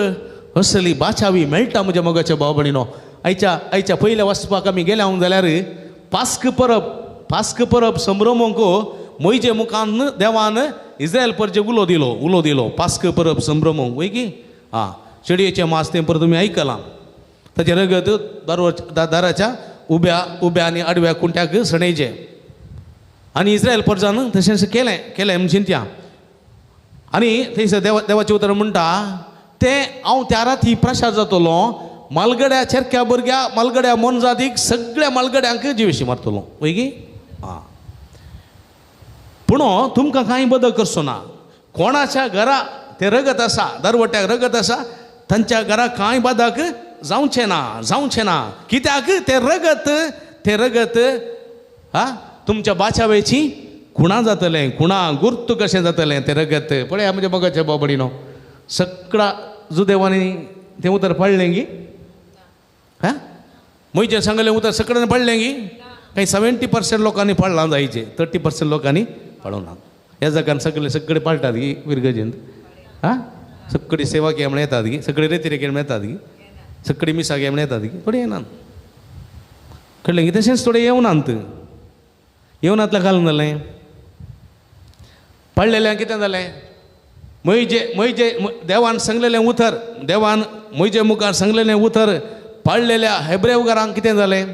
असली बाचावी मेळटा म्हज्या मोगाच्या भाव भयणीनो. आयच्या आयच्या पयल्या वाचपाक आमी गेल्या जाल्यार पास्क परब, पास्क परब संभ्रमूंक मोयजे मुखान देवान इस्रायल परजे उलो दिलो, उलो दिलो पास्क परब संभ्रमूंक वय की. आं, चेडयेचें मास तें परत तुमी आयकलां, ताचें रगत दाराच्या उब्या उब्या आनी आडव्या कुंट्याक सणयचें आनी इस्रायल परजान तशेंच केलें, केलें म्हण चिंत्या. आनी थंयसर देवा देवाचें उतर म्हणटा तें हांव त्या राती प्रसाद जातलो, मालगड्या चेरक्या भुरग्या मालगड्या मोनजातीक सगळ्या मालगड्यांक जिवेशी मारतलो वय की. आं, पूण तुमकां कांय बदल करचो ना. कोणाच्या घरा तें रगत आसा, दरवट्याक रगत आसा, तांच्या घरा कांय बादाक जावचें ना, जावचें ना. कित्याक तें रगत, तें रगत हा तुमच्या बाचावेची खुणा जातलें, खुणा गुर्त कशें जातलें तें रगत. पळया म्हज्या मोगाच्या भाव भयणीनो, सगळा जुदेवांनी तें उतर पडलें की, हा मोयचें सांगलें उतर सगळ्यांनी पडलें की, कांय 70% लोकांनी पडलां जायचें, 30% लोकांनी पडूंक ना. ह्या जाग्यान सगळे सगळे पाळटात की विरगजेंत, हा सगळी सेवा केल्या म्हण येतात की, सगळे रेती केल्या येतात की, सगळी मिसा केल्या म्हण येतात की, थोडे येनात कळ्ळें की. तशेंच थोडे येवनात, येवनातल्या घालून जालें पडलेलें कितें जालें, म्हजे म्हजे देवान सांगलेलें उतर, देवान म्हजे मुखार सांगलेलें उतर पाळलेल्या हेब्रेवकारांक कितें जालें,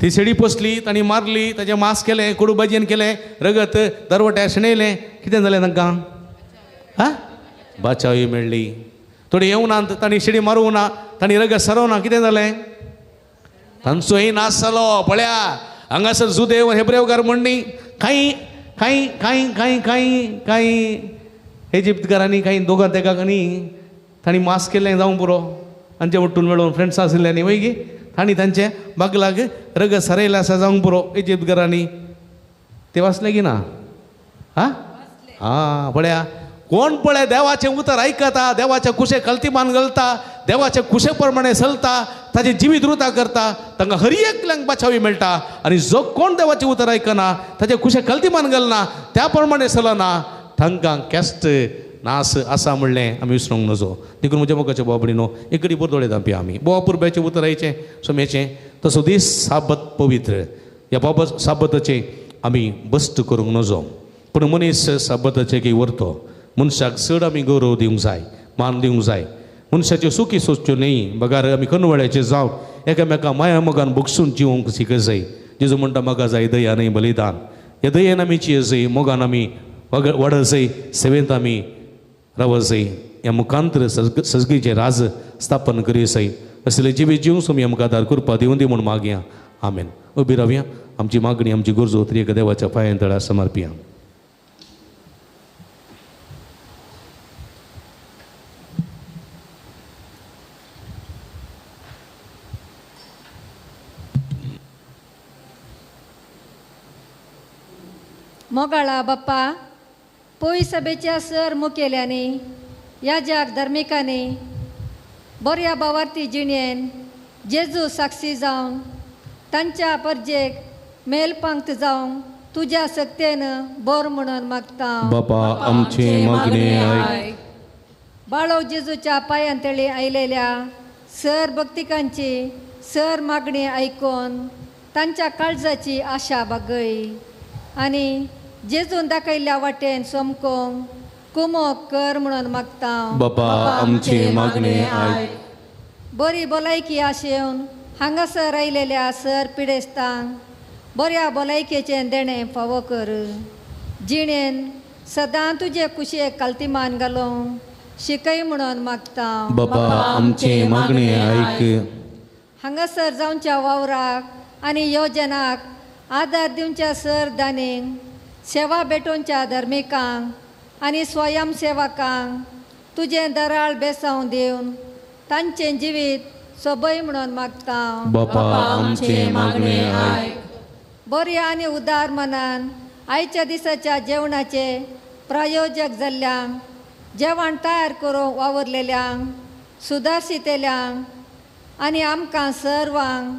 ती शेडी पोसली, तांणी मारली, ताजें मास केलें, कोडू भाजयेन केलें, रगत दरवट्यार शेणयलें, कितें जालें तांकां, हा बाचावी मेळ्ळी. थोडी येवनात, तांणी शेडी मारूंक ना, तांणी रगत सरोवना, कितें जालें, तांचोय नाश जालो. पळया हांगासर जुदेव हेब्रेवकार म्हणणी कांय कांय कांय कांय कांय कांय इजिप्तकारांनी कांय दोगां तेगांनी तांणी मास केल्लें जावंक पुरो, तांचे उठून मेळून फ्रेंड्स आशिल्ले न्ही वय की, तांणी तांचे बागलाक रगत सरयलें आसा जावंक पुरो इजिप्तकारांनी. ते वाचलें की ना? हा आं, पळया कोण पळय देवाचें उतर आयकता, देवाच्या कुशे कल्तीमान घालता, देवाच्या कुशे प्रमाणे चलता, ताजें जिवीत रुता करता, तांकां हर एकल्यांक बाचावी मेळटा. आनी जो कोण देवाचें उतर आयकना, ताचे कुशे कल्तीमान घालना, त्या प्रमाणे चलना, तांकां कॅस्ट नास आसा म्हणलें आमी विसरूंक नजो. देखून म्हज्या मोगाच्या भाव भयणीनो, एक घडी दोळे धांपया आमी. बोवा पुरब्याचें उतर आयचें सोम्याचें तसो दीस साबत पवित्र, ह्या बाबा साबताचें आमी बस्ट करूंक नजो. पूण मनीस साबताचें की व्हरतो, मनशाक चड आमी गौरव दिवंक जाय, मान दिवंक जाय. मनशाच्यो सुखी सोदच्यो न्हय, बगार आमी कनवळ्याचें जावन एकामेका माया मोगान भोगसून जिवंक शिक जाय. जेजू म्हणटा म्हाका जाय दया न्हय बलिदान. ह्या दयेन आमी जिये जाय, मोगान आमी वाड जाय, सेवेंत आमी राव जाय. ह्या मुखांतर सजगीचें राज स्थापन करी जाय. असले जिवीत जिवंक सुमी आमकां आदार करपा दिवं दी म्हूण मागया. आमेन. उबी रावया, आमची मागणी आमची गरजो त्रिएक देवाच्या पांयां तळा समर्पिया. मोगाळा बाप्पा, पोई सभेच्या सर मुखेल्यांनी, याजक धर्मिकांनी बऱ्या बावार्थी जिणेन जेजू साक्षी जावन तांच्या परजेक मेलपांक्त जावंक तुज्या सक्तेन बोर म्हणून मागता. बापा आमचे मागणे आयक. बाळो जेजूच्या पांयां तळी आयलेल्या सर भक्तिकांची सर मागणी आयकून तांच्या काळजाची आशा बागय आनी जेजून दाखयल्ल्या वाटेन सोमकोंक कुमोक कर म्हणून मागता. बापा आमचे मागणे आयक. बरी भलायकी आशेवन हांगासर आयलेल्या सर पिडेस्तांक बऱ्या भलायकेचें देणें फावो कर. जिणेन सदां तुजे कुशेक कालतीमान घालूंक शिकय म्हणून मागता. बापा आमचे मागणे आयक. हांगासर जावच्या वावराक आनी योजनाक आदार दिवच्या सर दानींक, सेवा भेटोवच्या धर्मिकांक आनी स्वयंसेवकांक तुजें दराळ बेसांव दिवन तांचें जिवीत सोबय म्हणून मागता. बापा आमचे मागणे आयक. बऱ्या आनी उदार मनान आयच्या दिसाच्या जेवणाचे प्रायोजक जाल्ल्यांक, जेवण तयार करूंक वावुरलेल्यांक, सुदारशितेल्यांक आनी आमकां सर्वांक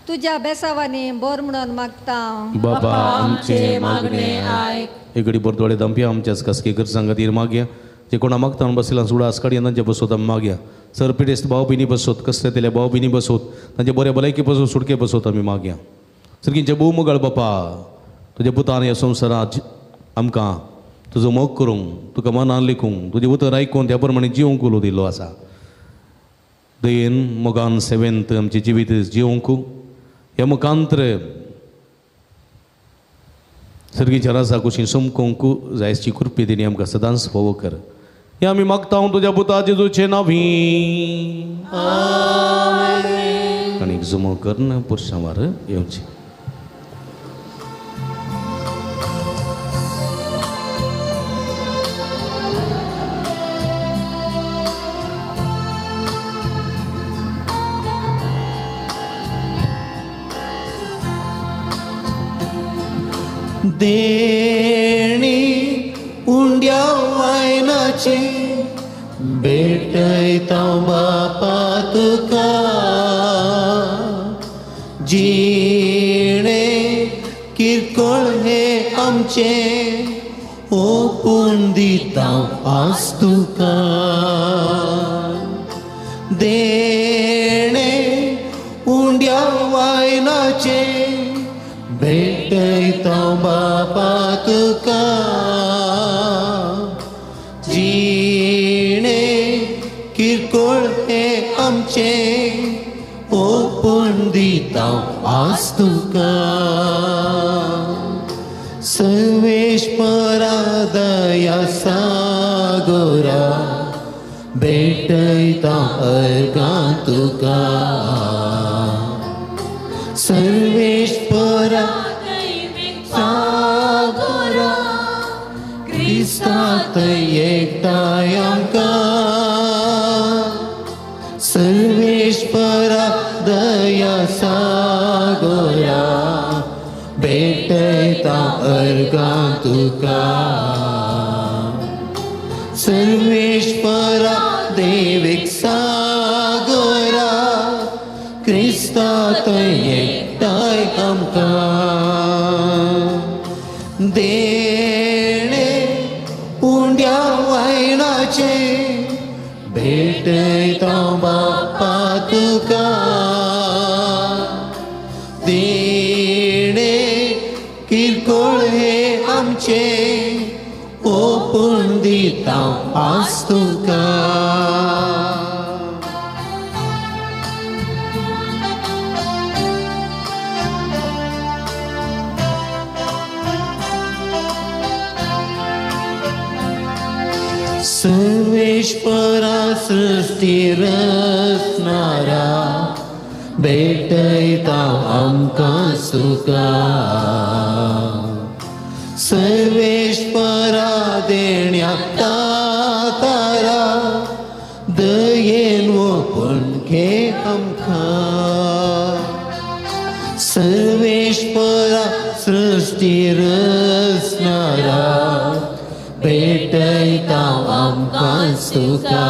तुज्या बेसावांनी बोर म्हणून मागता. बापा आमचे मागणे आयक. एक घडी बोरदोळे धांपया, आमच्याच खासगी गरजां खातीर मागया. जे कोणा मागता बसला सुडा आसकाडी तांचे बसोत आमी मागया. सर पिडेस्त भाव भयणी बसोत, कसले भाव भयणी बसोत, तांचे बरे भलायकी बसोत, सुटके बसोत आमी मागया. सारकींचे भोव मोगाळ बापा, तुज्या पुतान ह्या संवसारांत आमकां तुजो मोग करूंक, तुका मनान लेखूंक, तुजें उतर आयकून त्या प्रमाणे जिवंक उलो दिल्लो आसा. दयेन मोगान सेवेंत आमचें जिवीत जिवंक ह्या मुखांतर सर्गीच्या राजा कुशीन समकोंक जायची कृपे दिनी आमकां सदांच फावो कर. हे आमी मागता तुज्या पुता जेजूचे नांवी. आनी जुमो करून पुरसांवार येवचें. देणी उंड्या वायनाचे भेटयता बापा तुका, जिणे किरकोळ हे आमचे ओपून दिता आज तुका. देणे उंड्या वायनाचे भेटयता बापा तुका, जिणे किरकोळ हे आमचे ओपून दिता आज तुका. सर्वेश्वरा दया सागोरा भेटयता अर्गां तुका. सर्वेश्वरा सागोरा क्रिस्तात एकठांय आमकां. सर्वेश्वरा दया सागोरा भेटयता अर्गां तुका. सर्वेश्वरा देवीक सागोरा देणे उंड्या वायनाचे भेटयता बापा तुका. देणे किरकोळ हे आमचे ओपून दिता आज तुका. सर्वेश्वरा सृष्टी रचणारा भेटयता आमकां सुखा. सर्वेश्वरा देण्या तारा दयेन ओपून घे आमकां. सर्वेश्वरा सृष्टी रचणारा भेटयता आमकां सुखा.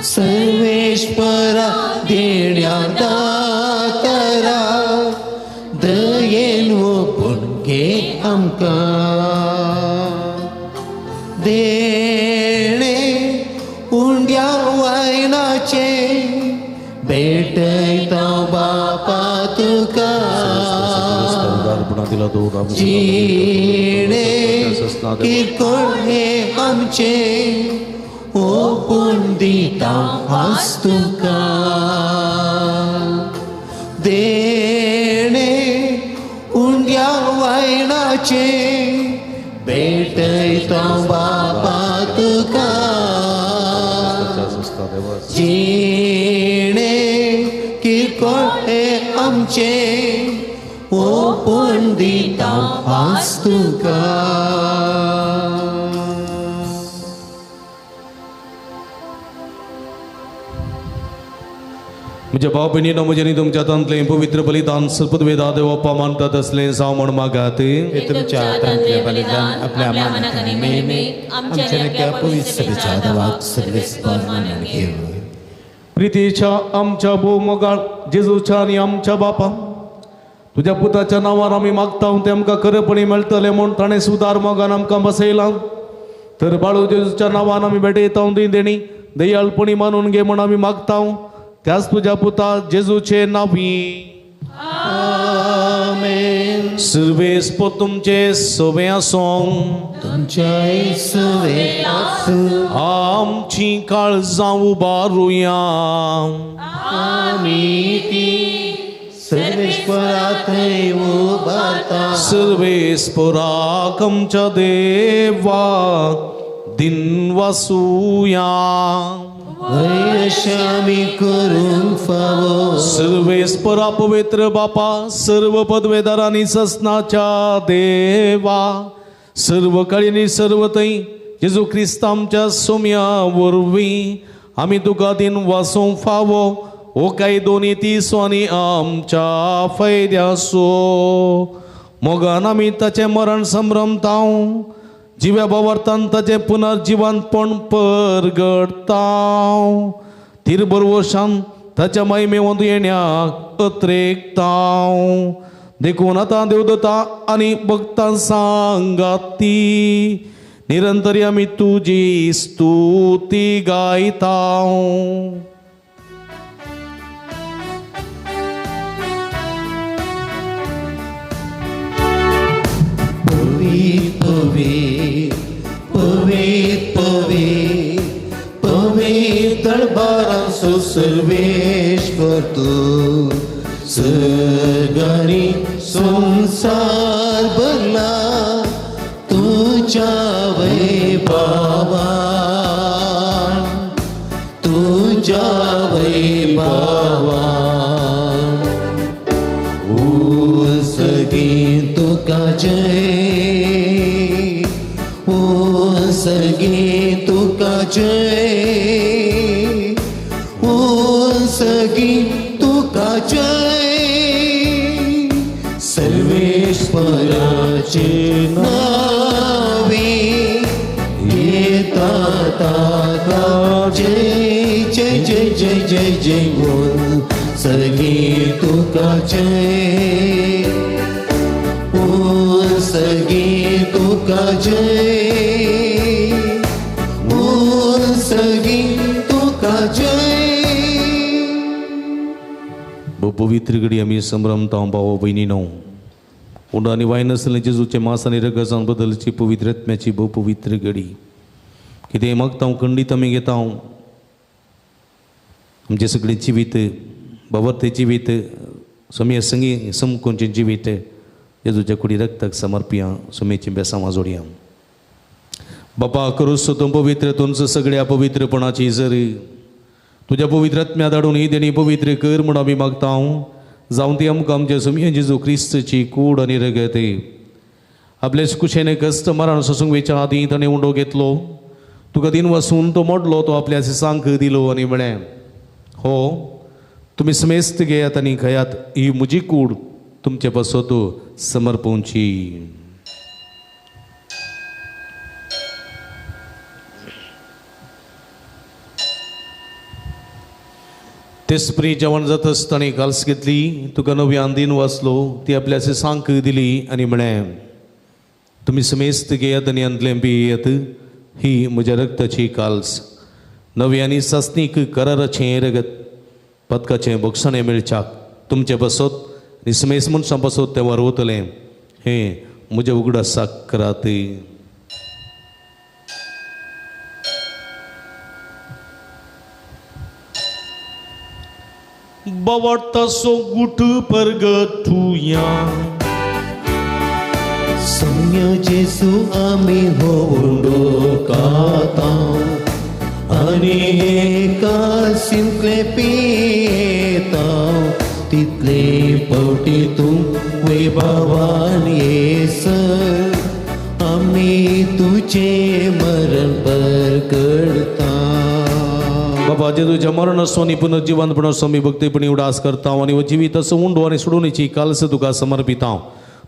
सर्वेश्वरा देण्या दातारा दयेन ओपून घे आमकां. देणे उंड्या वायनाचे भेटयता बापा तुका. जिणे किरकोळ हे आमचे ओपून दिता आज तुका. देणे उंड्या वायनाचे भेटयता बापा तुका. जिणे किरकोळ हे आमचे ओपून दिता आज तुका. म्हज्या भाव भयणीनो, म्हजें आनी तुमच्या हातांतलें पवित्र बलिदान सर्पवेदा देवप्पा मानतात असलें जावं म्हूण मागात. तुमच्या हातांतलें बलिदान आपल्या मानाक आनी महिमेक आमच्या नक्या पवित्र सभेच्या देवाक सर्वेस्पर मानून घेवं. प्रितीच्या आमच्या भोव मोगाळ जेजूच्या आनी आमच्या बापा तुज्या पुताच्या नांवान आमी मागता तें आमकां खरेपणी मेळटलें म्हूण ताणें सुदार मोगान आमकां बसयलां. तर बाळू जेजूच्या नांवान आमी भेटयता ती देणी दयाळपणी मानून घे म्हूण आमी मागता त्याच तुज्या पुता जेजूचे नांवी. आमेन. सर्वेस्पर तुमचे सवे आसूं. तुमच्याय सवे आसूं. आमची काळजां उबारुया. आमी ती सर्वेश्वरा थंय उबारता. सर्वेस्पराक आमच्या देवा दिनवासुया. आमी करूंक फावो. सर्वेस्परा पवित्र बापा सर्व पदवेदारांनी ससनाच्या देवा सर्व काळीनी सर्व थंय जेजू क्रिस्त आमच्या सोम्या वरवीं आमी तुका दिनवासूंक फावो. ओ काय दोनी तिसो आनी आमच्या फायद्यासो मोगान आमी ताचें मरण संभ्रमताव जिव्या भावार्थान ताचें पुनर्जिवंतपण परगडताव तिरबरवशान ताच्या महिमेवंत येण्याक अत्रेकताव. देखून आतां देवदता आनी भक्तां सांगाती निरंतर आमी तुजी स्तुती गायताव. पवित्र पवित्र पवित्र पवित्र दरबारांसो सर्वेश्वर तूं सगळी संसार भरला तुझ्या वैभवान तुझ्या वैभवान. उसगी तुका जय उसगी तुका जय उसगी तुका जय. सर्वेश्वराचे नावे येता ताका जय जय जय जय जय जय उसगी तुका जय. सगी तुका जय, मोन सगी तुका जय। पवित्र घडी आमी संभ्रमता भाव भयणीनो, उंडो आनी वायन आसलें जेजूचें मांस आनी रगत बदलची पवित्र आत्म्याची भोव पवित्र घडी। कितें मागता खंडीत आमी घेता, आमचें सगळें जिवीत बाबरतें जिवीत सोमये संगी समकोनचें जिवीत जेजूच्या कुडी रक्ताक समर्पिया, सोमेचीं बेसां वाजोडया। बापा करूस तूं पवित्र तुमचं सगळ्या पवित्रपणाची जरी तुज्या पवित्र आत्म्या धाडून ही देणी पवित्र कर म्हूण आमी मागता। जावं ती आमकां आमच्या सोमये जेजू क्रिस्तची कूड आनी रगत। आपले कुशेने कश्ट मरण सोसूंक वेच्या आदीं ताणें उंडो घेतलो, तुका दिन वसून तो मोडलो, तो आपल्या शिसांक दिलो आनी म्हळें, हो तुमी समेस्त घेयात आनी खायात, ही म्हजी कूड तुमचे पासत समर्पणची। तेसप्री जेवण जाता आसतना काल्स घेतली, तुका नव्यान दिन वाचलो, ती आपल्या शिसांक दिली आनी म्हळें, तुमी समेस्त घेयात आनी अंतलें पियेयात, ही म्हज्या रक्ताची काल्स, नवी आनी सासणीक कराराचें रगत, पदकाचें बोगसणें मेळच्याक तुमचे पासत आनी समेस्त मनशां पासत तें वारवतलें, हें म्हज्या उगडासाक करात। बवटसो गुट परगटुया सम्य जेसू आमी हो उंडो खाता आनी एका सिंतले पिता, तितले पावटी तूं वैभवान येसर आमी तुजें मरण परगटता। बाबा जेजूच्या मरण असो आनी पुनर्जिवंतपण असो आमी भक्तीपणी उडास करता आनी हो जिवीत असो उंडो आनी सोडूनची कालस तुका समर्पिता।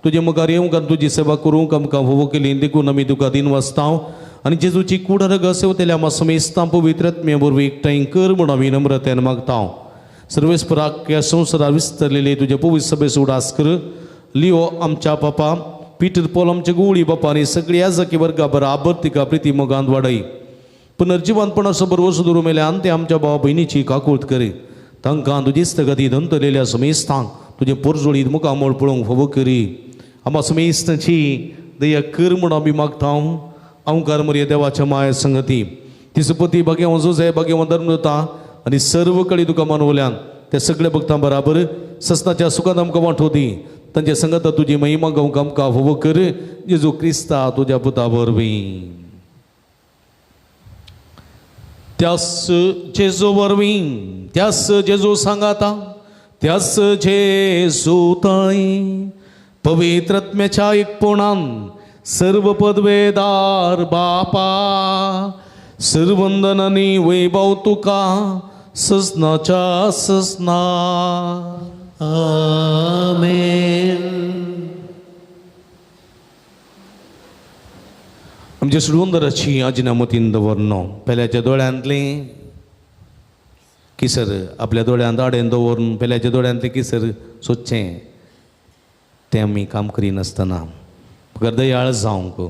तुजे मुखार येवंक आनी तुजी सेवा करूंक आमकां फावो केली देखून आमी तुका दिन वाचता आनी जेजूची कूड रगत सेवतल्या आमकां समेस्तां पवित्र आत्म्या वरवीं एकठांय कर म्हूण आमी नम्रतेन मागता। सर्वेस्पराक ह्या संवसारार विस्तरलेले तुजे पवित्र सभेचो उडास कर। लिओ आमच्या पापा, पीटर पॉल आमचे गुवळी बापा आनी सगळ्या जाकी वर्गा बराबर तिका प्रिती मोगांत वाडय। पुनर्जिवंतपणाचो बरवसो दवरूं मेल्यान ते आमच्या भाव भयणीची काकूळत करी, तांकां तुजीच गती दंतलेल्या समेस्तांक तुजें पोरजोळीत मुखामळ पळोवंक फावो करी। आमकां समेस्तांची दया कर म्हूण आमी मागता। अंकार मरिया देवाच्या माया संगती तिसपती भाग्यवान जोजे भाग्यवान धर्मदूता आनी सर्व कडेन तुका मानवल्यान त्या सगळ्या भक्तां बराबर ससनाच्या सुखांत आमकां वांटो दी। तांच्या संगता तुजी महिमा गावंक आमकां फावो कर, जेजू क्रिस्ता तुज्या पुता वरवीं। त्यास जेजू वरवीं, त्यास जेजू सांगाता, त्यास जेजू ताई पवित्र आत्म्याच्या एकपणान सर्व पदवेदार बापा सर्वंदन आनी वैभव तुका ससनाच्या ससना। आमेन। आमच्या सुडवंदराची आजिना मतीन दवरनो, पेल्याच्या दोळ्यांतलें किसर आपल्या दोळ्यांत आडेन दवरून पेल्याच्या दोळ्यांतलें किसर सोदचें तें आमी काम करिनासतना बगर दयाळ जावंक,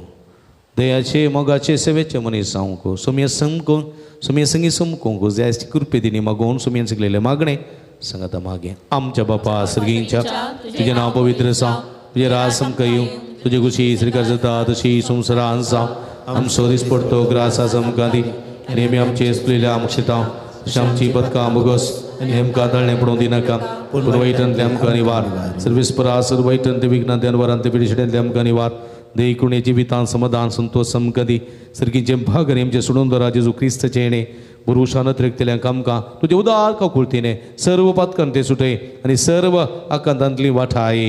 दयाचे मोगाचे सेवेचे मनीस जावंक, सोमये समको सोमये संगी समकोंक जाय कृपे दिनी मागोवन सोमयेन सगलेलें मागणें सांगाता मागें। आमच्या बापा सर्गींच्या तुजें नांव पवित्र जावं, तुजें राज आमकां येवं, तुजे खुशी स्वीकार जाता तशी संवसारांत जावं। आमचो दिसपडतो ग्रास आज आमकां दी आनी आमी आमचे चुकलेल्या आमक्षेतां तशें आमची पदकां बोगस आनी आमकां ताळणें पडोवंक दिनाका, पूण वायटांतलें आमकां निवार। सर्वेस्परा सर्व वायटांतले विघ्नांतले अनवरांतले पिडेशिड्यांतले आमकां निवार। देई जिवितान समाधान संतोष आमकां दी। सर्गीचें भाग आनी आमचें सोडून दवरा जेजू क्रिस्ताचें येणें पुरुशान अतिरिक्तल्या आमकां तुजें उदार काकुळतीने सर्व पातकांते सुटय आनी सर्व आकांतांतली वाठाय।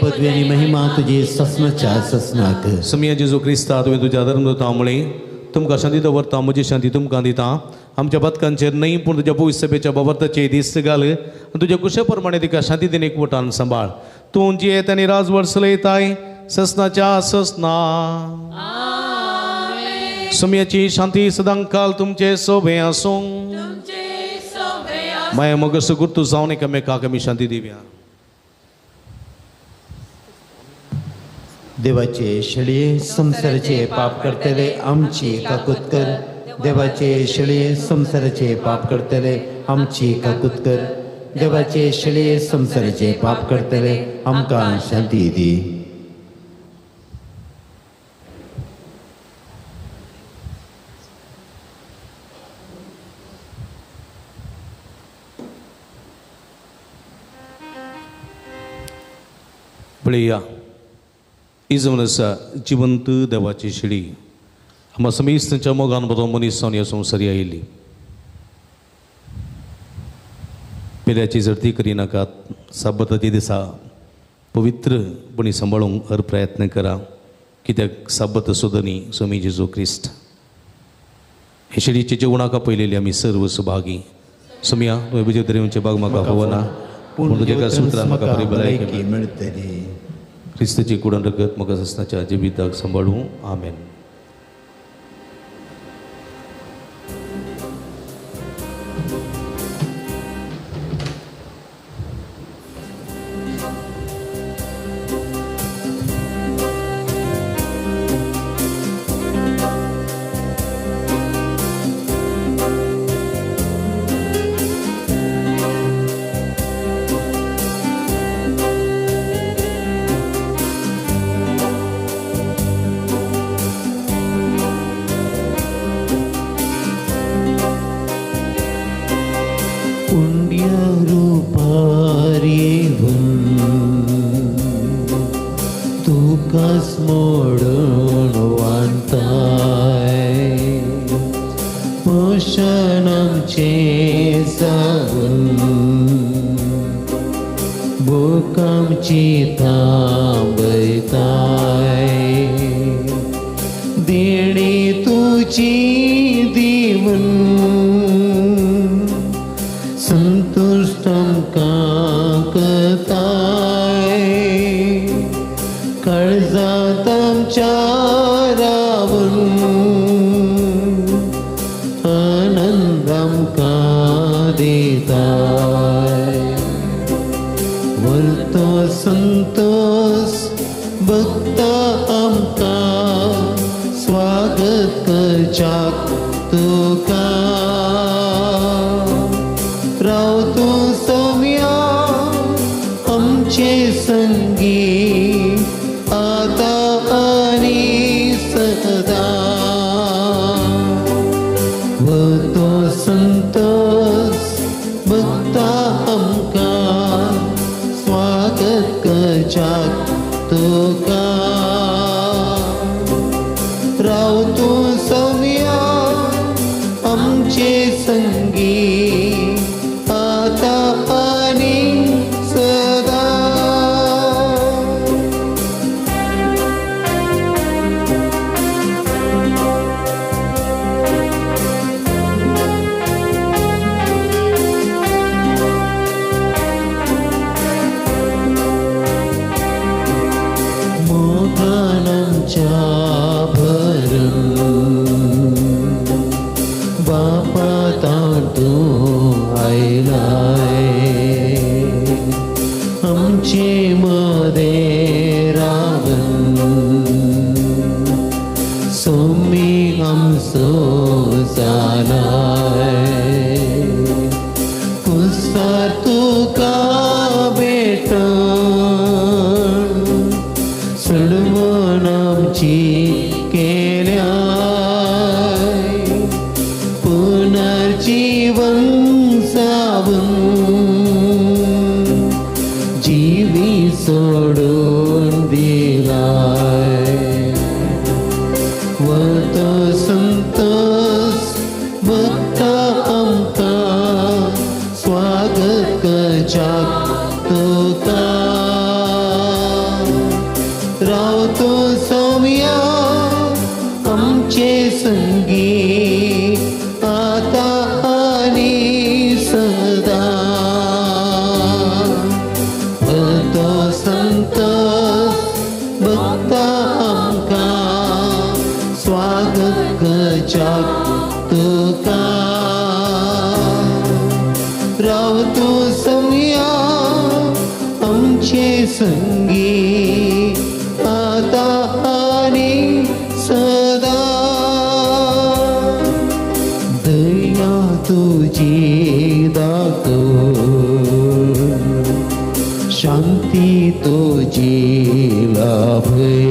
पदवी आनी महिमा तुजी ससनाच्या ससनाक। समिया जेजू क्रिस्ता तुवें तुज्या धर्मदूता मुळे तुमकां शांती दवरता, म्हजी शांती तुमकां दिता। आमच्या पातकांचेर न्हय पूण तुज्या पवित्र सभेच्या बाबर्ताचेर दिस्त घाल आनी तुज्या कुशे प्रमाणे तिका शांती दिवन एकवटान सांबाळ। तूं जियेत आनी राजवट चलयताय ससनाच्या ससना। सुम्याची शांती सदांकाल तुमचे सोबे आसूं। माया मोगाचो गुर्तू जावन एकामेकाक आमी शांती दिवया। देवाचे शेळये संवसाराचे पाप करतले आमची काकूत कर. देवाचे शेळये संवसाराचे पाप करतले आमची काकूत कर. देवाचे शेळये संवसाराचे पाप करतले आमकां शांती दी. पळया ही जावन आसा जिवंत देवाची शेळी आमकां समेस्तांच्या मोगान बरो मनीस जावन ह्या संवसारी आयिल्ली. पेल्याची जडती करिनाकात, साबताच्या दिसा पवित्रपणी सांबाळूंक हर प्रयत्न करा, कित्याक साबत सोदनी स्वामी जेजू क्रिस्त. हे शेळीचे जेवणाका पळयलेली आमी सर्व सुभागी. सोमिया तुवें म्हजे दरेवचे बाग म्हाका पळोवना, पूण तुज्या सुत्रान म्हाका बरी भलायकी मेळटली. क्रिस्ताची कुडन रगत म्हाका सस्नाच्या जिविताक सांबाळूं. आमेन. संगी आता लाभय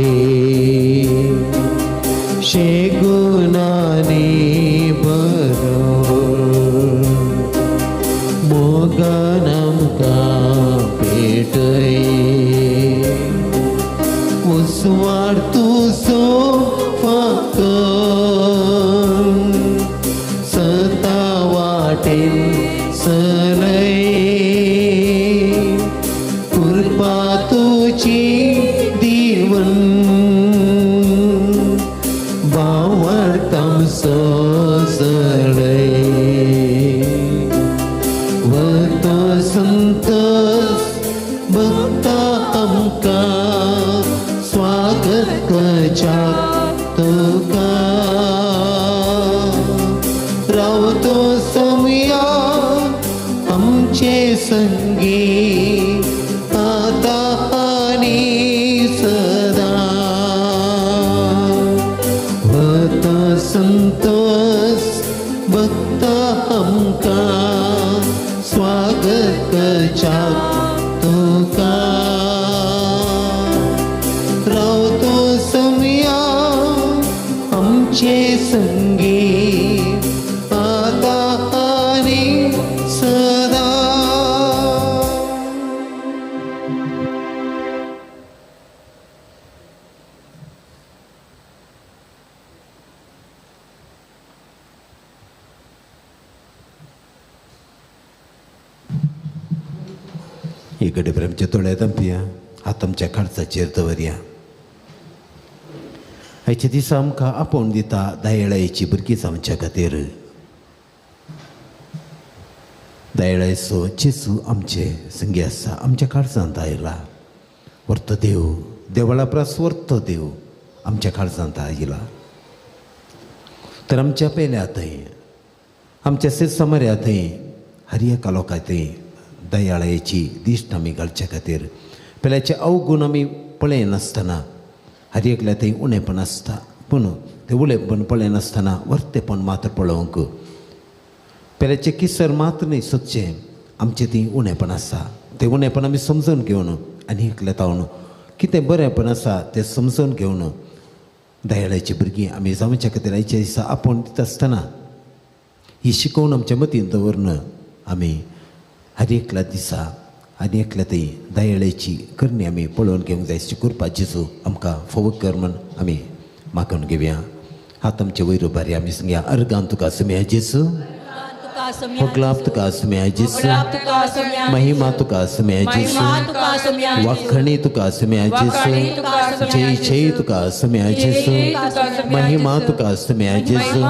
शेगुणानी बरो मोगान आमकां पेटय उस्वार तुजो फाकर सता वाटेन सरय कृपा तुजी दिवन बावडताम सजळय वतो संतोष भक्ता आमकां स्वागत करच्या तुका रावतो समया आमचे संगी आतां आनी सदां वतो संतोष भक्ता आमकां स्वागत करच्या तुका रावतो समया आमचे संगी आतां आनी सदां. इकडे प्रेमच्या तोळ्यात आमपिया हात आमच्या खर्चाचेर दवरया. आयच्या दिसा आमकां आपोवन दिता दयाळायेची भुरगीं आमच्या खातीर. दयाळायेचो जेजू आमचे संगी आसा, आमच्या काळजांत आयला. वर्त देव देवळा परस वर्त देव आमच्या काळजांत आयला. तर आमच्या पेल्या थंय आमच्या सेसमऱ्या थंय हर एका लोकां थंय दयाळायेची दिश्ट आमी घालच्या खातीर पेल्याचे अवगूण आमी पळयनासतना हर एकल्या थंय उणेपण आसता पूण तें उणेपण पळयनासतना वर्तेपण मात्र पळोवंक पेल्याचें किसर मात्र न्हय सोदचें आमचें ती उणेपण आसा तें उणेपण आमी समजून घेवन आनी एकल्या तावन कितें बरेंपण आसा तें समजून घेवन दयाळायेची भुरगीं आमी जावच्या खातीर आयच्या दिसा आपोवन दिता आसतना ही शिकोवन आमच्या मतीन दवरून आमी हर एकल्या दिसा आनी एकल्या थंय दयाळेची करणी आमी पळोवन घेवंक जाय. कृपा जेजू आमकां फोव कर म्हण आमी मागून घेवया. हात आमचे वयर उबारया आमी सांगया अर्गान तुका सुम्या जेजू, होगलाप तुका सुम्या जेजू, महिमा तुका सुम्या जेजू, वाखणी तुका सुम्या जेजू, जय जय तुका सुम्या जेजू, महिमा तुका सुम्या जेजू.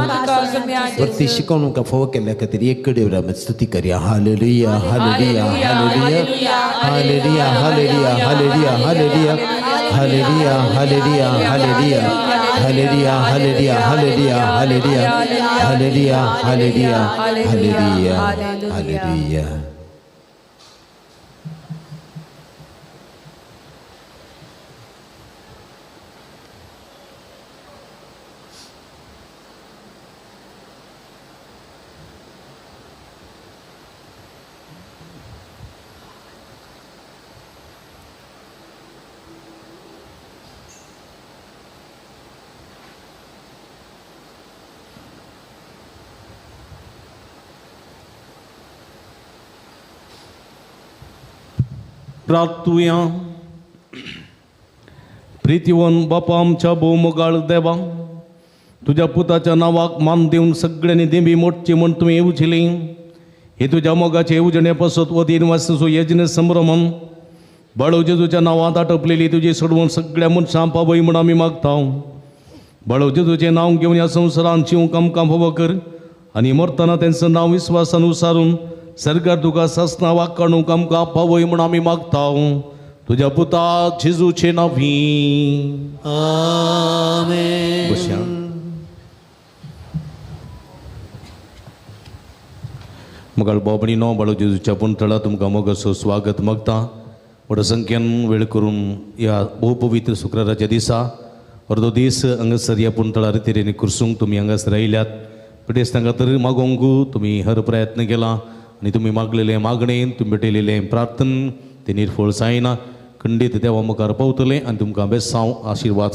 वरती शिकोवन आमकां फोव केल्ल्या खातीर एक कडेन आमी स्तुती करया. Hallelujah hallelujah hallelujah hallelujah hallelujah hallelujah hallelujah hallelujah hallelujah hallelujah hallelujah hallelujah hallelujah hallelujah hallelujah hallelujah hallelujah hallelujah. प्रार्थुया. प्रितीवन बापा आमच्या भोवमोगाळ देवा, तुज्या पुताच्या नांवाक मान दिवन सगळ्यांनी देंबी मोडची म्हूण तुवें येवजिली. हे तुज्या मोगाचे येवजणे पासत वतीन वासचो यज्ञ संभ्रमन बाळू जेजूच्या नांवांत आटपलेली तुजी सोडवून सगळ्या मनशां पावय म्हूण आमी मागता. बाळू जेजूचें नांव घेवन ह्या संवसारांत जिवंक आमकां फावो कर आनी मरतना तेंचो नांव विस्वासान उसारून सरकार तुका सासना वाकाणूक आमकां पावय म्हूण आमी मागता. तुज्या पुता जेजूचे नांवी आमेन. बसया. मगाळ बाबणीनो बाळू जेजूच्या पुंतळा तुमकां मोगाचो स्वागत मागता. व्हड संख्येन वेळ करून ह्या भोवपवित्र शुक्राराच्या दिसा अर्दो दीस हांगासर ह्या पुंतळा रितीन कुर्सूंक तुमी हांगासर आयल्यात. पिडेस्तां खातीर मागोवंक तुमी हर प्रयत्न केला आनी तुमी मागलेलें मागणें तुमी भेटयलेलें प्रार्थन तें निर्फळ जायना. खंडीत देवा मुखार पावतलें आनी तुमकां बेसांव आशिर्वाद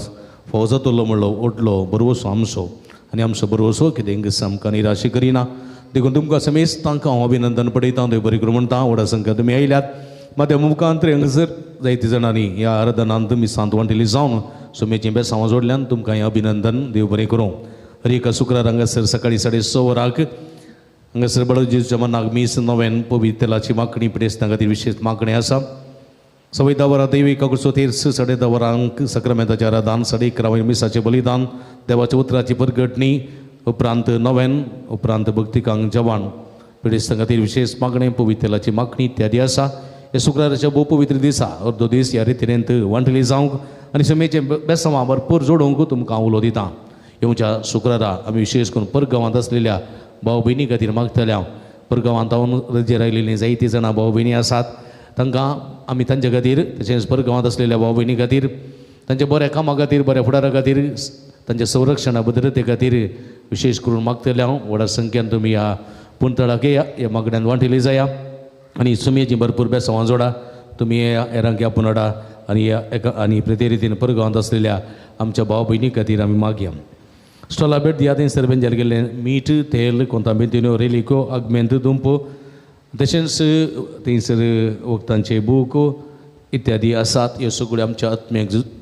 फावो जातलो म्हणलो व्हडलो भरवसो आमचो आनी आमचो भरवसो कितें आमकां निराशे करिना. देखून तुमकां समेस्त तांकां हांव अभिनंदन पडयता, देव बरें करूं म्हणटा. व्हडा संख्या तुमी आयल्यात मात्या मुखांत हांगासर जायते जाणांनी ह्या आराधनांत मिसांत वांटिल्ली जावन सुमेचीं बेसांवां जोडल्यान तुमकां हें अभिनंदन, देव बरें करूं. हर एका शुक्रार हांगासर सकाळीं 6:30 वरांक हांगासर बळो जेजूच्या मनाक मीस नव्यान पवित्र तेलाची मागणी पिडेस्तां खातीर विशेश मागणी आसा. 10:15 वरां दैवी काकुळचो तेर्स, 10:30 वरांक सक्रामेंताचें आराधन, 11:30 वयर मिसाचें बलिदान, देवाच्या उतराची परगटणी, उपरांत नव्यान, उपरांत भक्तिकांक जेवण, पिडेस्तां खातीर विशेश मागणें, पवित्र तेलाची मागणी इत्यादी आसा. ह्या शुक्राराच्या भोव पवित्र दिसा अर्दो दीस ह्या रितीनेंत वांटली जावंक आनी समेचें बेसांवां भरपूर जोडूंक तुमकां उलो दिता. येवच्या शुक्रारा आमी विशेश करून परगांवांत आसलेल्या भाव भयणी खातीर मागतल्या. परगांवांत हांव रजेर आयिल्लीं जायतीं जाणां भाव भयणी आसात, तांकां आमी तांचे खातीर तशेंच परगांवांत आसलेल्या भाव भयणी खातीर तांच्या बऱ्या कामा खातीर, बऱ्या फुडारा खातीर, तांच्या संरक्षणा भद्रते खातीर विशेश करून मागतल्या. हांव व्हडा संख्यान तुमी ह्या पुंतळाक येया, ह्या मागण्यान वांटिल्ली जाया आनी सुमयेची भरपूर बेसांवां जोडा. तुमी हेरांक ह्या पुनडा आनी ह्या एका आनी प्रति रितीन परगांवांत आसलेल्या आमच्या भाव भयणी खातीर आमी मागया. स्टॉला भेट दिया, थंयसर बेंजाल गेल्लें मीठ, तेल, कोंतांबेंतिन्यो, रेलिको, आगमेंत, दुंपो, तशेंच थंयसर वखदांचे बूक इत्यादी आसात. ह्यो सगळ्यो आमच्या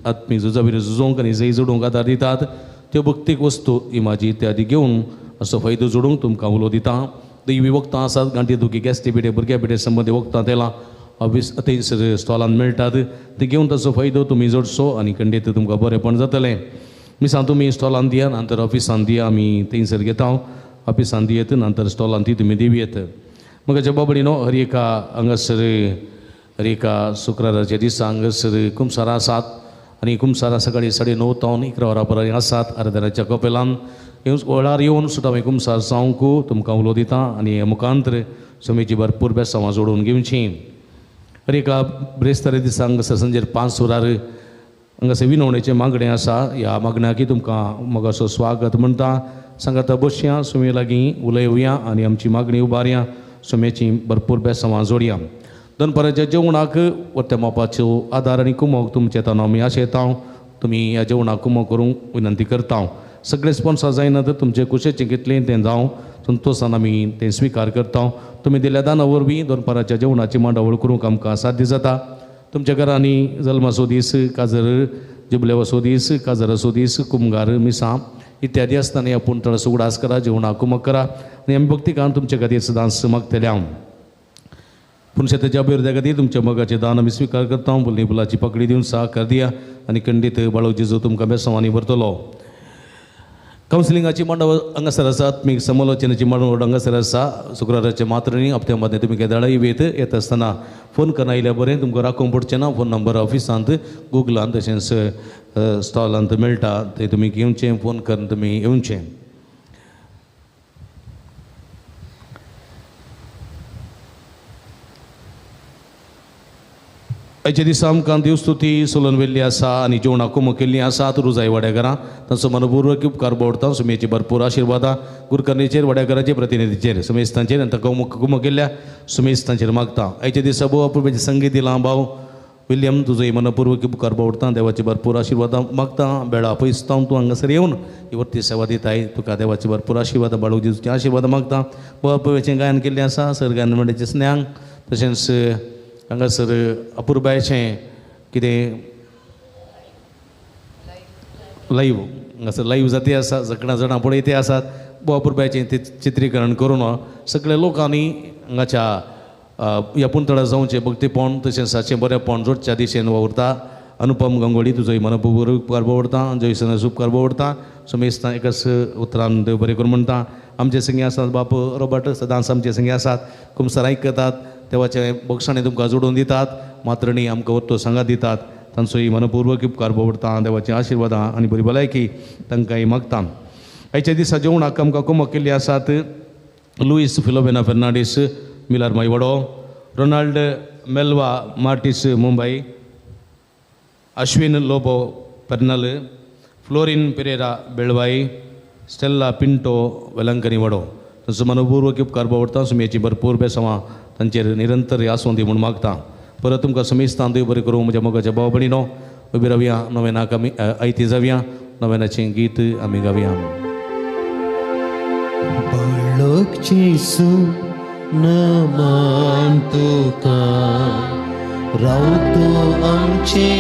आत्मीक झुजा विरुद्ध झुजोवंक आनी जय जोडूंक आदार दितात. त्यो भक्तीक वस्तू इमाजी इत्यादी घेवन असो फायदो जोडूंक तुमकां उलो दिता. दैवी वखदां आसात, गांठी दुखी, गॅस्ट्री पिठे, भुरग्या पिठे संबंदी वखदां तेलां ऑफीस थंयसर स्टॉलान मेळटात, ती घेवन ताचो फायदो तुमी जोडचो आनी खंडीत तुमकां बरेंपण जातलें. मिसां तुमी स्टॉलान दिया, नंतर ऑफिसान दिया, आमी थंयसर घेता. ऑफिसान दियेत नंतर स्टॉलान ती तुमी दिवयेत. मगाच्या बाबडीनो हर एका हांगासर हर एका शुक्राराच्या दिसा हांगासर कुमसारां आसात आनी कुमसारां सकाळीं 9:30 तावन 11 वरां पर्यंत आसात. आराधनाच्या कपेलान वेळार येवन सुद्दां हांवें कुमसार जावंक तुमकां उलो दिता आनी मुखांतर समेची भरपूर बेसांवां जोडून घेवचीं. हर एका ब्रेस्तारे दिसा हांगासर सांजेर 5 वरार हांगासर विनवणेचें मागणें आसा. ह्या मागण्याकी तुमकां मोगाचो स्वागत म्हणटा. सांगाता बसया, सुमे लागीं उलयोवया आनी आमची मागणी उबारया, सुमेची भरपूर बेसांवां जोडया. दनपाराच्या जेवणाक वट्ट्या मापाचो आदार आनी कुमोक तुमचे तांदूळ आमी आशेता. तुमी ह्या जेवणाक कुमोक करूंक विनंती करता. सगळे स्पॉन्सर जायना तर तुमचे कुशेचें घेतलें तें जावं संतोशान आमी तें स्विकार करता. तुमी दिल्या दाना वरवीं दनपाराच्या जेवणाची मांडावळ करूंक आमकां साध्य जाता. तुमच्या घरांनी जल्माचो दीस, काजर, जुबलेवाचो दीस, काजराचो दीस, कुमगार, मिसां इत्यादी आसतना ह्या पुणतळाचो उगडास करा, जेवणाक कुमक करा आनी आमी भक्तिकान तुमचे खातीर सदांच मागतले हांव. पूण शेताच्या अभिवृद्ध्या खातीर तुमच्या मोगाचें दान आमी स्विकार करता. फुलनी फुलाची पाकळी दिवन साकार दिया आनी खंडीत बाळो जेजू तुमकां बेसांवांनी भरतलो. कावन्सिलिंगाची मांडावळ हांगासर आसा, आत्मीक समालोचनाची मांडावळ हांगासर आसा. शुक्राराचे मात्र न्ही, हप्त्या मदें तुमी केदाळाय येत येता आसतना फोन करून आयल्यार बरें, तुमकां राखूंक पडचें ना. फोन नंबर ऑफिसांत, गुगलांत तशेंच स्टॉलांत मेळटा, थंय तुमी घेवचें, फोन करून तुमी येवचें. आयच्या दिसा आमकां देवस्तुती सोलून व्हेल्ली आसा आनी जेवणां कुमक केल्लीं आसात. रुजाय वाड्याघरां तांचो मनपूर्वक उपकार बोडता. सुमेची भरपूर आशिर्वादां गुरकर्णीचेर, वाड्याघराचे प्रतिनिधीचेर, सुमेस्तांचेर आनी तांकां कुमक केल्ल्या सुमेस्तांचेर मागता. आयच्या दिसा भोव अपुरबायेचें संगीत दिलां भाव विल्यम, तुजो मनपूर्वक उपकार बोडता. देवाची भरपूर आशिर्वादां मागता. बेळा पयस तावन तूं हांगासर येवन ही वर्ती सेवा दिताय, तुका देवाची भरपूर आशिर्वादां, बाळू जेजूची आशिर्वादां मागता. भोव अपुरबायेचें गायन केल्लें आसा सर गायन मंडळाचें स्नेहांक, तशेंच हांगासर अपुरबायेचें कितें लायव हांगासर लायव जाती आसा, सगळ्या जाणां पळयते आसात. भोव अपुरबायेचें तें चित्रीकरण करून सगळ्या लोकांनी हांगाच्या ह्या पुंतळा जावचें भक्तीपण तशेंच साचें बरेंपण जोडच्या दिशेन वावुरता. अनुपम गंगोळी तुजोय मनपूर्वक उपकार बोवडता. जयसन उपकार बोवडता. सुमेस्तां एकाच उतरान देव बरें करूं म्हणटा. आमचे संगी आसात बाप रॉबर्ट, सदांच आमचे संगी आसात, कुमसार आयकतात, देवाचे बक्षाणे तुमकां जोडून दितात, मात्रणी आमकां वत्तो सांगात दितात. तांचोय मनपूर्वक उपकार बोवडता. देवाची आशिर्वादां आनी बरी भलायकी तांकांय मागता. आयच्या दिसा जेवणाक आमकां कुमक केल्ली आसात लुईस फिलोमेना फेर्नांडीस, मिलार मायवडो, रोनाल्ड मेल्वा मार्टीस मुंबय, अश्विन लोबो पेर्नल, फ्लोरीन पिरेरा बेळवाई, स्टेल्ला पिंटो वेलंकनी वडो. तांचो मनपूर्वक उपकार बोवडता. सुमेची भरपूर बेसांवां तांचेर निरंतर आसूं दी म्हूण मागता. परत तुमकां समेस्तान देव बरें करूं. म्हज्या मोगाच्या भाव भयणीनो उबी रावया, नोवेनाक आमी आयती जावया, नोवेनाचें गीत आमी गावया. बाळक जेजू नमन तुका, रावतो आमचे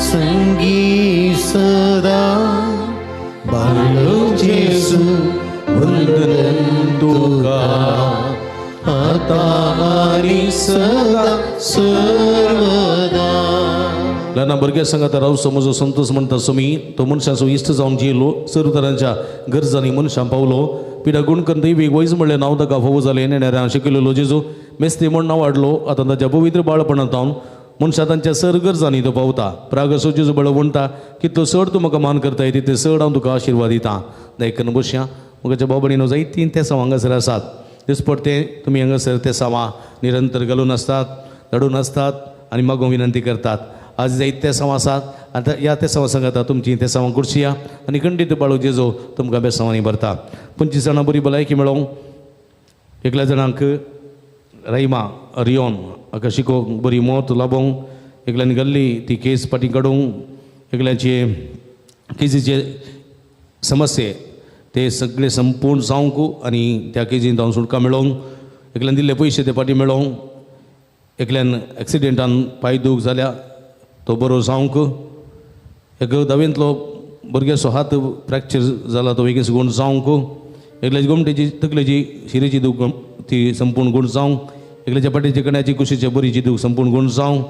संगी सदा. बाळक जेजू वंदन तुका, आता आनी सदा सर्वदा. ल्हान भुरग्या सांगाता रावचो म्हजो संतोष म्हणटा सुमी, तो मनशाचो इश्ट जावन जियेलो, सर्व तरांच्या गरजांनी मनशां पावलो. पिडा गुण करून दैवीक वैज म्हणलें नांव ताका फावो जालें. नेणाऱ्यां शिकयलेलो जेजू मेस्त्री म्हण नांव हाडलो. आतां ताच्या पवित्र बाळपणांत जावन मनशां तांच्या सर गरजांनी तो पावता. प्रागसो जेजू बळ म्हणटा, कितलो चड तूं म्हाका मान करताय तितले चड हांव तुका आशिर्वाद दितां. देखून बसया. म्हज्या भाव भयणीनो जायतीं तेसांव हांगासर आसात. दिसपडटे तुमी हांगासर तेसांवां निरंतर घालून आसतात, धाडून आसतात आनी मागूंक विनंती करतात. आज जायते तेसांव आसात. आतां ह्या तेसांवां सांगाता तुमचीं तेसांवां कुर्शिया आनी खंडीत बाळू जेजो तुमकां बेसांवांनी भरता. 25 जाणां बरी भलायकी मेळोवंक, एकल्या जाणांक रायमा रियोन हाका शिकोवंक बरी मत लाबोवंक, एकल्यान घाल्ली ती केस फाटीं काडूंक, एकल्याचे केजीचे समस्ये ते सगळे संपूर्ण जावंक आनी त्या केजीन जावन सुटका मेळोवंक, एकल्यान दिल्ले पयशे ते फाटीं मेळोवंक, एकल्यान एक्सिडेंटान पांय दूख जाल्या तो बरो जावंक, एक दावेंतलो भुरग्याचो हात फ्रॅक्चर जाला तो वेगीन गुण जावंक, एकल्याची गोमटेची तकलेची शिरेची दूख ती संपूर्ण गुण जावंक, एकल्याच्या पाटीची कण्याची कुशीच्या बरीची दूख संपूर्ण गुण जावंक,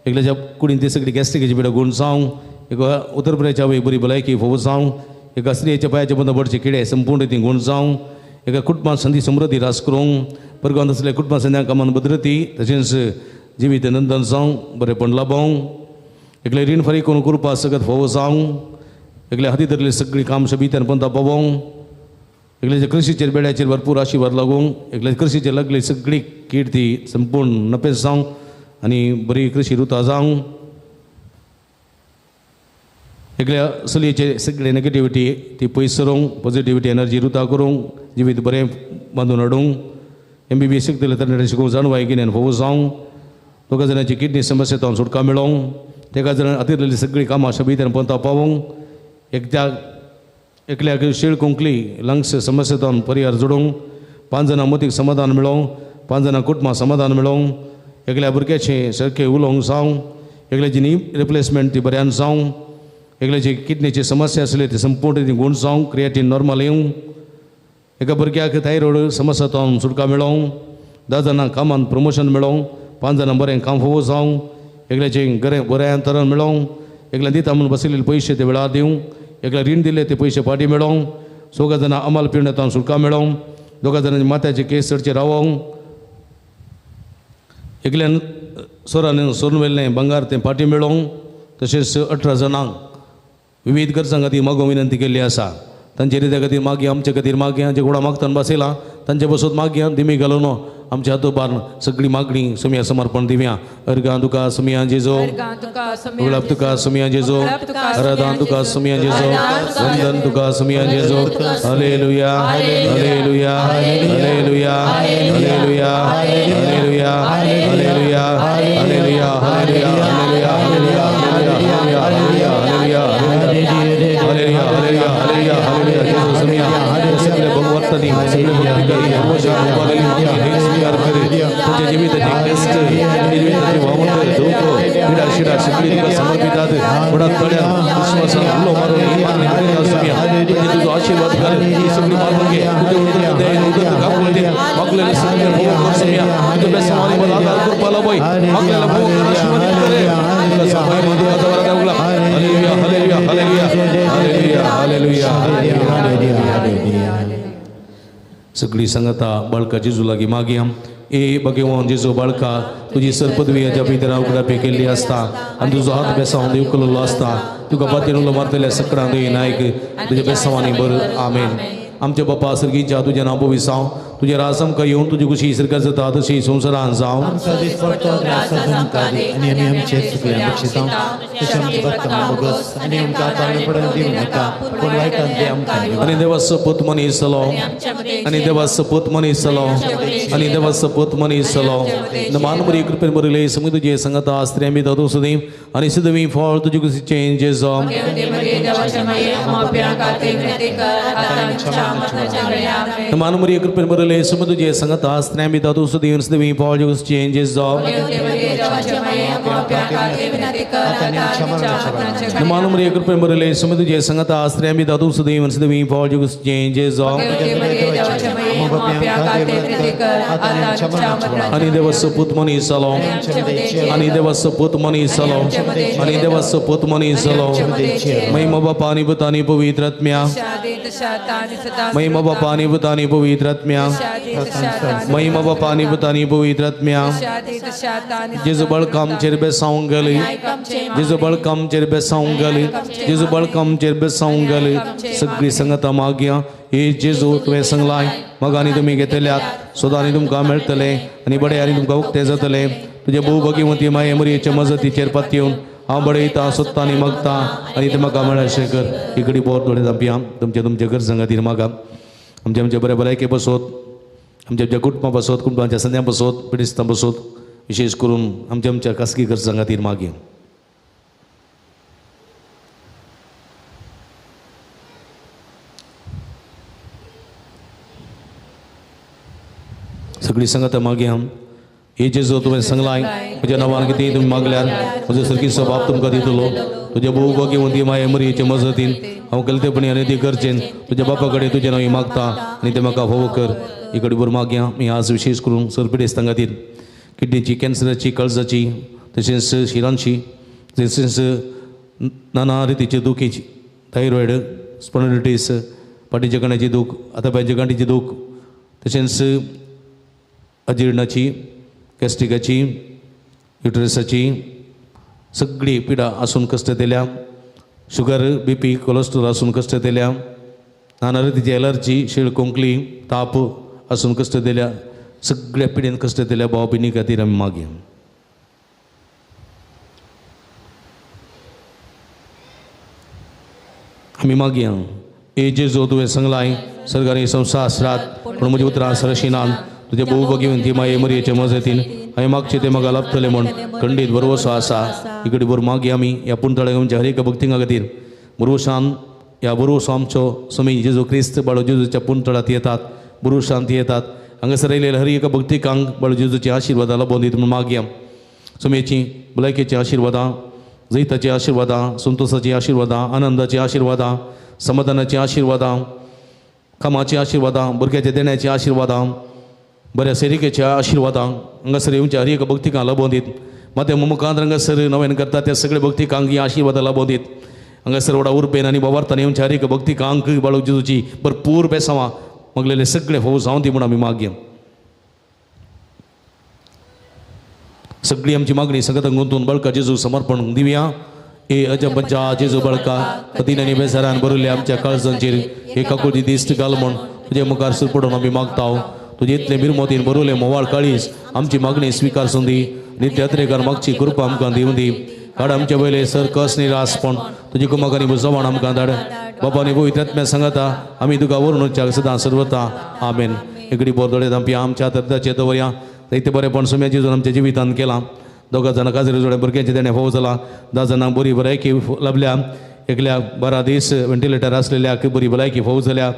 एकल्याच्या कुडीन ती सगळी गॅस्ट्रिकेची पिडा गुण जावंक, एक उत्तर प्रदेशाच्या आवय बरी भलायकी फोव जावंक, एका स्त्रियेच्या पांयाच्या बंद पडचे किडे संपूर्ण रितीन गुण जावंक, एका कुटुंबान संदी समृद्धी रास करूंक, परगांत आसल्या कुटुंबा संध्या कामान भद्रती तशेंच जिवीत नंदन जावंक बरेपण लाबोवंक, एकले रीण फारीक करून कृपा सगत फोव जावंक, एकले हाती धरले सगळी काम शबित्यान पंता पावोवंक, एकल्याच्या कृशीचेर बेड्याचेर भरपूर आशिर्वाद लागूंक, एकल्या कृशीचेर लागली सगळी किर्ती संपूर्ण नपेस जावंक आनी बरी कृशी रुता जावंक, एकल्या चलयेचे सगळे नेगेटिविटी ती पयस सरोवंक, पॉझिटिविटी एनर्जी रुता करूंक, जिवीत बरें बांदून हाडूंक, MBBS शिकतले तरणाटे शिकोवंक जाणवाय गिन्यान फोव जावंक, दोगा जाणांची किडनी समस्या जावन सुटका मेळोवंक, तेका जाणां हातींतली सगळीं कामां शबित्यान पंता पावोवंक, एकल्याक शीळ कुंकली लंग्स समस्या जावन परिहार जोडूंक, 5 जाणां मतीक समाधान मेळोवंक, 5 जाणां कुटुंबाक समाधान मेळोवंक, एकल्या भुरग्याचें सारकें उलोवंक जावंक, एकल्याची नी रिप्लेसमेंट ती बऱ्यान जावंक, एकल्याची किडनीची समस्या आसली ती संपूर्ण ती गुण जावंक, क्रिएटीन नॉर्मल येवंक, एका भुरग्याक थायरॉयड समस्या जावन सुटका मेळोवंक, 10 जाणां कामांत प्रमोशन मेळोवंक, 5 जाणां बरें काम फोव जावंक, एकल्याचें बरें बऱ्या अंतरान मेळोवंक, एकल्यान दिता म्हणून बसयलेले पयशे ते वेळार दिवंक, एकल्या रीण दिले ते पयशे फाटीं मेळोवंक, 4 जाणां अमाल पिवण्यात सुटका मेळोवंक, 2 जाणांच्या माथ्याचे केस चडचे रावोवंक, एकल्यान सोरान सोरून व्हेल्लें बंगार तें फाटीं मेळोवंक, तशेंच 18 जाणांक विविध गरजां खातीर मागूंक विनंती केल्ली आसा. तांचे हृदया खातीर मागया, आमचे खातीर मागया, जे कोणा मागतान बसयलां तांचे बसत मागया, दिमी घालून आमच्या हातोबार सगळी मागणी सुमया समर्पण दिवया. अर्गां तुका सुमया जेजो, गुलाब तुका सुमया जेजो, आराधन तुका सुमया जेजो, वंदन तुका Somaiya Jeju. Hallelujah, hallelujah, hallelujah, hallelujah, hallelujah, hallelujah, hallelujah, hallelujah, hallelujah, hallelujah, hallelujah, hallelujah, hallelujah, hallelujah, hallelujah. Jeju Somaiya सगळे भगवंतानी सगळे भक्तिकारी तुमच्या जिविताचे कश्ट, जिविताचे वावंतर, धोको, पिडा शिडा सगळी तुका समर्पितात. व्हडा तळ्यान विश्वासान उलो मारून ही मागणी करीत आसूया. म्हणजे तुजो आशीर्वाद घाल, ही सगळी मागून घे. तुजे उदक दयेन उदक कापून दे. मागलेले सगळे भोग कर सुमया. तुज्या बेसमानी मला आधार करपा लावय. मागलेले भोग कर आशीर्वादीत करे. तुका सफाई मधु आधार उगला. Hallelujah, hallelujah, hallelujah, hallelujah, hallelujah, hallelujah, hallelujah. सगळी संगता बाळका जेजू लागीं मागया. ए भगवान जेजू बाळका, तुजी सर पदवी हाच्या भितर उगडापे केल्ली आसता आनी तुजो हात बेसांव देव केल्लो आसता. तुका पातीन उलो मारतल्या सकडां देव नायक तुज्या बेसांवांनी बर. आमेन. आमच्या बापा सर्गीच्या, तुजें नांव पवित्र जावं, तुजें राज आमकां येवन तुजी खुशी सरकार जाता तशी संवसारान जावं. आनी देवाचो पूत मनीस जालो, आनी देवाचो पूत मनीस जालो, आनी देवाचो पूत मनीस जालो. मान बरी कृपेन बरयले समज तुजे संगता स्त्रियां बी दादू सुदी आनी सिद्धवी फळ तुजे कुशीचें जेजो. मान बरी कृपेन बरयले समज तुजे संगता स्त्रियां बी दादू सुदी आनी सिद्धवी फळ तुजे कुशीचें जेजो. मान बरी कृपेन बरयले समज तुजे संगता स्त्रियां बी दादू सुदी आनी सिद्धवी फळ तुजे कुशीचें जेजो. आनी देवाचो पूत मनीस जालो, आनी देवाचो पूत मनीस जालो, आनी देवाचो पूत मनीस जालो. महिमा बापा आनी पुता आनी पवित्र आत्म्या, महिमा बापा आनी पुता आनी पवित्र आत्म्या, महिमा बापा आनी पुता आनी पवित्र आत्म्या. जेजू बळका आमचेर बेसावंक गेली, जेजू बळका आमचेर बेसावंक गेली, जेजू बळका आमचेर बेसावंक गेली. सगळी संगता मागया हे जेजू तुवें सांगलाय म्हाका आनी तुमी घेतल्यात सदां आनी तुमकां मेळटलें आनी बडें आनी तुमकां उक्तें जातलें. तुजे भोव भगिवंती माये मरयेचे मजतीचेर पातयेवन हांव बडयता सोदता आनी मागता आनी तें म्हाका मेळशें कर. इकडी बोर थोडे जावपी तुमच्या तुमच्या गरजां खातीर मागा. आमच्या आमच्या बऱ्या भलायके बसोत, आमच्या आमच्या कुटुंबा बसोत, कुटुंबाच्या संद्या बसोत, पिडिस्तां बसोत, विशेष करून आमच्या आमच्या खासगी गरजां खातीर मागया. सगळी संगत मागया. हे जेजू तुवें सांगलाय म्हज्या नांवान कितें तुमी मागल्यार म्हजो सर्गीचो बाप तुमकां दितलो. तुज्या भोव भगिवंती माये मरयेचे मजतीन हांव गलतेपणी आनी ती गरजेन तुज्या बापा कडेन तुजें नांव मागता आनी तें म्हाका फावो कर. ही कडीभर मागया. मी आज विशेष करून सर पिडेस्तां खातीर किडनीची, कॅन्सराची, कळजाची, तशेंच शिरांची, तशेंच नाना रितीचे दुखीची, थायरॉयड, स्पॉन्डिलायटीस, फाटीच्या कण्याची दूख, हातापांयच्या गांठीची दूख, तशेंच अजिर्णाची, गॅस्ट्रिकाची, युटरसाची सगळी पिडा आसून कश्ट दिल्या, शुगर, बी पी, कोलेस्ट्रॉल आसून कश्ट दिल्या, नाना रितीची एलर्जी, शेळ, कोंकली, ताप आसून कश्ट दिल्या, सगळ्या पिडेन कश्ट दिल्या भाव भयणी खातीर आमी मागया. आमी मागया. ए जेजू तुवें सांगलाय सरकारी संवसारात पूण म्हजी उतरां सरशिनान तुजे भोव भगिवंती माये मरयेचे मजतीन हांवें मागचें तें म्हाका लाभतलें म्हूण खंडीत भरवसो आसा. इकडे भर मागया आमी ह्या पुणतळ्या आमच्या हर एका भक्तिंगा खातीर भरवसान ह्या भरवसो आमचो स्वामी जेजू क्रिस्त बाळू जेजूच्या पुणतळांत येतात, भरवशांत येतात. हांगासर आयिल्ल्या हर एका भक्तिकांक बाळू जेजूची आशिर्वादां लाबोवन दीत म्हूण मागया. स्वामीची भलायकेची आशिर्वादां, जैताची आशिर्वादां, संतोषाची आशिर्वादां, आनंदाची आशिर्वादां, समाधानाची आशिर्वादां, कामाची आशिर्वादां, भुरग्याच्या देण्याची आशिर्वादां, बऱ्या सेरिकेच्या आशिर्वादां हांगासर येवच्या हर एका भक्तिकांक लाबोवन दीत. माते मुखांत हांगासर नवेन करता त्या सगळे भक्तिकांक ही आशिर्वादां लाबोवन दीत. हांगासर व्हडा उर्बेन आनी बोवार्थान येवच्या हर एका भक्तिकांक बाळू जेजूची भरपूर बेसांवां मागलेले सगळे फोव जावन दी म्हूण आमी मागया. सगळी आमची मागणी सगळ्यांक गुंतून बळका जेजू समर्पण दिवया. हे अजबच्या जेजू बळका पतीन आनी बेजारान भरिल्ल्या आमच्या काळजांचेर हे काकुळटी दिश्ट घाल म्हूण तुजे मुखार सुरपडून आमी मागता. तुजे इतले मिरमोतीन भरवले मोवाळ काळीस आमची मागणी स्विकार संदी नित्य यात्रेकार मागची कृपा आमकां दिवं दी. काड आमचे वयले सर कस निरासपण तुजी कुमक आनी बुजवण आमकां धाड. बाबा आनी पवित्र आत्म्या सांगता आमी तुका वरून सदां सर्वता. आमेन. एकडे बोरदोडे आमची आमच्या तत्वाचे दवरया जायते बरेपण सुम्या जेजून आमच्या जिवितांत केलां. दोगा जाणां काजरे जोड्या भुरग्यांचे देणें फोव जालां, 10 जाणांक बरी भलायकी लाभल्या, एकल्या 12 दीस व्हेंटिलेटर आसलेल्याक बरी भलायकी फोव जाल्या,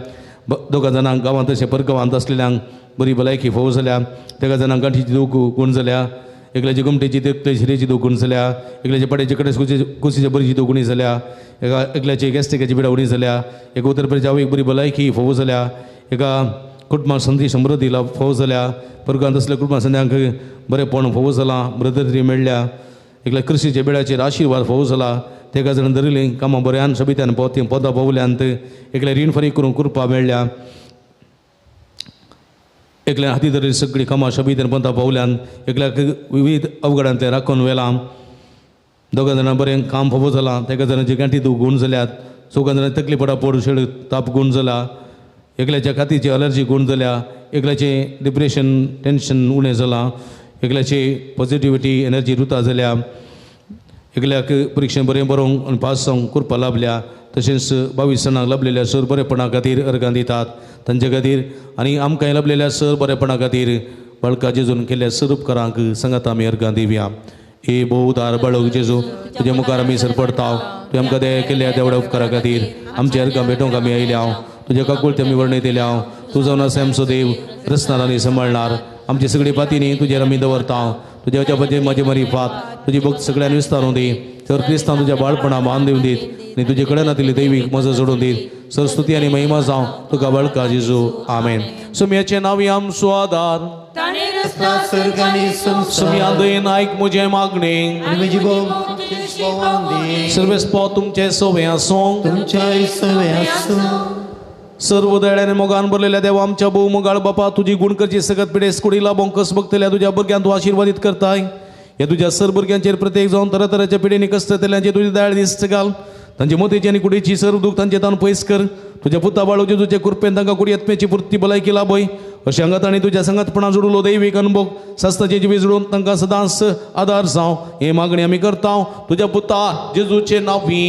दोगा जाणांक गांवांत तशें परगांवांत आसलेल्यांक बरी भलायकी फोव जाल्या, तेगा जाणांक गांठीची दूख गुण जाल्या, एकल्याची गोमटेची एकल्याची शिरेची दूख गुण जाल्या, एकल्याचे पड्याचे कडेन कुशीच्या बरीची दूख उणी जाल्या, एका एकल्याची गॅस्ट्रिकाची पिडा उणी जाल्या, एका उत्तर प्रदेश आवयक बरी भलायकी फोव जाल्या, एका कुटुंबाक संदी समृद्धी फोव जाल्या, परगांत आसल्या कुटुंबा संद्यांक बरेंपण फोव जालां, ब्रदरी मेळ्ळ्या, एकल्या कृषीच्या बेळाचेर आशिर्वाद फोव जाला, तेका जाण धरिल्लीं कामां बऱ्यान सोबित्यान पोवती पोदां पावल्यांत, एकल्या रीण फारीक करूंक कृपा मेळ्ळ्या, एकल्या हाती धरिल्ली सगळीं कामां सोबित्यान पोंदां पावल्यान, एकल्याक विविध अवघडांतलें राखून व्हेलां, दोगां जाणां बरें काम फोव जालां, तेका जाणांची गांठी दूख गूण जाल्यात, चौगां जाणां तकली पडा पड शेळ ताप गूण जाला, एकल्याच्या कातीची अलर्जी गुण जाल्या, एकल्याचें डिप्रेशन टेंशन उणें जालां, एकल्याची पॉझिटिविटी एनर्जी रुता जाल्या, एकल्याक परिक्षेन बरें बरोवंक आनी पास जावंक कृपा लाभल्या. तशेंच 22 जाणांक लाभलेल्या सर बरेपणा खातीर अर्गां दितात तांचे खातीर आनी आमकांय लाभलेल्या सर बरेपणा खातीर बाळका जेजून केल्ल्या सर उपकारांक सांगात आमी अर्गां दिवया. हे भोव उदार बाळक जेजू, तुज्या मुखार आमी सरपडता. तुवें आमकां दया केल्ल्या देवड्या उपकारा खातीर आमच्या अर्गां भेटोवंक आमी आयल्या. तुज्या काकुळते आमी वर्णयतल्या. तूं जावन आसा आमचो देव, रचणार आनी सांबाळणार. आमची सगळी पातीनी तुजेर आमी दवरता. तुज्या वचपाचें म्हजे मरिफात तुजी भक्त सगळ्यांनी विस्तारून दी. तर क्रिस्तांव तुज्या बाळपणा मान दिवन दीत आनी तुजे कडेन नातिल्ली दैवीक मजा जोडून दीत. सरस्तुती आनी महिमा जावं तुका बाळका जेजू. आमेन. सुम्याचें नांव आमचो आदार, सुम्या दयेन आयक म्हजें मागणें. सर्वेस्पो तुमचें सवें आसूं. सर्व दयाळ्याने मोगान भरलेल्या देवा, आमच्या भोव मोगाळ बापा, तुजी गुणकरची सगत पिडेस कुडी लाभोंक कस बघतल्या तुज्या भुरग्यांक तूं आशिर्वादीत करताय. ह्या तुज्या सर भुरग्यांचेर प्रत्येक जावन तरातराच्या पिडेनी कश्ट जातल्यांचेर तुजी दयाळ दिस्त घाल. तांचे मतीची आनी कुडीची सर्व दूख तांचे तान पयस कर. तुज्या पुता बाळो जेजूचे कृपेन तांकां कुडी आत्म्याची पुर्ती भलायकी लाभय. अशें अंगात आनी तुज्या संगातपणा जोडलो दैवीक अनुभव सास्ताचे जिवी जोडून तांकां सदांच आदार जावं हे मागणी आमी करता तुज्या पुता जेजूचे नांवी.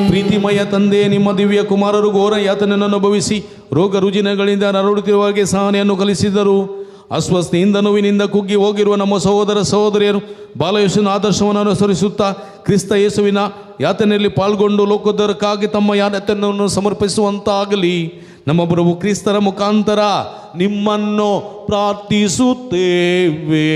ಪ್ರೀತಿಮಯ ತಂದೆ, ನಿಮ್ಮ ದಿವ್ಯ ಕುಮಾರರು ಘೋರ ಯಾತನೆಯನ್ನು ಅನುಭವಿಸಿ ರೋಗ ರುಜಿನಗಳಿಂದ ನರಳುತ್ತಿರುವಾಗೆ ಸಹನೆಯನ್ನು ಕಲಿಸಿದರು. ಅಸ್ವಸ್ಥೆಯಿಂದ ನೋವಿನಿಂದ ಕುಗ್ಗಿ ಹೋಗಿರುವ ನಮ್ಮ ಸಹೋದರ ಸಹೋದರಿಯರು ಬಾಲಯೇಸುವಿನ ಆದರ್ಶವನ್ನು ಅನುಸರಿಸುತ್ತಾ ಕ್ರಿಸ್ತ ಯೇಸುವಿನ ಯಾತನೆಯಲ್ಲಿ ಪಾಲ್ಗೊಂಡು ಲೋಕೋದ್ಧಾರಕ್ಕಾಗಿ ತಮ್ಮ ಯಾತನೆಯನ್ನು ಸಮರ್ಪಿಸುವಂತಾಗಲಿ. ನಮ್ಮ ಪ್ರಭು ಕ್ರಿಸ್ತರ ಮುಖಾಂತರ ನಿಮ್ಮನ್ನು ಪ್ರಾರ್ಥಿಸುತ್ತೇವೆ.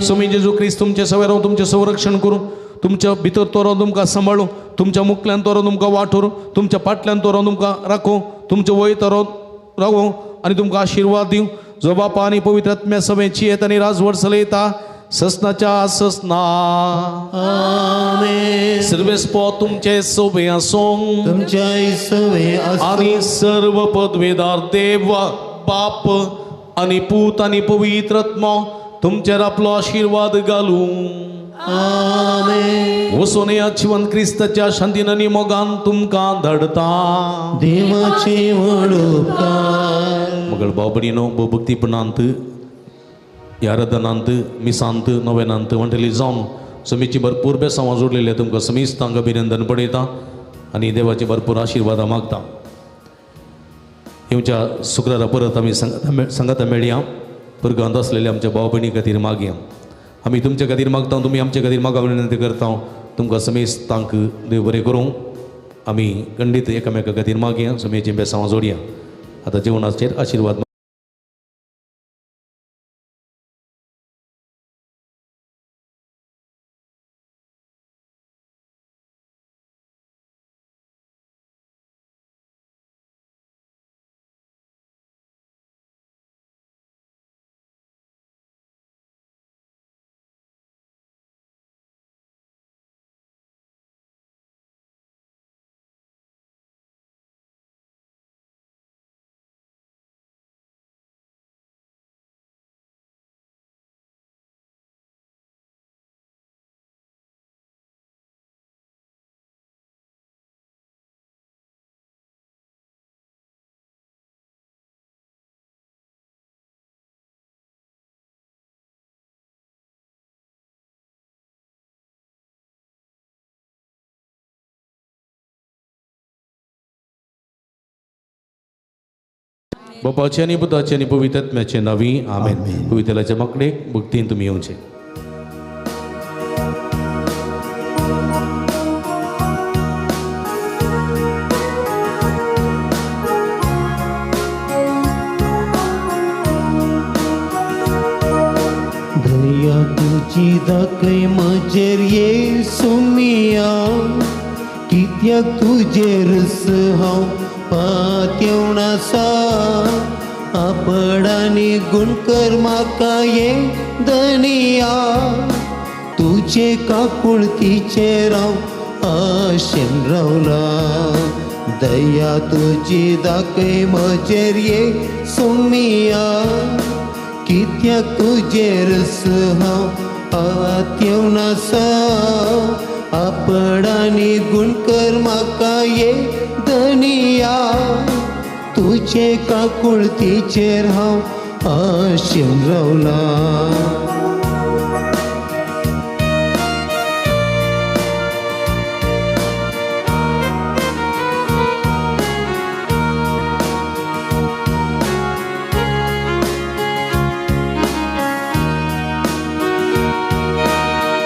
स्वामी जेजू क्रिस्त तुमचे सवेरो तुमचें संरक्षण करूं, तुमच्या भितर तोरो तुमकां सांबाळूं, तुमच्या मुखल्यान तोरो तुमकां वाट व्हरूं, तुमच्या फाटल्यान तोरो तुमकां राखूं, तुमचो वय तरो रावूं आनी तुमकां आशिर्वाद दिवं. जो बापा आनी पवित्र आत्म्या समेची येता आनी राजवट चलयता ससनाच्या ससना. सर्वेस्पो तुमचे सोबे आसूं आनी सर्व पदवेदार देव बाप आनी पूत आनी पवित्र आत्मो तुमचेर आपलो आशिर्वाद घालूं. वचून ह्या जिवन क्रिस्ताच्या शांतीन आनी मोगान तुमकां धाडता. देवाचे व्हड उपकार. मगळ भाव भयणीनो, भोवभक्तीपणांत ह्या आराधनांत मिसांत नवेनांत वांटेली जावन समीची भरपूर बेसांवां जोडलेली तुमकां समीस्तांक अभिनंदन पडयता आनी देवाचे भरपूर आशिर्वादां मागता. येवच्या शुक्रारा परत आमी सांगाता मेळया. पुरगांत आसलेल्या आमच्या भाव भयणी खातीर मागया. आमी तुमच्या खातीर मागता, तुमी आमच्या खातीर मागा विनंती करता. तुमकां समेस्तांक देव बरें करूं. आमी खंडीत एकामेका खातीर मागया, समेची बेसांवां जोडया. आतां जेवणाचेर आशिर्वाद. बापाचे आनी पुताचे आनी पवित्र आत्म्याचे नांवी आमेन. पवित्रलाच्या मागणेक भक्तीन तुमी येवचें. दया तुजी दाखय म्हजेर येसुमिया, कित्याक तुजेर हांव पातयेवन आसा. आपडानी गुणकर म्हाका ये धनिया, तुजे काकुळतीचेर हांव आशेन रावला. दया तुजी दाखय म्हजेर येसुमिया, कित्याक तुजेर हांव पातयेवन आसा. आपडानी गुणकर म्हाका ये धनिया तुजे काकुळतीचेर हांव आशेवन रावलां.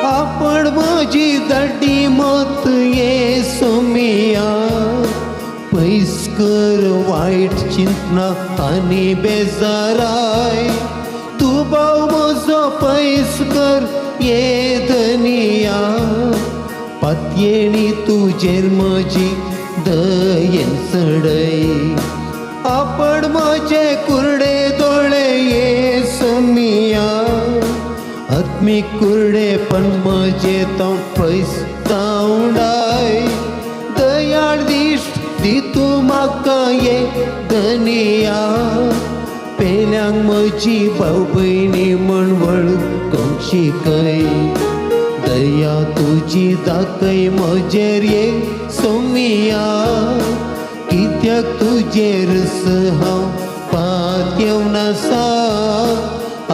आपण म्हजी दाडी मत ये सोमिया पयस कर वायट चिंतना आनी बेजाराय तूं भाव म्हजो पयस कर ये धनिया पातयेणी तुजेर म्हजी दयेन चडय आपण म्हजे कुरडे दोळे ये सोमिया आत्मीक कुरडे पण म्हजे तो पयस जावंडाय दयाळ दिश्ट दी तूं म्हाका ये धनिया पेल्यांक म्हजी भाव भयणी म्हण वळखूंक शिकय दया तुजी दाखय म्हजेर ये सोमिया कित्याक तुजेर हांव पातयेवन आसा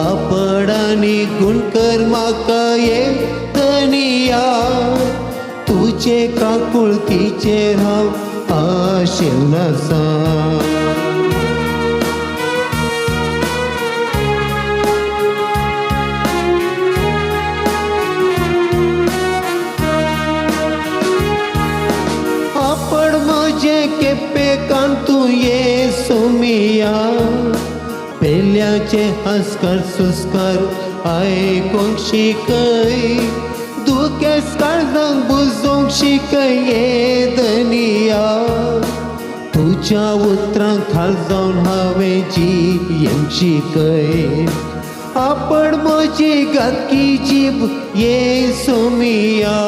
आपडानी गुणकर म्हाका ये धनिया तुजे काकुळतीचेर हांव आशेवन आसा. आपण म्हजे केपेकान तूं ये सोमिया पेल्याचे हस्कार सुस्कार आयकूंक शिकय दुखेस काळजांक बुजोवंक शिकय ये धनिया तुज्या उतरांक खाल जावन हांवें जियेवंक शिकय आपण म्हजी घातकी जीब ये सोमिया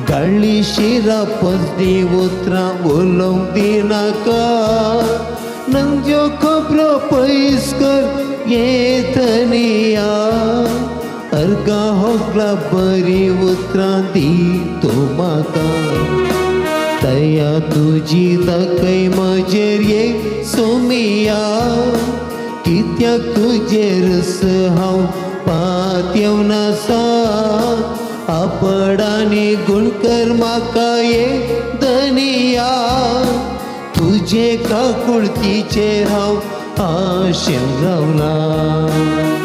गाळी शिरा पसदी उतरां उलोवंक दिनाका नंग्यो खबरो पयस कर ये धनिया अर्गा होगला बरी उतरां दी तूं म्हाका दया तुजी दाखय म्हजेर ये सोमिया कित्याक तुजेर हांव पातयेवन आसा आपडानी गुणकर म्हाका ये धनिया तुजे काकुळतीचेर हांव आशेवन रावलां.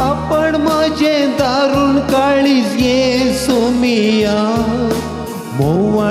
आपण म्हजें दारूण काळीज ये सोमिया मोवा